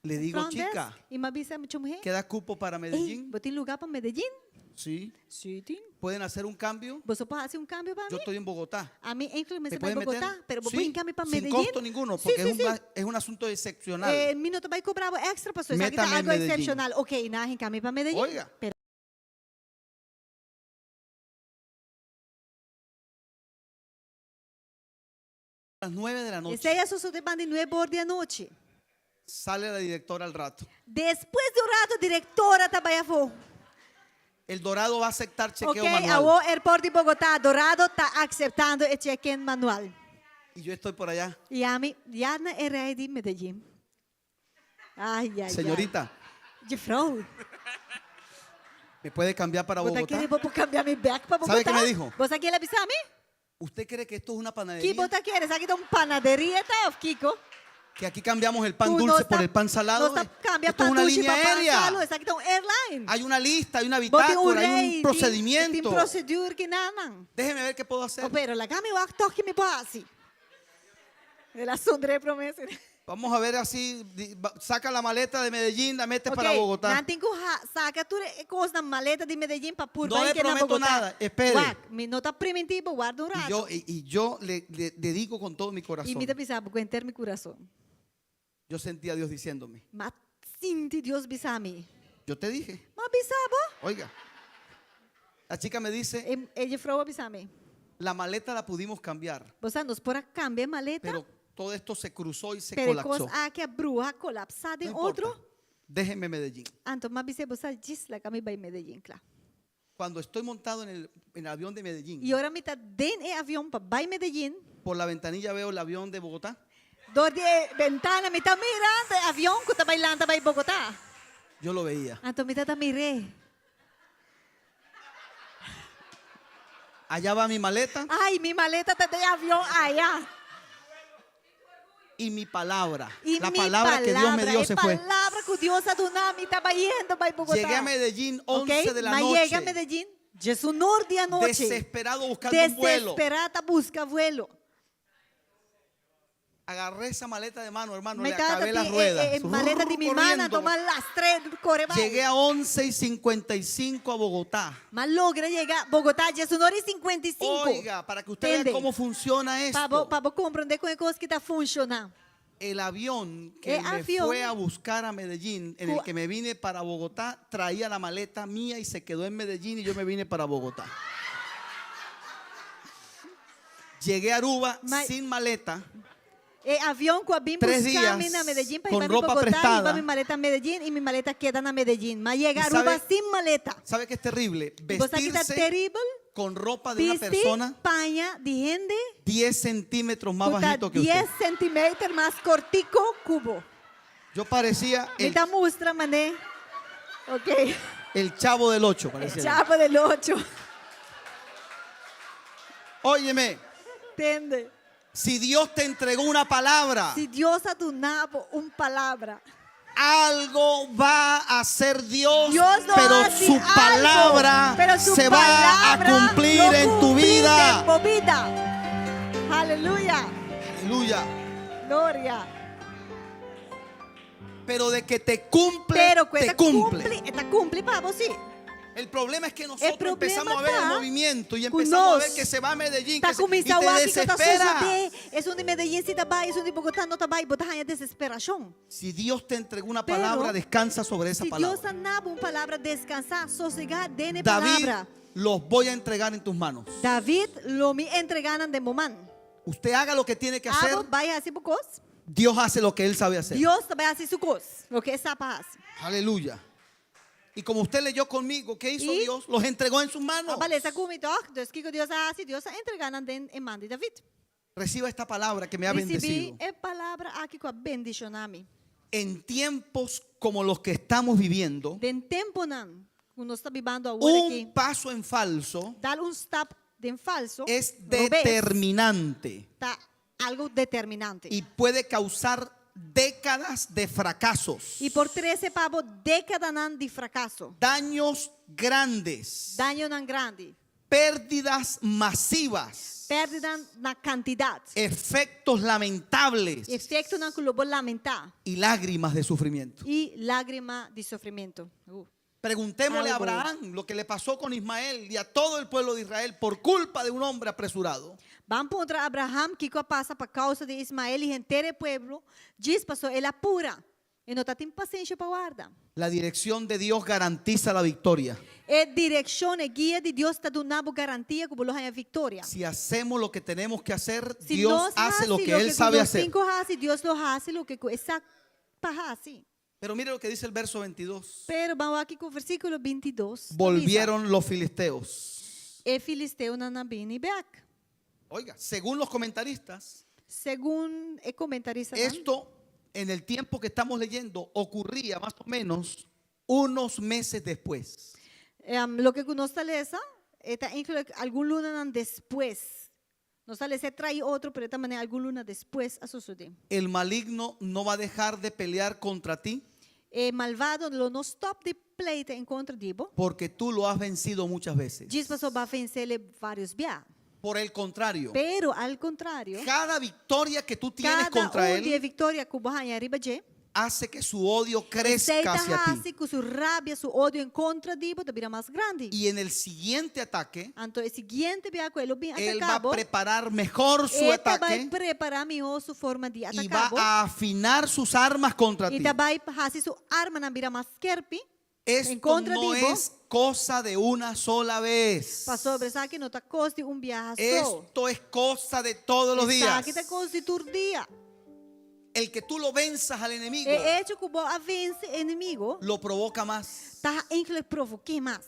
le digo, front desk, chica, i m'a bisa mucha muhé, ¿queda cupo para Ei, Medellín? bo tin lugá pa Medellín? Sí. Sí, tin. ¿Pueden hacer un cambio? Boso por hasi un kambio pa Yo mi? estoy en Bogotá. Ami enkele ¿Me mester bai pueden meter? Bogotá, pero bo Sí, por hinka mi pa sin Medellín? costo ninguno, Sí, porque sí, es, un, sí. va- es un asunto excepcional. Mi no ta bai kobra bo extra, pasobra esaki ta Métame en algo Medellín. eksepshonal. Ok, nan a hinka mi pa Medellín. Oiga. Pero A las 9 de la noche Esei a sosodé banda di nuebe or di anochi. sale la directora al rato. Despues di un rato direktora ta bai afó. El Dorado va a aceptar chequeo Ok, manual. awor airport di Bogotá, Dorado ta akseptando e check-in manual. Y yo estoy por allá. I ami ya na e rei di Medellín. Ay, ay, ay. Señorita, Juffrouw, ¿me puede cambiar para bo ta Bogotá? kere bo por kambia mi bèk pa ¿Sabe Bogotá? qué me dijo? Bo sa ke el a bisa mi? ¿Usted cree que esto es una Ki panadería? bo ta kere? Esaki ta un panaderia ta of kiko? Que aquí cambiamos el pan Ku dulce nos por ta el pan salado. nos ta kambia Esto es pan una dushi línea pa pan aérea. salu. Esaki ta un airline. Hay una lista, hay una Bo tin un bitácora, hay rei, un tin procedimiento. procedure ki nan. Déjeme ver qué puedo hacer. Oh, pero laga mi wak toch ki mi por hasi. El a sonree promé. Vamos a ver así, di- va- saca la maleta de Medellín, la metes para Ok, Bogotá. Nan tin ku ha- saka tur e kosnan maleta di Medellín pa purba No le hinke na prometo Bogotá. nada, espere. Wak, mi no ta primintí bo, warda un Y rato. yo, y, y yo le, le- le digo con todo mi I corazón, mi ta bisa bo ku henter mi kurason. yo sentí a Dios diciéndome, M'a sinti Dios bisa mi. yo te dije, M'a bisa bo. oiga, la chica me dice, E, e juffrouw a bisa mi. la maleta la pudimos cambiar, Bo sa, nos por a kambia e maleta, pero todo esto se cruzó y se pero e kos colapsó. aki a bruha, kolapsá No den importa, otro. déjeme Medellín. Anto m'a bis'é, bo sa, djis laga mi bai Medellín, kla. Cuando estoy montado en el, en el avión de Medellín, I ora mi ta den e avion pa bai Medellín, por la ventanilla veo el avión de Bogotá. Dor di e bentana mi ta mirando e avion ku ta bai lanta bai Bogotá. Yo lo veía. Anto mi ta ta mir'é. Allá va mi maleta Ai, mi maleta ta den e avion aya. y mi palabra. I la mi palabra que Dios me palabra, dio e se fue. palabra ku Dios a duna mi ta bayendo bai Bogotá. Llegué a Medellín 11 Ok, de la M'a noche. yega Medellín, diesun or di anochi. Desesperado buscando un vuelo. Desesperá ta buska vuelo. Agarré esa maleta de mano, hermano, Mi le tata acabé tin las e, ruedas. e, e maleta di mi mana, Corriendo. toma lastr'é, kore bai. Llegué a 11 y 55 a Bogotá. M'a logra yega Bogotá, diesun or i 55. Oiga, para que usted vea Tende. cómo funciona Pa bo, esto. pa bo komprondé kon e kos ki ta funshoná. El avión que E me avión fue a buscar a Medellín, en el ku que me vine para Bogotá, traía la maleta mía y se quedó en Medellín y yo me vine para Bogotá. Llegué a Aruba Ma- sin maleta. E avion ku a bin Tres buska mi días na Medellín pa con hiba mi ropa Bogotá, hiba prestada. mi maleta a Medellín y mi maleta keda na Medellín. M'a yega ¿Y Aruba sabe, sin maleta. sabe qué es terrible? I bo sa ki ta Vestirse teribel? con ropa de una Bisti persona paña di hende 10 centímetros más ku ta bajito que 10 usted. centimeter mas kortiko ku bo. Yo parecía Mi el, ta mustra mané. Ok. el chavo del 8. El Parecía. chavo del 8. Óyeme, Tende. si Dios te entregó una palabra, Si Dios a duna bo un palabra. algo va a hacer Dios, Dios lo pero hace su algo, palabra pero su se va a palabra cumplir lo en tu cumplir vida. en bo bida. Aleluya. Aleluya. Gloria. Pero de que te cumple, Pero te ku e ta cumple. kumpli, e ta kumpli pa bo sí. El problema es que nosotros E problema empezamos a ver el ta movimiento y ku empezamos a nos ver que se va a Medellín ta que se- y kuminsá te wak kiko ta desespera. sosodé. Esun di Medellín si ta bai, esun di Bogotá no ta bai, bo ta haña desesperashon. Si Dios te entregó una Pero palabra, descansa sobre esa si Dios palabra. a duna bo un palabra, deskansá, sosegá den e David, palabra. los voy a entregar en tus manos. David, lo mi entregá nan den bo man. Usted haga lo que tiene que hacer. Abo bai hasi bo kos. Dios hace lo que Él sabe hacer. Dios ta bai hasi su kos, loke e sa pa hasi. Aleluya. Y como usted leyó conmigo, ¿qué hizo Y- Dios? Los entregó en sus manos. Bo a lesa ku mi toch? Dus kiko Dios a hasi? Dios a entregá nan den e man di David. Reciba esta palabra que me ha Risibí bendecido. e palabra aki ku a bendishoná mi. En tiempos como los que estamos viviendo, Den temponan ku nos ta bibando awor aki, un paso en falso dal un stap den falso, es robes, determinante ta algu determinante. y puede causar décadas de fracasos, I por trese pa bo dékadanan di frakaso, daños grandes, dañonan grandi, pérdidas masivas, pèrdidanan na kantidat, efectos lamentables efektonan ku lo bo lamentá y lágrimas de sufrimiento. i lágrima di sufrimentu. Preguntémosle a Algo. Abraham lo que le pasó con Ismael y a todo el pueblo de Israel por culpa de un hombre apresurado. Ban puntra Abraham kiko a pasa pa kousa di Ismael i henter e pueblo, djis pasó el a pura. E no tatin pasenshi pa warda. La dirección de Dios garantiza la victoria. E direkshon, e guia di Dios ta duna bo garantia ku bo lo haña viktoria. Si hacemos lo que tenemos que hacer, Si Dios nos hace lo hasi que loke Él ku sabe nos hacer. tin ku hasi, Dios lo hasi loke ku e sa pa hasi. Pero mire lo que dice el verso 22. Pero ban wak kiko versíkulo 22 ta bisa. Volvieron los filisteos. E filisteonan a bini bèk. Oiga, según los comentaristas, Segun e komentaristanan, esto en el tiempo que estamos leyendo ocurría más o menos unos meses después. Em, loke ku nos ta lesa, e ta inkluí algun lunanan despues. Nos ta lesa e trai otro, pero e ta manera algun luna despues a sosodé. El maligno no va a dejar de pelear contra ti E malvado lo no stòp di pleita en kontra di bo. porque tú lo has vencido muchas veces. Djis pasobra bo a vens'é vários bia. Por el contrario, Pero al kontrario, cada victoria que tú tienes kada contra un di e él viktoria ku bo haña riba dje, hace que su odio esei crezca ta hacia ti. hasi ku su rabia, su odio en kontra di bo ta bira mas grandi. Y en el siguiente ataque, Anto e siguiente bia ku e lo bin él va ataká a bo, preparar mejor su e ta bai ataque prepará mihó su forma di y ataká va bo. a afinar sus armas contra I ti. ta bai hasi su armanan bira mas skerpi en Esto kontra no di bo. es cosa de una sola vez. Pasobra esaki no ta kos di un biaha so. Esto es cosa de todos los días. Esaki ta kos di tur dia. El que tú lo venzas al enemigo E echo ku bo a vense enemigo lo provoca más. ta eigenlijk provok'é mas.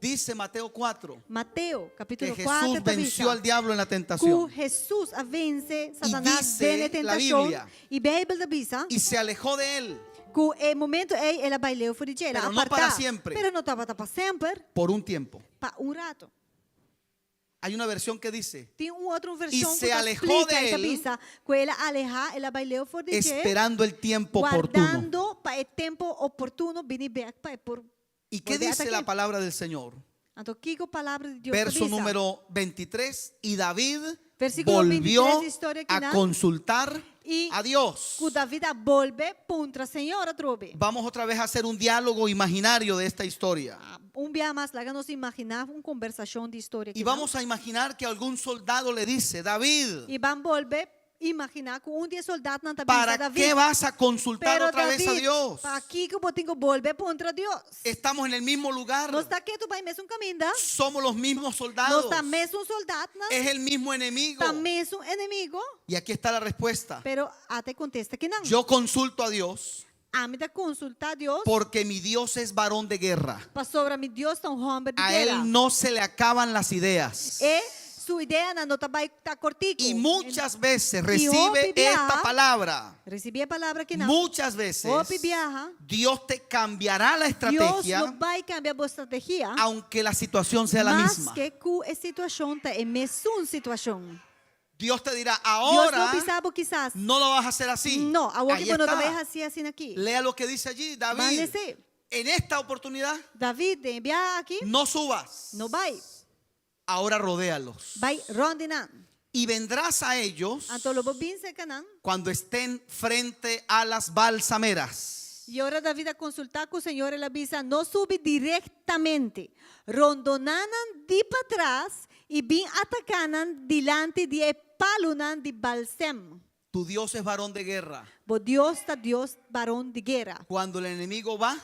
Dice Mateo 4 Mateo que capítulo Jesús 4 ta venció bisa al diablo en la ku tentación Hesus a vense Satanas dice den e la tentashon Biblia. i Beibel ta bisa y se alejó de él ku e momento ei el a bai leu for di dje, el a Pero no apartá. para siempre. Pero no tabata pa semper, por un tiempo. pa un rato. Hay una versión que dice, Tin un otro vershon ku se ta alejó splika de i ta él. bisa ku el a alehá, el a bai leu for di dje, esperando el tiempo oportuno. guardando pa e tempu oportuno bini bèk pa e por ¿Y qué volver a dice la ataké. palabra del Señor? Anto kiko palabra di Dios ta Verso bisa? número 23, y David Versículo volvió 23, historia a kinan. consultar Y a Dios. Ku David a bolbe puntra Señor atrobe. Vamos otra vez a hacer un diálogo imaginario de esta historia. Ah, Un bia mas, laga nos imaginá un kombersashon di historia Y kinan. vamos a imaginar que algún soldado le dice, David, I ban bolbe imaginá ku un di e sòldatnan ta bisa ¿para David, qué vas a consultar Pero otra vez a David, Dios? pakiko bo tin ku bolbe puntra Dios? Estamos en el mismo lugar, Nos ta ketu bai mesun kaminda. somos los mismos Nos soldados, ta mesun sòldatnan. es el mismo enemigo. Ta mesun enemigu. Y aquí está la respuesta. Pero ata e kontesta akinan. Yo consulto a Dios Ami ta konsultá Dios. porque mi Dios es varón de guerra. Pasobra mi Dios ta un hòmber di A guera. él no se le acaban las ideas. E su ideanan no ta bai ta kortiku. Y muchas veces Y recibe hopi biaha, esta palabra. Risibí e palabra akinan. Muchas veces Hopi biaha. Dios te cambiará la Dios estrategia lo bai kambia bo strategia. aunque la situación sea la misma. Maske ku e situashon ta e mesun situashon. Dios te dirá, Dios lo ahora bisa bo kisas. no lo vas a hacer así. No, awor Ahí ku bo no ta está. bai hasi asina aki. Lea lo que dice allí, David. Ban lesa. En esta oportunidad David, den e biaha aki, no subas. no bai. Ahora rodéalos. Bai ròndia nan. Y vendrás a ellos Anto lo bo bin serka nan. cuando estén frente a las balsameras. I ora David a konsultá ku Señor, el a bisa, No subi direktamente. Rondoná nan di patras i bin ataká nan dilanti di e palunan di balsem. Tu Dios es varón de guerra. Bo Dios ta Dios baron di guera. Cuando el enemigo va,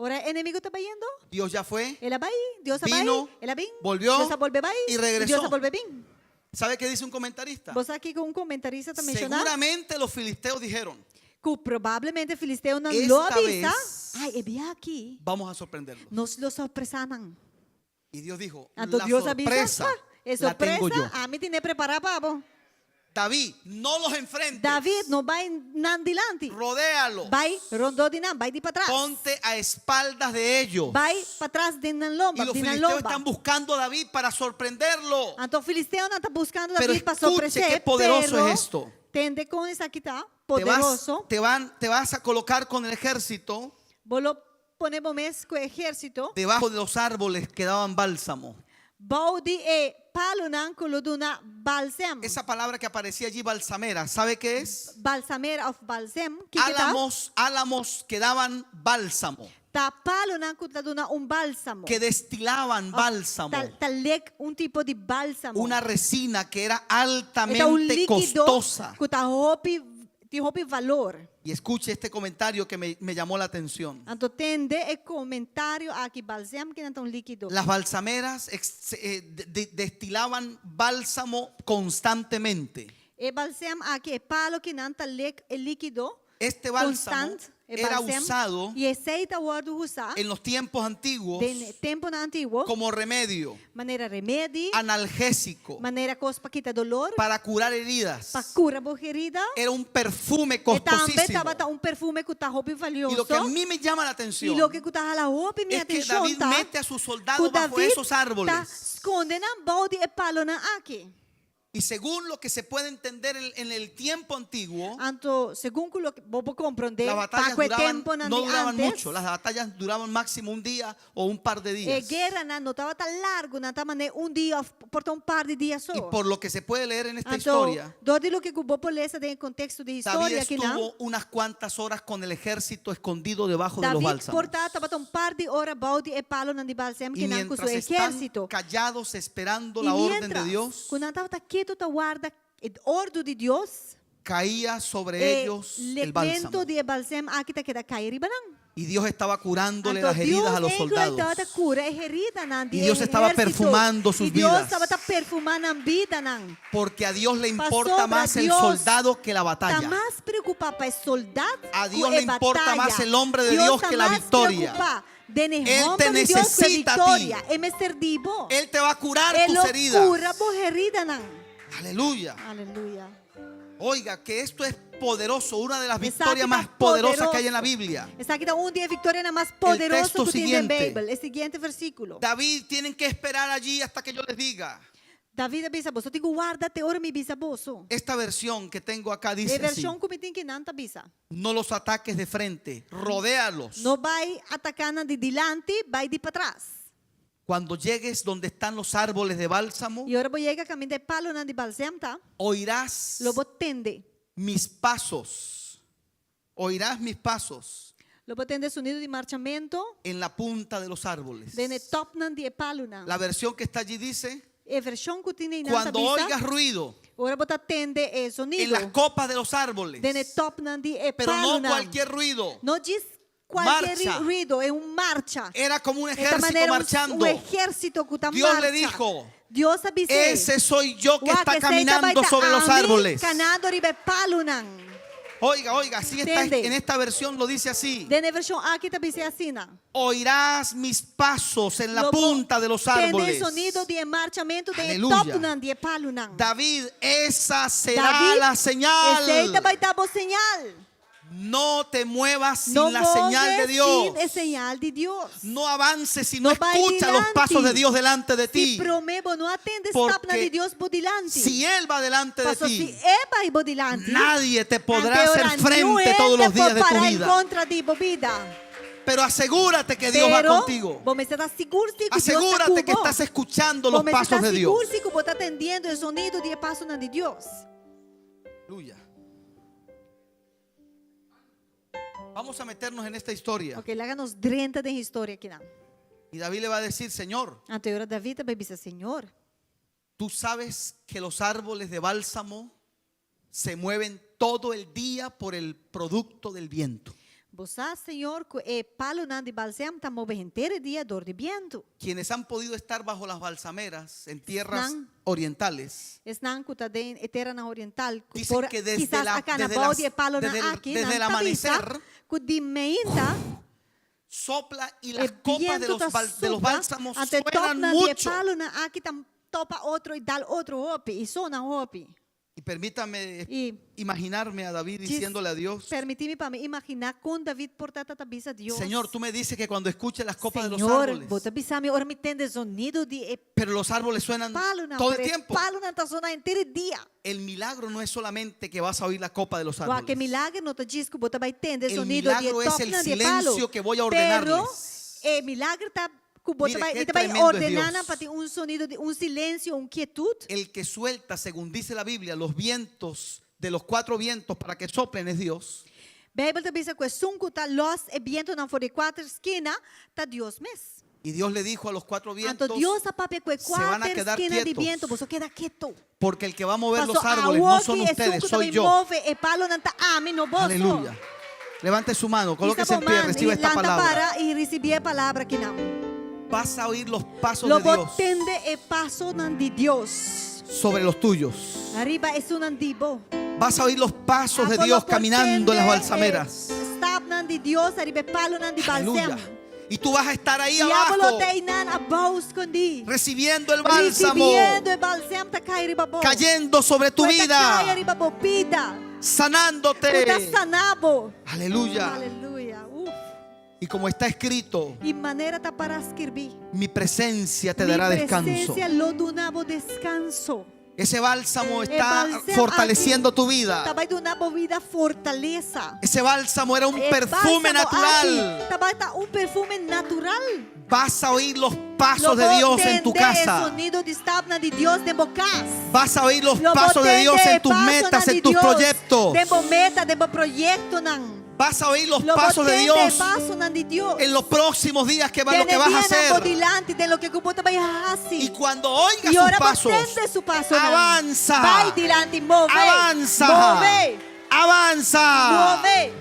Ora e enemigu ta bayendo, Dios ya fue, el a bai, Dios a bai, Vino, el a bin, volvió Dios a bolbe bai, y regresó. Dios a bolbe bin. ¿Sabe qué dice un comentarista? Bo sa kiko un komentarista ta menshoná? Seguramente los filisteos dijeron, Ku probablemente filisteonan lo esta a bisa, vez vez Ai, e biaha aki vamos a sorprenderlos. nos lo sorpresá nan. Y Dios dijo, Anto la Dios a bisa, sorpresa "Ah, e la tengo yo. sorpresa ami tine prepará pa bo. David, no los enfrentes. David, no bai nan dilanti. Rodéalos. Bai rondó di nan, bai di patras. Ponte a espaldas de ellos. Bai patras di nan lomba, Y los di nan filisteos lomba. están buscando a David para sorprenderlo. Anto filisteonan ta buskando Pero David pa escuche sorpres'é, qué poderoso pero es esto. tende kon esaki ta Te vas, poderoso. te, van, te vas a colocar con el ejército Bo lo pone bo mes ku e ehérsito debajo de los árboles que daban bálsamo. bou di e palunan ku lo duna balsem. Esa palabra que aparecía allí, balsamera, ¿sabe qué es? Balsamera òf balsem, kiko ta? Álamos, álamos que daban bálsamo, Ta palunan ku ta duna un bálsamo. que destilaban Òf bálsamo, Ta, ta lek un tipo di bálsamo. una resina que era E ta un altamente líkido costosa. ku ta hopi, tin hopi valor. Y escuche este comentario que me, me llamó la atención. Anto tende e komentario aki, balsem kinan ta un líkido. Las balsameras ex- eh, de- de- destilaban bálsamo constantemente. E balsem aki, e palo kinan ta lek e líkido Este bálsamo konstant, e era balsem, usado i esei ta wòrdu usá en los tiempos antiguos den temponan antiguo como remedio, manera remedi, analgésico, manera kos pa kita dolor, para curar heridas. pa kura bo herida. Era un perfume E tambe costosísimo. tabata un perfume ku ta hopi Y lo valioso. que a mí me llama la I atención loke ku ta hala hopi mi es que atenshon David ta mete a sus soldados ku bajo David esos ta árboles. skonde nan bou di e palonan aki. Y según lo que se puede entender en, en el tiempo antiguo, Anto, segun ku loke bo por komprondé, las pa batallas ku e duraban, temponan no di duraban antes, mucho. Las batallas duraban máximo un día o un par de e días. gueranan no tabata largu, nan ta manera un dia òf por ta un par di dia so. Y por lo que se puede leer en esta Anto, historia, dor di loke ku bo por lesa den e konteksto di David historia akinan, estuvo unas cuantas horas con el ejército escondido debajo de los David bálsamos. por ta tabata un par di ora bou di e palonan di balsem Y kinan ku su mientras están ehérsito. callados esperando I la orden de miéntras Dios, ku nan tabata ketu ta warda e ordu di Dios, caía sobre e ellos el lekmentu bálsamo. di e balsem aki ta keda kai riba nan. Y Dios estaba curándole Anto las heridas Dios a los enkele soldados. tabata kura e heridanan di Y Dios e estaba ehérsito. perfumando sus I Dios vidas. tabata perfumá nan bidanan. Porque a Dios le importa Pasobra más el Dios soldado que la ta batalla. mas preokupá pa e soldá A ku Dios e le importa batalla. más el hombre de Dios Dios ta que la mas victoria. preokupá den e Él te homber di Dios ku e necesita a ti. viktoria. E mester di bo. Él te va a curar E tus lo heridas. kura bo heridanan. Aleluya. Aleluya. Oiga, que esto es poderoso, una de las Esaki victorias ta más poderosas que hay en la poderoso. Biblia. Esaki ta un di e viktorianan mas poderoso texto ku tin den siguiente. Beibel. E siguiente versíkulo. David, tienen que esperar allí hasta que yo les diga. David a bisa, Boso tin ku warda te ora mi bisa boso. Esta versión que tengo acá E dice así, vershon ku mi tin akinan ta bisa. no los ataques de frente, rodéalos. No bai ataká nan di dilanti, bai di patras. Cuando llegues donde están los árboles de bálsamo, I ora bo yega kaminda e palonan di balsem ta, oirás lo bo tende. mis pasos. Oirás mis pasos Lo bo tende sonido di marchamentu en la punta de los árboles. den e topnan di e palonan. La versión que está allí dice, E vershon ku tin einan ta cuando bisa, oigas ruido ora bo ta tende e en sonido las copas de los árboles, den e topnan di e pero no palonan. cualquier ruido, No djis kualke Marcha. ruido, e un marcha. era como un E ta ejército manera un, marchando. un ehérsito ku ta Dios marcha. le dijo, Dios a bis'é, Ese soy yo que Wak, está esei ta caminando bai ta sobre los ami árboles. Kanando riba e palunan. Oiga, oiga, así está Tende. en esta versión lo dice así. Den e vershon aki ta bis'é asina. Oirás mis pasos en la Lo bo punta de los tende árboles. sonido di e marchamentu den e Aleluya. topnan di e palunan. David, esa será David, la señal. Esei ta bai ta bo señal. No te muevas sin No la señal de move Dios. sin e señal di Dios. No avances si no No bai escuchas los dilanti. pasos de Dios delante de Si ti. promé bo no a tende Porque stapnan di Dios bo dilanti. Si Él va delante de Paso si ti, E bai bo dilanti, nadie te podrá ante hacer ora frente todos los días de tu para en vida. kontra di bo bida. Pero asegúrate que Dios va Pero contigo. bo mester ta sigur si ku Dios ta Asegúrate que ku bo. estás escuchando Bo los mester pasos ta de Dios. sigur si ku bo ta tendiendo e sonido di e pasonan di Dios. Aleluya. Vamos a meternos en esta historia. Ok, laga nos drenta den historia akinan. Y David le va a decir, Señor, Anto ora David ta bai bisa, Señor, tú sabes que los árboles de bálsamo se mueven todo el día por el producto del viento. Bo sa, Señor, ku e palonan di balsem ta move henter e dia dor di bientu. Quienes han podido estar bajo las balsameras en tierras Esnan. orientales, Esnan ku ta den e teranan oriental, ku Dicen por que desde kisas la- a kana desde bou las- di e palonan desde el- aki, desde nan el ta bisa amanecer, ku di meinta. Sopla y las E copas de bientu los, ta bal- de los supla, bálsamos anto e suenan topnan di e mucho. palunan aki ta topa otro i dal otro hopi i sona hopi. Y permítame Y imaginarme a David Djis diciéndole a Dios, Permití mi pa mi imaginá kon David por ta ta bisa Dios. Señor, tú me dices que cuando escuche las copas de los Señor, árboles, bo ta bisa mi ora mi tende zonido di e pero los árboles suenan palunan, todo el pero e tiempo. palunan ta zona henter dia. El milagro no es solamente que vas a oír la copa de los Wak, e árboles. milager no ta djis ku bo ta bai tende El zonido di e milagro es el topnan di e palu. silencio que voy a Pero ordenarles. e milager ta ku bo ta Mire, bai, qué mi ta bai tremendo es ordená Dios. nan pa tin un sonido di un silensio, un kietut. El que suelta, según dice la Biblia, los vientos de los cuatro vientos para que soplen es Dios. Beibel ta bisa ku esun ku ta lòs e bientunan for di kuater skina ta Dios mes. Y Dios le dijo a los cuatro Anto vientos, Dios a papia ku e se van a kuater quedar skina di quietos. bientu, boso keda ketu. Porque el que va a mover Paso los árboles no son awoki esun ustedes, ku ta soy bai yo. move e palonan ta ami, no boso. Aleluya. Levante su mano, colóquese Hisa en bo pie, man reciba i esta lanta palabra. para i risibí e palabra akinan. Vas a oír los pasos Lo de bo Dios tende e pasonan di Dios sobre los tuyos. Ariba esunnan di bo. Vas a oír los pasos de Abo lo Dios por caminando en las tende e balsameras. stapnan di Dios ariba e palonan di Aleluya. balsem. Y tú vas a estar ahí I abo lo abajo ta einan abou skondí. recibiendo el bálsamo Risibiendo e balsem ta kai riba bo. cayendo sobre tu Ku ta kai vida, riba bo bida. Ku ta sanándote. sana bo. Aleluya. Aleluya. Uf. Y como está escrito, I manera ta pará skirbí. mi presencia te Mi dará descanso. presensia lo duna bo deskanso. Ese bálsamo E está balsem fortaleciendo aki tu vida. Ta bai duna bo bida fortalesa. Ese bálsamo era un E perfume bálsamo natural. aki tabata un perfume natural. Vas a oír los pasos Lo de bo Dios en tu tende e casa. sonido di stapnan di Dios den bo kas. Vas a oír los Lo bo pasos de tende Dios e en tus pasonan metas, di en tus Dios proyectos. Den bo meta, den bo proyektonan. Vas a oír los Lo bo pasos de tende e Dios pasonan di Dios. en los próximos días que va, lo Den que e vas a dianan bo hacer. dilanti, den loke ku bo ta bai hasi. Y cuando oigas I sus ora bo pasos, tende su pasonan, avanza. Bai dilanti, move. Avanza. Move. Avanza. Move.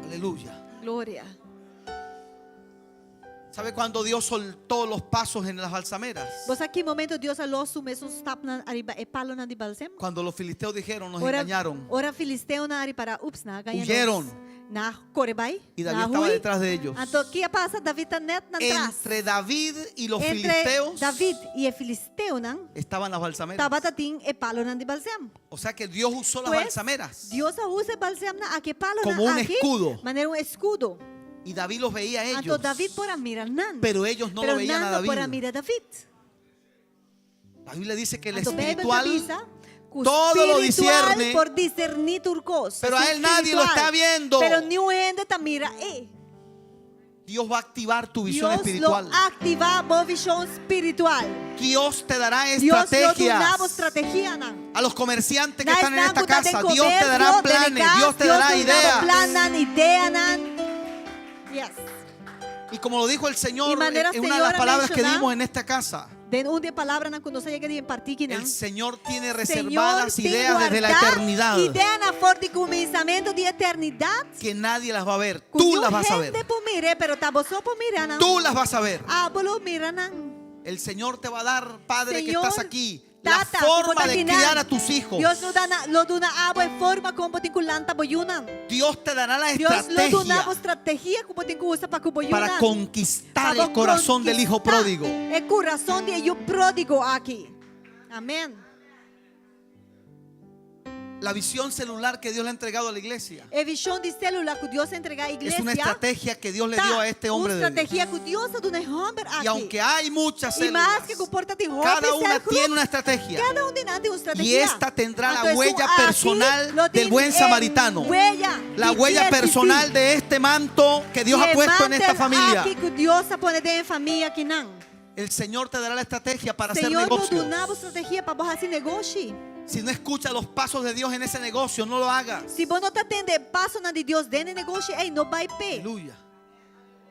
Aleluya. Gloria. ¿Sabe cuándo Dios soltó los pasos en las balsameras? Bo sa ki momento Dios a los su mesun stapnan ariba e palonan di balsem? Cuando los filisteos dijeron, nos Ora, engañaron. ora filisteonan a ripara, ups, nan a gaña nos. Huyeron. Nan a kore bai. Y David nan a estaba hui. detrás de ellos. Anto, ki a pasa? David ta net nan tras. Entre David y los Entre filisteos David y e filisteonan estaban las balsameras. tabata tin e palonan di balsem. O sea que Dios usó las Pues, balsameras Dios a usa e balsemnan aki, e palonan Como un aki, escudo. manera un eskudo. Y David los veía a Anto ellos. David por a mira nan. Pero ellos no Pero lo veían nan a no por a David. mira David. La Biblia dice que el Anto Bijbel ta espiritual bisa ku todo lo spiritual discierne, por discerní tur kos. pero a Esun él nadie lo spiritual. está viendo. Pero niun hende ta mira e. Dios va a activar tu visión Dios espiritual. lo aktivá bo vishon spiritual. Dios te dará Dios lo duna bo estrategias. strategianan. A los comerciantes que Na están en esnan esta ku ta den casa, Dios te dará komersio, den e planes, kas, Dios te Dios dará lo duna bo ideas. plannan, ideanan. Yes. Y como lo dijo el Señor Y manera en una de las Señor a palabras que menshoná, dimos en esta casa, Den un di e palabranan ku nos a yega di impartí kinan. el Señor tiene Señor reservadas tin ideas desde la guardá eternidad ideanan for di kuminsamentu di eternidat. que nadie las va a ver. Ku Tú niun las vas a ver. hende por mir'é, pero ta bo so por mira nan. Tú las vas a ver. Abo lo mira nan. El Señor te va a dar, Padre, que Señor, estás aquí, la Tata, forma ku bo ta de kinan. criar a tus hijos. Dios lo duna, lo duna abo e forma kon bo tin ku lanta bo yunan. Dios te dará la Dios lo duna bo estrategia strategia ku bo tin ku usa pa ku bo yunan. para conquistar Pa el bo corazón del hijo konkistá pródigo. E kurason di e yu pródigo aki. Amén. La visión celular que Dios le ha entregado a la iglesia E vishon di selula ku Dios a entregá e es una iglesia estrategia que Dios le ta dio a este un hombre de Dios. strategia ku Dios a duna e hòmber aki. Y aunque hay muchas I células, maske ku por ta tin hopi cada una cel groep, tiene una estrategia. Kada un di nan tin un Y strategia. esta tendrá la Anto esun huella aki personal lo del tin buen e samaritano. huella La di huella GSCC. personal de este manto que Dios I ha e puesto en esta mantel familia. aki ku Dios a pone den e famia akinan. El Señor te dará la estrategia para hacer Señor lo negocios. duna bo strategia pa bo hasi negoshi. Si no escucha los pasos de Dios en ese negocio, no lo hagas. Si bo no ta tende e pasonan di Dios den e negoshi, ei, no bai p'e. Aleluya.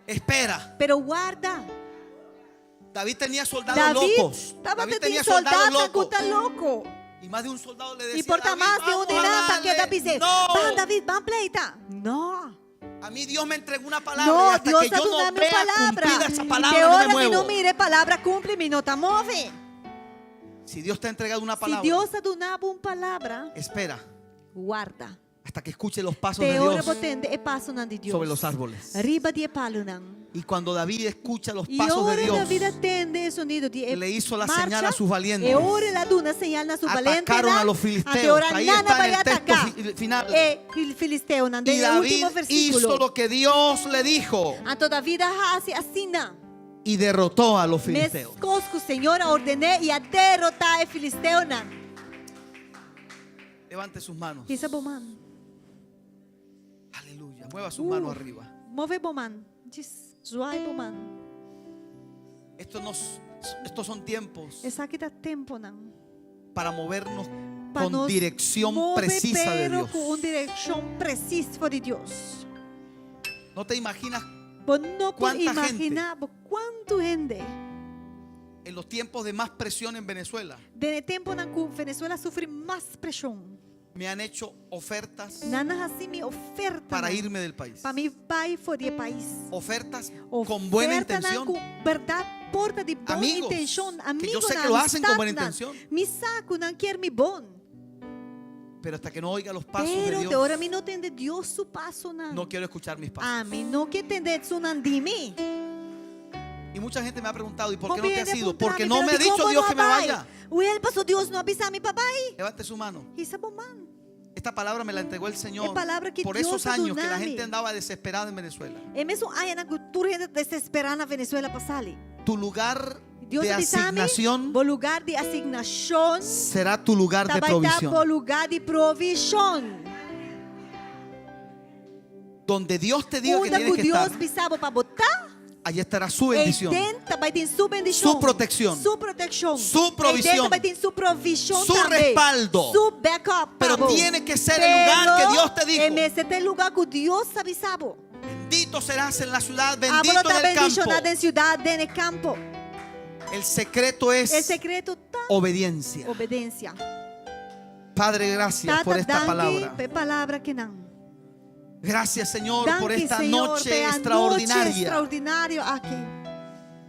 Espera. Pero warda. David tenía soldados David locos. tabata David tin tenía soldados soldadonan ku locos. ta loko. Y más de un soldado le I decía, por ta David, mas di un vamos di a nan ta keda darle. bis'é, No. Ban David, ban pleita. No. A mí Dios me entregó una palabra y No, hasta Dios que a yo no duna mi un vea palabra. cumplida esa I te palabra, no me ora mi no muevo. mira e palabra kumpli, mi no ta move. Si Dios te ha entregado una Si palabra, Dios a duna bo un palabra, espera warda. Hasta que escuche los pasos de Te ora Dios bo tende e pasonan di Dios. sobre los árboles. Riba di e palunan. Y cuando David escucha los I pasos de ora Dios, David a tende e sonido di e le hizo la marcha, señal a sus valientes. E ora el a duna señal na su Atacaron a los valientenan. filisteos. Ante ora Ahí nan a está en bai el texto ataká final. e filisteonan. Y Den e David último hizo versíkulo. lo que Dios le dijo Anto David a hasi asina. y derrotó a los filisteos. Meskos ku Señor a orden'é i a derotá e filisteonan. Levante sus manos. Hisa bo man. Aleluya. Mueva sus manos arriba. Move bo man. Djis zwaai bo man. Estos, nos, estos son tiempos Esaki ta temponan. para movernos Pa con nos dirección move precisa de pero Dios. ku un direkshon presis for di Dios. No te imaginas Bo no por ¿Cuánta gente? imaginá bo kuantu hende en los tiempos de más presión en Venezuela. den e temponan ku Venezuela a sufri mas preshon. Me han hecho ofertas Nan a hasi mi oferta para irme del país. pa mi bai for di e pais. Ofertas con buena Ofertanan intención. ku bèrdat por ta di bon Amigos, intenshon. que yo sé Amigunan, que lo hacen con buena amistadnan. intención. Mi sa ku nan kier mi bon. Pero hasta que no oiga los pasos de Pero te Dios, ora mi no tende Dios su pasonan. no quiero escuchar mis pasos. Ami no ke tende esunnan di mi. Y mucha gente me ha preguntado, ¿y por qué no Hopi te has hende ido? puntra Porque mi, no pero me ha di dicho kon bo Dios no que me a bai? vaya. Wel, paso Dios no a bisa mi pa bai. Levante su mano. Hisa bo man. Esta palabra me la entregó el Señor E palabra ku por Dios esos a años que la duna mi. gente andaba desesperada en Venezuela. E mesun añanan ku tur hende desesperá na Venezuela pa sali. Tu lugar Dios de a bisa mi, asignación bo lugar di asignashon será tu lugar de ta bai ta provisión. bo lugar di provishon. Donde Dios te diga que Unda tienes ku que Dios estar, bisa bo pa bo ta, allí estará su bendición, Eiden ta bai tin su bendishon. Su protekshon. Su protekshon. Su provishon. Eiden ta bai tin su provishon Su tambe. respaldo. Su backup. Pero pa bo. tiene que ser el lugar que Dios te dijo. E mester ta e lugá ku Dios a bisa bo. Bendito serás en la ciudad, Abo bendito lo ta en el campo. bendishoná den siudat, den e kampo. El secreto es E sekreto ta obediencia. obedensia. Padre, gracias por Tata, esta danki palabra. pa e palabra akinan. Gracias, Señor, por Danki, esta Señor, noche pa e anochi extraordinaria. ekstraordinario aki.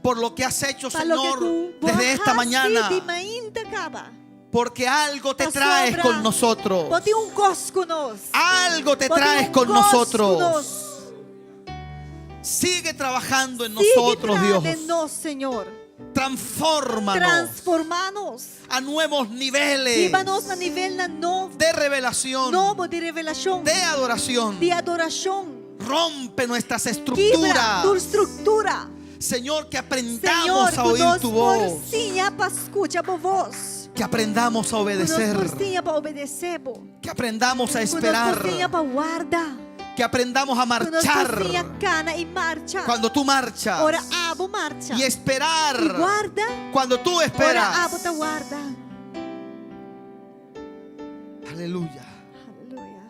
Por lo que has hecho, Pa loke Señor, ku bo desde esta a hasi mañana. di mainta kaba. Porque algo te Pasobra, traes con nosotros. Bo tin un kos ku nos. Algo te Bo tin traes un con kos nosotros. ku nos. Sigue trabajando en Sigui nosotros, traha Dios. den nos, Señor. Transfórmanos Transformá nos. a nuevos niveles Hiba nos na nivelnan nobo. de revelación, Nobo di revelashon. de adoración. Di adorashon. Rompe nuestras Kibra estructuras. tur struktura. Señor, que aprendamos Señor, a ku oír nos tu por voz. siña pa skucha bo voz. Que aprendamos a Ku nos obedecer. por siña pa obedesé bo. Que aprendamos a Ku nos por esperar. siña pa warda. Que aprendamos a Ku nos por marchar. siña kana i marcha. Cuando tú marchas. Ora abo marcha. Y esperar. I warda. Cuando tú Ora esperas. abo ta warda. Aleluya. Aleluya.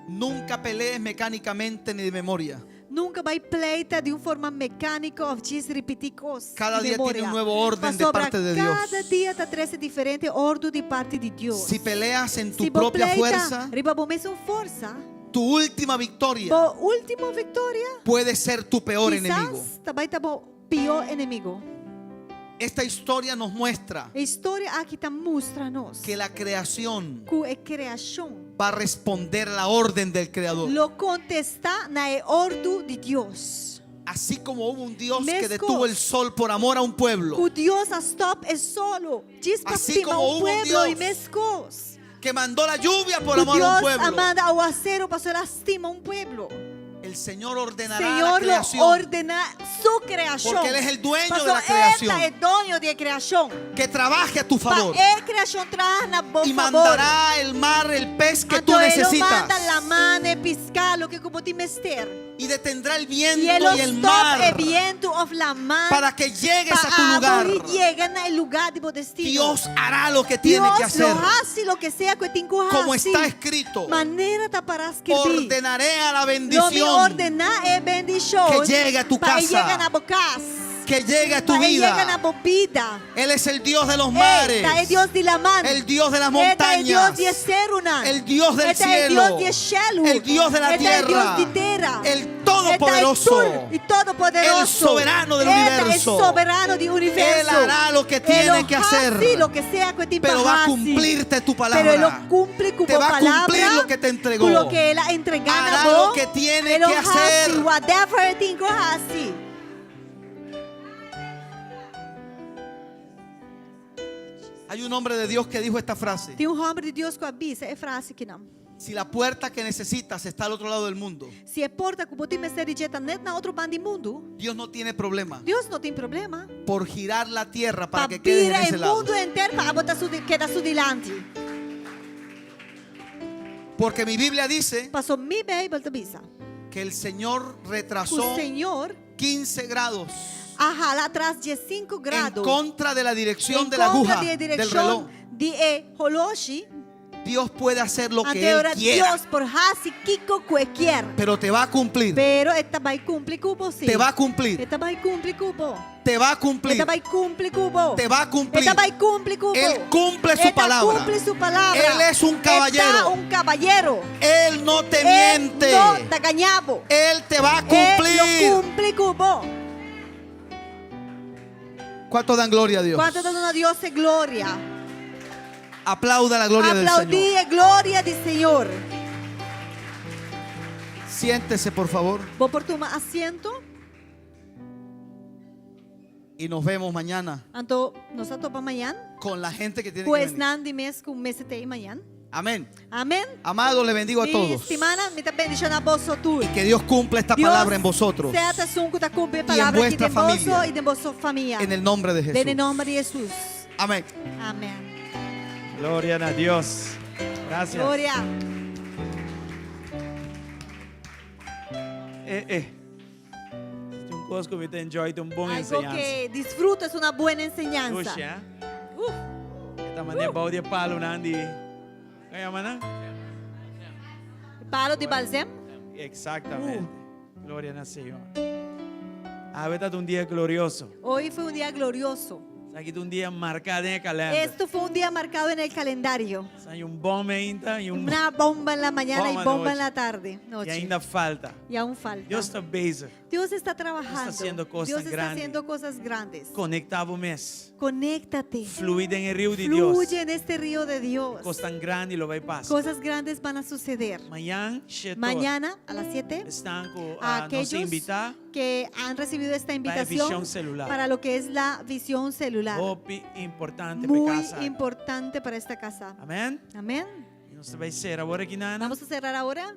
Nunca pelees mecánicamente ni de memoria. Nunka bai pleita di un forma mekániko òf djis ripití kos. Kada di dia memoria. tiene un nuevo orden de Pasobra parte de Dios. Kada dia ta trese diferente òrdu di parti di Dios. Si peleas en tu Si bo propia pleita fuerza, riba bo mesun forsa, tu última victoria bo último viktoria puede ser tu peor enemigo. kisas ta bai ta bo pió enemigu. Esta historia nos muestra E historia aki ta mustra nos que la creación ku e kreashon va a responder la orden del Creador. lo kontestá na e òrdu di Dios. Así como hubo un Dios que Meskos. detuvo el sol por amor a un pueblo, Ku Dios a stòp e solo, djis pa Así stima como un hubo un pueblo i Dios meskos. que mandó la lluvia por Ku amor a un Dios a pueblo, manda awaseru pasobra el a stima un pueblo. el Señor ordenará la Señor lo creación ordená su kreashon. Porque Él es el dueño Paso de la creación. E ta e doño di e kreashon. que trabaje a tu favor Pa e kreashon traha na bo y fabor. mandará el mar el pez que tú Anto e lo necesitas manda laman e piská loke ku bo tin mester. y detendrá el I viento e lo y el stòp mar e bientu òf laman para que llegues pa a tu lugar. abo yega na e lugá di bo destino. Dios hará lo que tiene que Dios lo hacer. hasi loke sea ku e tin ku hasi. Como está escrito, Manera ta pará skirbí. ordenaré a la Lo mi bendición ordená e bendishon que llegue a tu pa e casa. yega na bo kas. que llegue a tu Pa e yega na vida. bo bida. Él es el Dios de los E mares, ta e Dios di laman. el Dios de las E ta e Dios montañas, di serunan. el Dios del E ta e cielo, Dios di shelu. el Dios de la E ta e tierra, Dios di tera. el todopoderoso. tur i todopoderoso. El soberano del E ta universo. E soberano di universo. Él hará lo que tiene E lo que hacer. hasi Loke sea ku e tin Pero pa va a hasi. cumplirte tu palabra. Pero e lo kumpli ku Te bo va a palabra. cumplir lo que te entregó. Ku loke el a entregá na Hará bo. lo que tiene E lo que hacer. hasi whatever e tin ku hasi. Hay un hombre de Dios que dijo esta frase. Tin un hòmber di Dios ku a bisa e frase akinan. Si la puerta que necesitas está al otro lado del mundo, Si e porta ku bo tin mester di dje ta nèt na otro banda di mundu, Dios no tiene problema Dios no tin problema. por girar la tierra para Pa que quedes en bira ese e lado. mundu henter pa abo ta su, keda su dilanti. Porque mi Biblia dice Paso mi Beibel ta bisa. que el Señor Ku retrasó Señor 15 grados a hala atras 15 en grado. contra de la dirección en de la contra aguja di e del reloj. direkshon di e holoshi. Dios puede hacer lo que Anto Él ora quiera, Dios por hasi kiko ku e kier. pero te va a cumplir. Pero e ta bai kumpli ku bo sí. Te va a cumplir. E ta bai kumpli ku bo. Te va a cumplir. E ta bai kumpli ku bo. Te va a cumplir. E ta bai kumpli ku bo. Él cumple su E ta palabra. kumpli su palabra. Él es un caballero. E ta un kabayero. Él no te E miente. no ta gaña bo. Él te va a E cumplir. lo kumpli ku bo. ¿Cuánto dan gloria a Dios? Kuantu ta duna Dios e gloria? Aplauda la gloria del Aplaudí Señor. e gloria di Señor. Siéntese, por favor. Bo por tuma asiento. Y nos vemos mañana Anto, nos ta topa mañan. con la gente que tiene que Ku venir. esnan di mes ku mester t'ei mañan. Amén. Amèn. Amado, le bendigo a Mi todos. Stimánan, mi ta bendishoná boso tur. Y que Dios cumpla esta Dios palabra en vosotros. Sea esun ku ta kumpli e palabra aki vuestra den boso familia. i den boso famia. En el nombre de Jesús. Den nòmber di Hesus. Amén. Amèn. Gloria na Dios. Gracias. Gloria. Eh, eh. Un kos ku mi ta enjoy, un bon Algo enseñansa. que disfruto es una buena enseñanza. Dushi, eh? Uf. E ta manera bou di palonan di. Kon yama nan? Palo di balsem. Exactamente. Gloria na Señor. Awe ta un dia glorioso. Hoy fue un día glorioso. Esaki ta un dia marká den kalènder. Esto fue un día marcado en el calendario. Hay un bòm mainta i un Una bomba en la mañana y Bomba bomba en noche. la tarde. Noche. I ainda falta. Y aún falta. Dios ta bezig. Dios está trabajando. haciendo cosas Dios está grandes. haciendo cosas grandes. Konektá bo mes. Conéctate. Flui den e riu di Dios. Fluye en este río de Dios. Kosnan grandi lo bai pasa. Cosas grandes van a suceder. Mañan, 7 Mañana a las 7, Esnan ku a a nos aquellos invitá que han recibido esta invitación visión celular. para lo que es la visión celular. Hopi importante pa Muy kas. importante para esta casa. Amèn? Amén. I nos ta bai sera awor akinan. Vamos a cerrar ahora.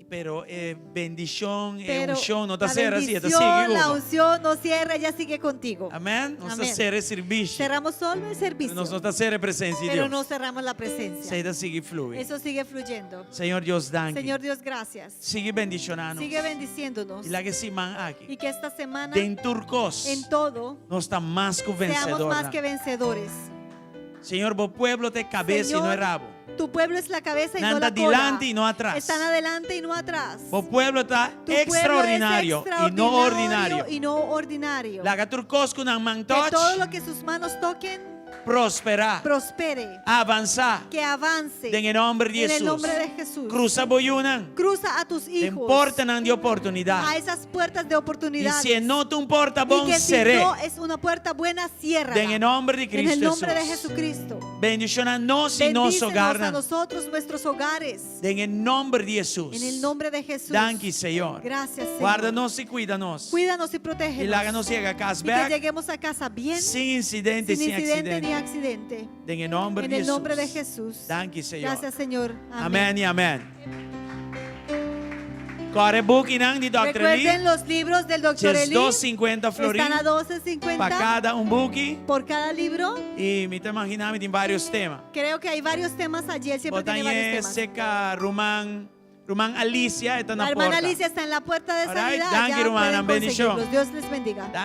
Pero eh, bendishon, eh, Pero unshon, no ta la sera asina, ta bendición, sigui. la unción no cierra, ya sigue contigo. Amèn? Nos ta Amèn. sera servisio. Cerramos solo el servicio, Nos no ta sera presensia di pero Dios. no cerramos la presencia. Esei ta sigui flui. Eso sigue fluyendo. Señor Dios, danki. Señor Dios, gracias. Sigui bendishoná nos. Sigue bendiciéndonos. I laga e siman aki. Y que esta semana, Den tur kos. en todo, Nos ta mas ku seamos vensedor. más que vencedores. Señor, bo pueblo ta kabes i no Señor, rabo. Tu pueblo es la cabeza y no Nan ta la cola. dilanti i no atras. Están adelante y no atrás. Bo pueblo ta Tu pueblo es ekstraordinario i no ordinario. y no ordinario. Laga tur kos ku nan man Que touch, todo lo que sus manos toquen prosperá, prospere, avansá. que avance. Den nòmber di En el Hesus. nombre de Jesús. Krusa bo yunan. Cruza a tus Den hijos portanan di oportunidat. a esas puertas de I oportunidades. si no ta un porta y bon, que si ser'é. no es una puerta buena, cierra. Den nòmber di En Kristu el nombre de Hesus. Jesucristo. Bendishoná nos i nos Bendícenos a hogarnan. nosotros, nuestros hogares. Den nòmber di Hesus. En el nombre de Jesús. Danki, Señor. Gracias, Señor. Warda nos i kuida nos. Cuídanos y I protégenos. laga nos yega kas Y que bèk lleguemos a casa bien, sin insidente, sin sin incidente ni aksidente. accidente. Den nòmber En di el nombre de Hesus. Jesús. Danki, Señor. Gracias, Señor. Amèn i amèn. Kòrda bukinan di Dr. Lee. Recuerden los libros del Dr. Eli. 2.50 florin Están a pa 12.50 kada un buki. por cada libro. I mi ta imaginá mi tin vários tema. Creo que hay varios temas allí. Él siempre tiene Bo ta hañ'é varios temas. serka ruman, ruman Alicia, ta na La hermana porta. Alicia está en la puerta de All right. salida. Danki, Allá rumannan. pueden Bendishon. conseguirlos. Dios les bendiga. Danki.